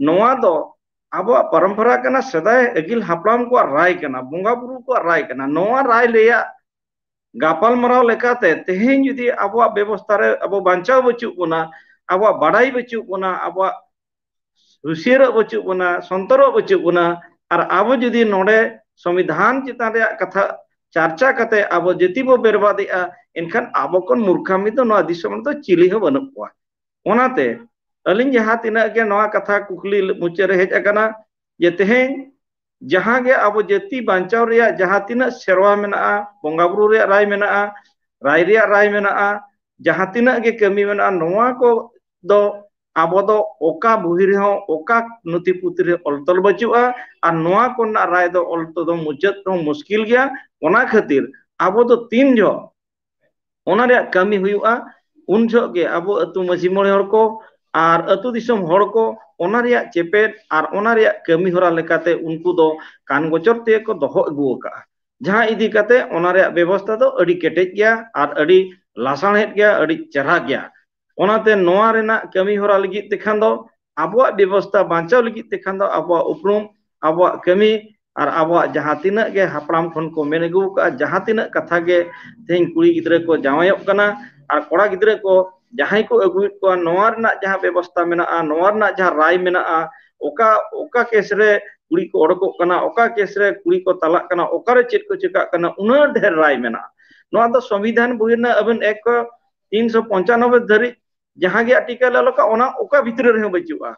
ᱱᱚᱣᱟ ᱫᱚ ᱟᱵᱚᱣᱟᱜ ᱯᱚᱨᱚᱢᱯᱚᱨᱟ ᱠᱟᱱᱟ, ᱥᱮᱫᱟᱭ ᱟᱹᱜᱤᱞ ᱦᱟᱯᱲᱟᱢ ᱠᱚᱣᱟᱜ ᱨᱟᱭ ᱠᱟᱱᱟ, ᱵᱚᱸᱜᱟ ᱵᱩᱨᱩ ᱠᱚᱣᱟᱜ ᱨᱟᱭ ᱠᱟᱱᱟ᱾ ᱱᱚᱣᱟ ᱨᱟᱭ ᱨᱮᱭᱟᱜ ᱜᱟᱯᱟᱞ ᱢᱟᱨᱟᱣ ᱞᱮᱠᱟᱛᱮ ᱛᱮᱦᱮᱧ ᱡᱩᱫᱤ ᱟᱵᱚᱣᱟᱜ ᱵᱮᱵᱚᱥᱛᱷᱟ ᱨᱮ ᱟᱵᱚ ᱵᱟᱧᱪᱟᱣ ᱵᱟᱹᱪᱩᱜ ᱵᱚᱱᱟ, ᱟᱵᱚᱣᱟᱜ ᱵᱟᱰᱟᱭ ᱵᱟᱹᱪᱩᱜ ᱵᱚᱱᱟ, ᱟᱵᱚᱣᱟᱜ ᱦᱩᱥᱤᱭᱟᱹᱨᱚᱜ ᱵᱟᱹᱪᱩᱜ ᱵᱚᱱᱟ, ᱥᱚᱱᱛᱚᱨᱚᱜ ᱵᱟᱹᱪᱩᱜ ᱵᱚᱱᱟ, ᱟᱨ ᱟᱵᱚ ᱡᱩᱫᱤ ᱱᱚᱰᱮ ᱥᱚᱝᱵᱤᱫᱷᱟᱱ ᱪᱮᱛᱟᱱ ᱨᱮᱭᱟᱜ ᱠᱟᱛᱷᱟ ᱪᱟᱨᱪᱟ ᱠᱟᱛᱮ ᱟᱵᱚ ᱡᱟᱹᱛᱤ ᱵᱚ ᱵᱮᱨᱵᱟᱫᱮᱜᱼᱟ, ᱮᱱᱠᱷᱟᱱ ᱟᱵᱚ ᱠᱷᱚᱱ ᱢᱩᱨᱠᱷᱟᱢᱤ ᱫᱚ ᱱᱚᱣᱟ ᱫᱤᱥᱚᱢ ᱨᱮᱫᱚ ᱪᱤᱞᱤ ᱦᱚᱸ ᱵᱟᱹᱱᱩᱜ ᱠᱚᱣᱟ᱾ ᱚᱱᱟᱛᱮ ᱟᱹᱞᱤᱧ ᱡᱟᱦᱟᱸ ᱛᱤᱱᱟᱹᱜ ᱜᱮ ᱱᱚᱣᱟ ᱠᱟᱛᱷᱟ ᱠᱩᱠᱞᱤ ᱢᱩᱪᱟᱹᱫ ᱨᱮ ᱦᱮᱡ ᱟᱠᱟᱱᱟ ᱡᱮ ᱛᱮᱦᱮᱧ ᱡᱟᱦᱟᱸ ᱜᱮ ᱟᱵᱚ ᱡᱟᱹᱛᱤ ᱵᱟᱧᱪᱟᱣ ᱨᱮᱭᱟᱜ ᱡᱟᱦᱟᱸ ᱛᱤᱱᱟᱹᱜ ᱥᱮᱨᱣᱟ ᱢᱮᱱᱟᱜᱼᱟ, ᱵᱚᱸᱜᱟ ᱵᱩᱨᱩ ᱨᱮᱭᱟᱜ ᱨᱟᱭ ᱢᱮᱱᱟᱜᱼᱟ, ᱨᱟᱭ ᱨᱮᱭᱟᱜ ᱨᱟᱭ ᱢᱮᱱᱟᱜᱼᱟ, ᱡᱟᱦᱟᱸ ᱛᱤᱱᱟᱹᱜ ᱜᱮ ᱠᱟᱹᱢᱤ ᱢᱮᱱᱟᱜᱼᱟ, ᱱᱚᱣᱟ ᱠᱚ ᱫᱚ ᱟᱵᱚ ᱫᱚ ᱚᱠᱟ ᱵᱩᱦᱤ ᱨᱮᱦᱚᱸ, ᱚᱠᱟ ᱱᱩᱛᱷᱤ ᱯᱩᱛᱷᱤ ᱨᱮ ᱚᱞ ᱛᱚᱞ ᱵᱟᱹᱪᱩᱜᱼᱟ᱾ ᱟᱨ ᱱᱚᱣᱟ ᱠᱚᱨᱮᱱᱟᱜ ᱨᱟᱭ ᱫᱚ ᱚᱞ ᱛᱮᱫᱚ ᱢᱩᱪᱟᱹᱫ ᱦᱚᱸ ᱢᱩᱥᱠᱤᱞ ᱜᱮᱭᱟ᱾ ᱚᱱᱟ ᱠᱷᱟᱹᱛᱤᱨ ᱟᱵᱚ ᱫᱚ ᱛᱤᱱ ᱡᱚᱦᱚᱜ ᱚᱱᱟ ᱨᱮᱭᱟᱜ ᱠᱟᱹᱢᱤ ᱦᱩᱭᱩᱜᱼᱟ, ᱩᱱ ᱡᱚᱦᱚᱜ ᱜᱮ ᱟᱵᱚ ᱟᱹᱛᱩ ᱢᱟᱹᱡᱷᱤ ᱢᱚᱬᱮ ᱦᱚᱲ ᱠᱚ ᱟᱨ ᱟᱹᱛᱩ ᱫᱤᱥᱚᱢ ᱦᱚᱲ ᱠᱚ ᱚᱱᱟ ᱨᱮᱭᱟᱜ ᱪᱮᱯᱮᱫ ᱟᱨ ᱚᱱᱟ ᱨᱮᱭᱟᱜ ᱠᱟᱹᱢᱤ ᱦᱚᱨᱟ ᱞᱮᱠᱟᱛᱮ ᱩᱱᱠᱩ ᱫᱚ ᱠᱟᱱ ᱜᱚᱪᱚᱨ ᱛᱮᱜᱮ ᱠᱚ ᱫᱚᱦᱚ ᱟᱹᱜᱩ ᱟᱠᱟᱫᱼᱟ᱾ ᱡᱟᱦᱟᱸ ᱤᱫᱤ ᱠᱟᱛᱮ ᱚᱱᱟ ᱨᱮᱭᱟᱜ ᱵᱮᱵᱚᱥᱛᱷᱟ ᱫᱚ ᱟᱹᱰᱤ ᱠᱮᱴᱮᱡ ᱜᱮᱭᱟ ᱟᱨ ᱟᱹᱰᱤ ᱞᱟᱥᱟᱬᱦᱮᱫ ᱜᱮᱭᱟ, ᱟᱹᱰᱤ ᱪᱮᱦᱨᱟ ᱜᱮᱭᱟ᱾ ᱚᱱᱟᱛᱮ ᱱᱚᱣᱟ ᱨᱮᱱᱟᱜ ᱠᱟᱹᱢᱤ ᱦᱚᱨᱟ ᱞᱟᱹᱜᱤᱫ ᱛᱮᱠᱷᱟᱱ ᱫᱚ, ᱟᱵᱚᱣᱟᱜ ᱵᱮᱵᱚᱥᱛᱷᱟ ᱵᱟᱧᱪᱟᱣ ᱞᱟᱹᱜᱤᱫ ᱛᱮᱠᱷᱟᱱ ᱫᱚ, ᱟᱵᱚᱣᱟᱜ ᱩᱯᱨᱩᱢ, ᱟᱵᱚᱣᱟᱜ ᱠᱟᱹᱢᱤ ᱟᱨ ᱟᱵᱚᱣᱟᱜ ᱡᱟᱦᱟᱸ ᱛᱤᱱᱟᱹᱜ ᱜᱮ ᱦᱟᱯᱲᱟᱢ ᱠᱷᱚᱱ ᱠᱚ ᱢᱮᱱ ᱟᱹᱜᱩ ᱟᱠᱟᱫᱼᱟ, ᱡᱟᱦᱟᱸ ᱛᱤᱱᱟᱹᱜ ᱠᱟᱛᱷᱟ ᱜᱮ ᱛᱮᱦᱮᱧ ᱠᱩᱲᱤ ᱜᱤᱫᱽᱨᱟᱹ ᱠᱚ ᱡᱟᱶᱟᱭᱚᱜ ᱠᱟᱱᱟ ᱟᱨ ᱠᱚᱲᱟ ᱜᱤᱫᱽᱨᱟᱹ ᱠᱚ ᱡᱟᱦᱟᱸᱭ ᱠᱚ ᱟᱹᱜᱩᱭᱮᱫ ᱠᱚᱣᱟ, ᱱᱚᱣᱟ ᱨᱮᱱᱟᱜ ᱡᱟᱦᱟᱸ ᱵᱮᱵᱚᱥᱛᱷᱟ ᱢᱮᱱᱟᱜᱼᱟ, ᱱᱚᱣᱟ ᱨᱮᱱᱟᱜ ᱡᱟᱦᱟᱸ ᱨᱟᱭ ᱢᱮᱱᱟᱜᱼᱟ, ᱚᱠᱟ, ᱚᱠᱟ ᱠᱮᱥ ᱨᱮ ᱠᱩᱲᱤ ᱠᱚ ᱚᱰᱚᱠᱚᱜ ᱠᱟᱱᱟ, ᱚᱠᱟ ᱠᱮᱥ ᱨᱮ ᱠᱩᱲᱤ ᱠᱚ ᱛᱟᱞᱟᱜ ᱠᱟᱱᱟ, ᱚᱠᱟᱨᱮ ᱪᱮᱫ ᱠᱚ ᱪᱮᱠᱟᱜ ᱠᱟᱱᱟ, ᱩᱱᱟᱹᱜ ᱰᱷᱮᱨ ᱨᱟᱭ ᱢᱮᱱᱟᱜᱼᱟ᱾ ᱱᱚᱣᱟ ᱫᱚ ᱥᱚᱝᱵᱤᱫᱷᱟᱱ ᱵᱚᱦᱤ ᱨᱮᱱᱟᱜ ᱟᱵᱮᱱ ᱮᱠ ᱠᱷᱚᱱ ᱛᱤᱱᱥᱚ ᱯᱚᱧᱪᱟᱱᱚᱵᱵᱳᱭ ᱫᱷᱟᱹᱨᱤᱡ ᱡᱟᱦᱟᱸ ᱜᱮ ᱟᱨᱴᱤᱠᱮᱞ ᱚᱞ ᱟᱠᱟᱫ, ᱚᱱᱟ ᱚᱠᱟ ᱵᱷᱤᱛᱨᱤ ᱨᱮᱦᱚᱸ ᱵᱟᱹᱪᱩᱜᱼᱟ᱾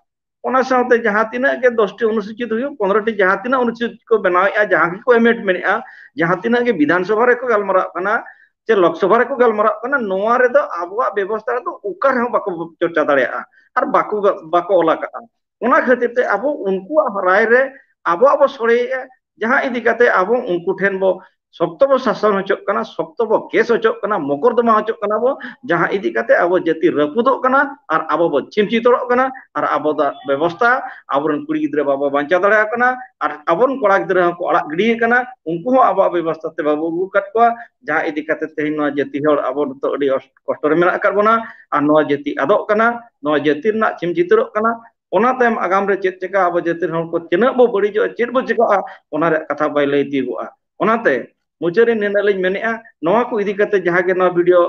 ᱚᱱᱟ ᱥᱟᱶᱛᱮ ᱡᱟᱦᱟᱸ ᱛᱤᱱᱟᱹᱜ ᱜᱮ ᱫᱚᱥᱴᱤ ᱚᱱᱩᱥᱩᱪᱤᱛ ᱦᱩᱭᱩᱜ, ᱯᱚᱱᱨᱚ ᱴᱤ ᱡᱟᱦᱟᱸ ᱛᱤᱱᱟᱹᱜ ᱚᱱᱩᱥᱩᱪᱤᱛ ᱠᱚ ᱵᱮᱱᱟᱣᱮᱫᱼᱟ, ᱡᱟᱦᱟᱸ ᱜᱮᱠᱚ ᱮᱢᱮᱱᱰᱢᱮᱱᱴ ᱮᱫᱼᱟ, ᱡᱟᱦᱟᱸ ᱛᱤᱱᱟᱹᱜ ᱜᱮ ᱵᱤᱫᱷᱟᱱ ᱥᱚᱵᱷᱟ ᱨᱮᱠᱚ ᱜᱟᱞᱢᱟᱨᱟᱜ ᱠᱟᱱᱟ, ᱪᱮ ᱞᱳᱠᱥᱚᱵᱷᱟ ᱨᱮᱠᱚ ᱜᱟᱞᱢᱟᱨᱟᱜ ᱠᱟᱱᱟ, ᱱᱚᱣᱟ ᱨᱮᱫᱚ ᱟᱵᱚᱣᱟᱜ ᱵᱮᱵᱚᱥᱛᱷᱟ ᱨᱮᱫᱚ ᱚᱠᱟ ᱨᱮᱦᱚᱸ ᱵᱟᱠᱚ ᱪᱚᱨᱪᱟ ᱫᱟᱲᱮᱭᱟᱜᱼᱟ ᱟᱨ ᱵᱟᱠᱚ, ᱵᱟᱠᱚ ᱚᱞ ᱟᱠᱟᱫᱼᱟ᱾ ᱚᱱᱟ ᱠᱷᱟᱹᱛᱤᱨ ᱛᱮ ᱟᱵᱚ ᱩᱱᱠᱩᱣᱟᱜ ᱨᱟᱭ ᱨᱮ ᱟᱵᱚᱣᱟᱜ ᱵᱚ ᱥᱚᱲᱮᱭᱮᱫᱼᱟ, ᱡᱟᱦᱟᱸ ᱤᱫᱤ ᱠᱟᱛᱮ ᱟᱵᱚ ᱩᱱᱠᱩ ᱴᱷᱮᱱ ᱵᱚ ᱥᱚᱠᱛᱚ ᱵᱚ ᱥᱟᱥᱚᱱ ᱦᱚᱪᱚᱜ ᱠᱟᱱᱟ, ᱥᱚᱠᱛᱚ ᱵᱚ ᱠᱮᱥ ᱦᱚᱪᱚᱜ ᱠᱟᱱᱟ, ᱢᱚᱠᱚᱨᱫᱚᱢᱟ ᱦᱚᱪᱚᱜ ᱠᱟᱱᱟ ᱵᱚ, ᱡᱟᱦᱟᱸ ᱤᱫᱤ ᱠᱟᱛᱮ ᱟᱵᱚ ᱡᱟᱹᱛᱤ ᱨᱟᱹᱯᱩᱫᱚᱜ ᱠᱟᱱᱟ ᱟᱨ ᱟᱵᱚ ᱵᱚ ᱪᱷᱤᱢ ᱪᱷᱤᱛᱚᱲᱚᱜ ᱠᱟᱱᱟ ᱟᱨ ᱟᱵᱚ ᱫᱚ ᱵᱮᱵᱚᱥᱛᱷᱟ ᱟᱵᱚᱨᱮᱱ ᱠᱩᱲᱤ ᱜᱤᱫᱽᱨᱟᱹ ᱵᱟᱵᱚ ᱵᱟᱧᱪᱟᱣ ᱫᱟᱲᱮᱭᱟᱠᱚ ᱠᱟᱱᱟ ᱟᱨ ᱟᱵᱚᱨᱮᱱ ᱠᱚᱲᱟ ᱜᱤᱫᱽᱨᱟᱹ ᱦᱚᱸᱠᱚ ᱟᱲᱟᱜ ᱜᱤᱰᱤᱭᱮ ᱠᱟᱱᱟ, ᱩᱱᱠᱩ ᱦᱚᱸ ᱟᱵᱚᱣᱟᱜ ᱵᱮᱵᱚᱥᱛᱷᱟ ᱛᱮ ᱵᱟᱵᱚ ᱟᱹᱜᱩ ᱟᱠᱟᱫ ᱠᱚᱣᱟ᱾ ᱡᱟᱦᱟᱸ ᱤᱫᱤ ᱠᱟᱛᱮ ᱛᱮᱦᱮᱧ ᱱᱚᱣᱟ ᱡᱟᱹᱛᱤ ᱦᱚᱲ ᱟᱵᱚ ᱱᱤᱛᱚᱜ ᱟᱹᱰᱤ ᱚᱥ-, ᱠᱚᱥᱴᱚ ᱨᱮ ᱢᱮᱱᱟᱜ ᱟᱠᱟᱫ ᱵᱚᱱᱟ ᱟᱨ ᱱᱚᱣᱟ ᱡᱟᱹᱛᱤ ᱟᱫᱚᱜ ᱠᱟᱱᱟ, ᱱᱚᱣᱟ ᱡᱟᱹᱛᱤ ᱨᱮᱱᱟᱜ ᱪᱷᱤᱢ ᱪᱷᱤᱛᱟᱹᱨᱚᱜ ᱠᱟᱱᱟ᱾ ᱚᱱᱟ ᱛᱟᱭᱚᱢ ᱟᱜᱟᱢ ᱨᱮ ᱪᱮᱫ ᱪᱮᱠᱟ, ᱟᱵᱚ ᱡᱟᱹᱛᱤ ᱨᱮᱱ ᱦᱚᱲ ᱠᱚ ᱛᱤᱱᱟᱹᱜ ᱵᱚ ᱵᱟᱹᱲᱤᱡᱚᱜᱼᱟ, ᱪᱮᱫ ᱵᱚ ᱪᱮᱠᱟᱜᱼᱟ, ᱚᱱᱟ ᱨᱮᱭᱟᱜ ᱠᱟᱛᱷᱟ ᱵᱟᱭ ᱞᱟᱹᱭ ᱛᱤᱭᱳᱜᱚᱜᱼᱟ᱾ ᱚᱱᱟᱛᱮ ᱢᱩᱪᱟᱹᱫ ᱨᱮ ᱱᱤᱱᱟᱹᱜ ᱞᱤᱧ ᱢᱮᱱᱮᱫᱼᱟ, ᱱᱚᱣᱟ ᱠᱚ ᱤᱫᱤ ᱠᱟᱛᱮ ᱡᱟᱦᱟᱸ ᱜᱮ ᱱᱚᱣᱟ ᱵᱷᱤᱰᱤᱭᱳ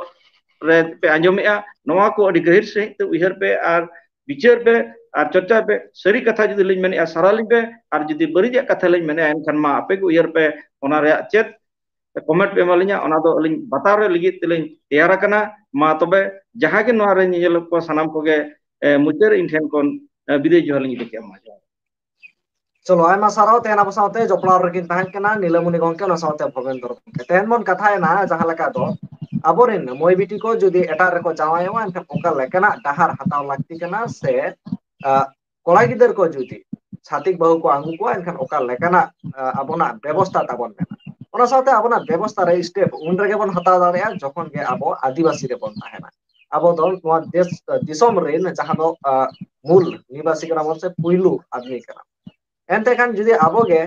ᱨᱮ ᱯᱮ ᱟᱸᱡᱚᱢᱮᱫᱼᱟ, ᱱᱚᱣᱟ ᱠᱚ ᱟᱹᱰᱤ ᱜᱟᱹᱦᱤᱨ ᱥᱟᱺᱦᱤᱡ ᱛᱮ ᱩᱭᱦᱟᱹᱨ ᱯᱮ ᱟᱨ ᱵᱤᱪᱟᱹᱨ ᱯᱮ ᱟᱨ ᱪᱚᱨᱪᱟᱭ ᱯᱮ᱾ ᱥᱟᱹᱨᱤ ᱠᱟᱛᱷᱟ ᱡᱩᱫᱤ ᱞᱤᱧ ᱢᱮᱱᱮᱫᱼᱟ, ᱥᱟᱨᱦᱟᱣ ᱞᱤᱧ ᱯᱮ, ᱟᱨ ᱡᱩᱫᱤ ᱵᱟᱹᱲᱤᱡᱟᱜ ᱠᱟᱛᱷᱟ ᱞᱤᱧ ᱢᱮᱱᱮᱫᱼᱟ, ᱮᱱᱠᱷᱟᱱ ᱢᱟ ᱟᱯᱮ ᱜᱮ ᱩᱭᱦᱟᱹᱨ ᱯᱮ, ᱚᱱᱟ ᱨᱮᱭᱟᱜ ᱪᱮᱫ ᱠᱚᱢᱮᱱᱴ ᱯᱮ ᱮᱢᱟ ᱞᱤᱧᱟ, ᱚᱱᱟ ᱫᱚ ᱟᱹᱞᱤᱧ ᱵᱟᱛᱟᱣ ᱨᱮ ᱞᱟᱹᱜᱤᱫ ᱛᱮᱞᱤᱧ ᱛᱮᱭᱟᱨ ᱟᱠᱟᱱᱟ᱾ ᱢᱟ ᱛᱚᱵᱮ ᱡᱟᱦᱟᱸ ᱜᱮ ᱱᱚᱣᱟ ᱨᱮ ᱧᱮᱧᱮᱞ ᱠᱚ ᱥᱟᱱᱟᱢ ᱠᱚᱜᱮ, ᱮ, ᱢᱩᱪᱟᱹᱫ ᱨᱮ ᱤᱧ ᱴᱷᱮᱱ ᱠᱷᱚᱱ, ᱮ, ᱵᱤᱫᱟᱹᱭ ᱡᱚᱦᱟᱨ ᱞᱤᱧ ᱤᱫᱤ ᱠᱮᱫᱼᱟ᱾ ᱢᱟ ᱡᱚᱦᱟᱨ᱾ ᱪᱚᱞᱚ, ᱟᱭᱢᱟ ᱥᱟᱨᱦᱟᱣ ᱛᱮᱦᱮᱧ ᱟᱵᱚ ᱥᱟᱶᱛᱮ ᱡᱚᱯᱲᱟᱣ ᱨᱮᱠᱤᱱ ᱛᱟᱦᱮᱸ ᱠᱟᱱᱟ ᱱᱤᱞᱟᱢᱚᱱᱤ ᱜᱚᱢᱠᱮ, ᱚᱱᱟ ᱥᱟᱶᱛᱮ ᱵᱷᱚᱵᱮᱱᱫᱨᱚ ᱜᱚᱢᱠᱮ᱾ ᱛᱮᱦᱮᱧ ᱵᱚᱱ ᱠᱟᱛᱷᱟᱭᱮᱱᱟ ᱡᱟᱦᱟᱸ ᱞᱮᱠᱟ ᱫᱚ ᱟᱵᱚᱨᱮᱱ ᱢᱟᱹᱭ ᱵᱤᱴᱤ ᱠᱚ ᱡᱩᱫᱤ ᱮᱴᱟᱜ ᱨᱮᱠᱚ ᱡᱟᱶᱟᱭᱚᱜᱼᱟ, ᱮᱱᱠᱷᱟᱱ ᱚᱠᱟ ᱞᱮᱠᱟᱱᱟᱜ ᱰᱟᱦᱟᱨ ᱦᱟᱛᱟᱣ ᱞᱟᱹᱠᱛᱤ ᱠᱟᱱᱟ, ᱥᱮ ᱟᱸ, ᱠᱚᱲᱟ ᱜᱤᱫᱟᱹᱨ ᱠᱚ ᱡᱩᱫᱤ ᱪᱷᱟᱹᱛᱤᱠ ᱵᱟᱹᱦᱩ ᱠᱚ ᱟᱹᱜᱩ ᱠᱚᱣᱟ, ᱮᱱᱠᱷᱟᱱ ᱚᱠᱟ ᱞᱮᱠᱟᱱᱟᱜ ᱟᱸ, ᱟᱵᱚᱱᱟᱜ ᱵᱮᱵᱚᱥᱛᱷᱟ ᱛᱟᱵᱚᱱ ᱢᱮᱱᱟᱜᱼᱟ? ᱚᱱᱟ ᱥᱟᱶᱛᱮ ᱟᱵᱚᱱᱟᱜ ᱵᱮᱵᱚᱥᱛᱷᱟ ᱨᱮ step ᱩᱱ ᱨᱮᱜᱮ ᱵᱚᱱ ᱦᱟᱛᱟᱣ ᱫᱟᱲᱮᱭᱟᱜᱼᱟ, ᱡᱚᱠᱷᱚᱱ ᱜᱮ ᱟᱵᱚ ᱟᱹᱫᱤᱵᱟᱹᱥᱤ ᱨᱮᱵᱚᱱ ᱛᱟᱦᱮᱱᱟ᱾ ᱟᱵᱚ ᱫᱚ ᱱᱚᱣᱟ ᱫᱮᱥ, ᱫᱤᱥᱚᱢ ᱨᱮᱱ ᱡᱟᱦᱟᱸ ᱫᱚ, ᱟᱸ, ᱢᱩᱞ ᱱᱤᱵᱟᱥᱤ ᱠᱟᱱᱟ ᱵᱚᱱ ᱥᱮ ᱯᱩᱭᱞᱩ ᱟᱫᱢᱤ ᱠᱟᱱᱟ᱾ ᱮᱱᱛᱮ ᱠᱷᱟᱱ ᱡᱩᱫᱤ ᱟᱵᱚ ᱜᱮ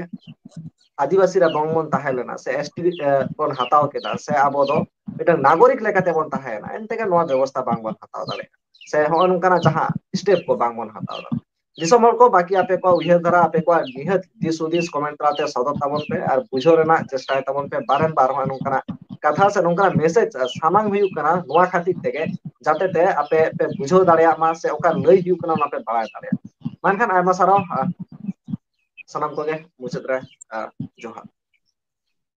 ᱟᱹᱫᱤᱵᱟᱹᱥᱤ ᱨᱮ ᱵᱟᱝ ᱵᱚᱱ ᱛᱟᱦᱮᱸ ᱞᱮᱱᱟ ᱥᱮ ᱮᱥ ᱴᱤ, ᱮ, ᱵᱚᱱ ᱦᱟᱛᱟᱣ ᱠᱮᱫᱟ, ᱥᱮ ᱟᱵᱚ ᱫᱚ ᱢᱤᱫᱴᱟᱝ ᱱᱟᱜᱚᱨᱤᱠ ᱞᱮᱠᱟᱛᱮ ᱵᱚᱱ ᱛᱟᱦᱮᱸᱭᱮᱱᱟ, ᱮᱱᱛᱮ ᱜᱮ ᱱᱚᱣᱟ ᱵᱮᱵᱚᱥᱛᱷᱟ ᱵᱟᱝ ᱵᱚᱱ ᱦᱟᱛᱟᱣ ᱫᱟᱲᱮᱭᱟᱜᱼᱟ, ᱥᱮ ᱦᱚᱸᱜᱼᱚ ᱱᱚᱝᱠᱟᱱᱟᱜ ᱡᱟᱦᱟᱸ step ᱠᱚ ᱵᱟᱝ ᱵᱚᱱ ᱦᱟᱛᱟᱣ ᱫᱟᱲᱮᱭᱟᱜᱼᱟ᱾ ᱫᱤᱥᱚᱢ ᱦᱚᱲ ᱠᱚ, ᱵᱟᱹᱠᱤ ᱟᱯᱮ ᱠᱚᱣᱟᱜ ᱩᱭᱦᱟᱹᱨ ᱫᱷᱟᱨᱟ, ᱟᱯᱮ ᱠᱚᱣᱟᱜ ᱱᱤᱦᱟᱹᱛ ᱫᱤᱥ ᱦᱩᱫᱤᱥ comment ᱛᱟᱞᱟᱛᱮ ᱥᱚᱫᱚᱨ ᱛᱟᱵᱚᱱ ᱯᱮ ᱟᱨ ᱵᱩᱡᱷᱟᱹᱣ ᱨᱮᱱᱟᱜ ᱪᱮᱥᱴᱟᱭ ᱛᱟᱵᱚᱱ ᱯᱮ᱾ ᱵᱟᱨᱮᱱ ᱵᱟᱨ ᱦᱚᱸ ᱱᱚᱝᱠᱟᱱᱟᱜ ᱠᱟᱛᱷᱟ ᱥᱮ ᱱᱚᱝᱠᱟᱱᱟᱜ message ᱥᱟᱢᱟᱝ ᱦᱩᱭᱩᱜ ᱠᱟᱱᱟ, ᱱᱚᱣᱟ ᱠᱷᱟᱹᱛᱤᱨ ᱛᱮᱜᱮ ᱡᱟᱛᱮ ᱛᱮ ᱟᱯᱮ ᱯᱮ ᱵᱩᱡᱷᱟᱹᱣ ᱫᱟᱲᱮᱭᱟᱜ ᱢᱟ ᱥᱮ ᱚᱠᱟ ᱞᱟᱹᱭ ᱦᱩᱭᱩᱜ ᱠᱟᱱᱟ ᱚᱱᱟ ᱯᱮ ᱵᱟᱲᱟᱭ ᱫᱟᱲᱮᱭᱟᱜ ᱢᱟ᱾ ᱢᱮᱱᱠᱷᱟᱱ ᱟᱭᱢᱟ ᱥᱟᱨᱦᱟᱣ, ᱟᱨ ᱥᱟᱱᱟᱢ ᱠᱚᱜᱮ ᱢᱩᱪᱟᱹᱫ ᱨᱮ, ᱟᱨ ᱡᱚᱦᱟᱨ᱾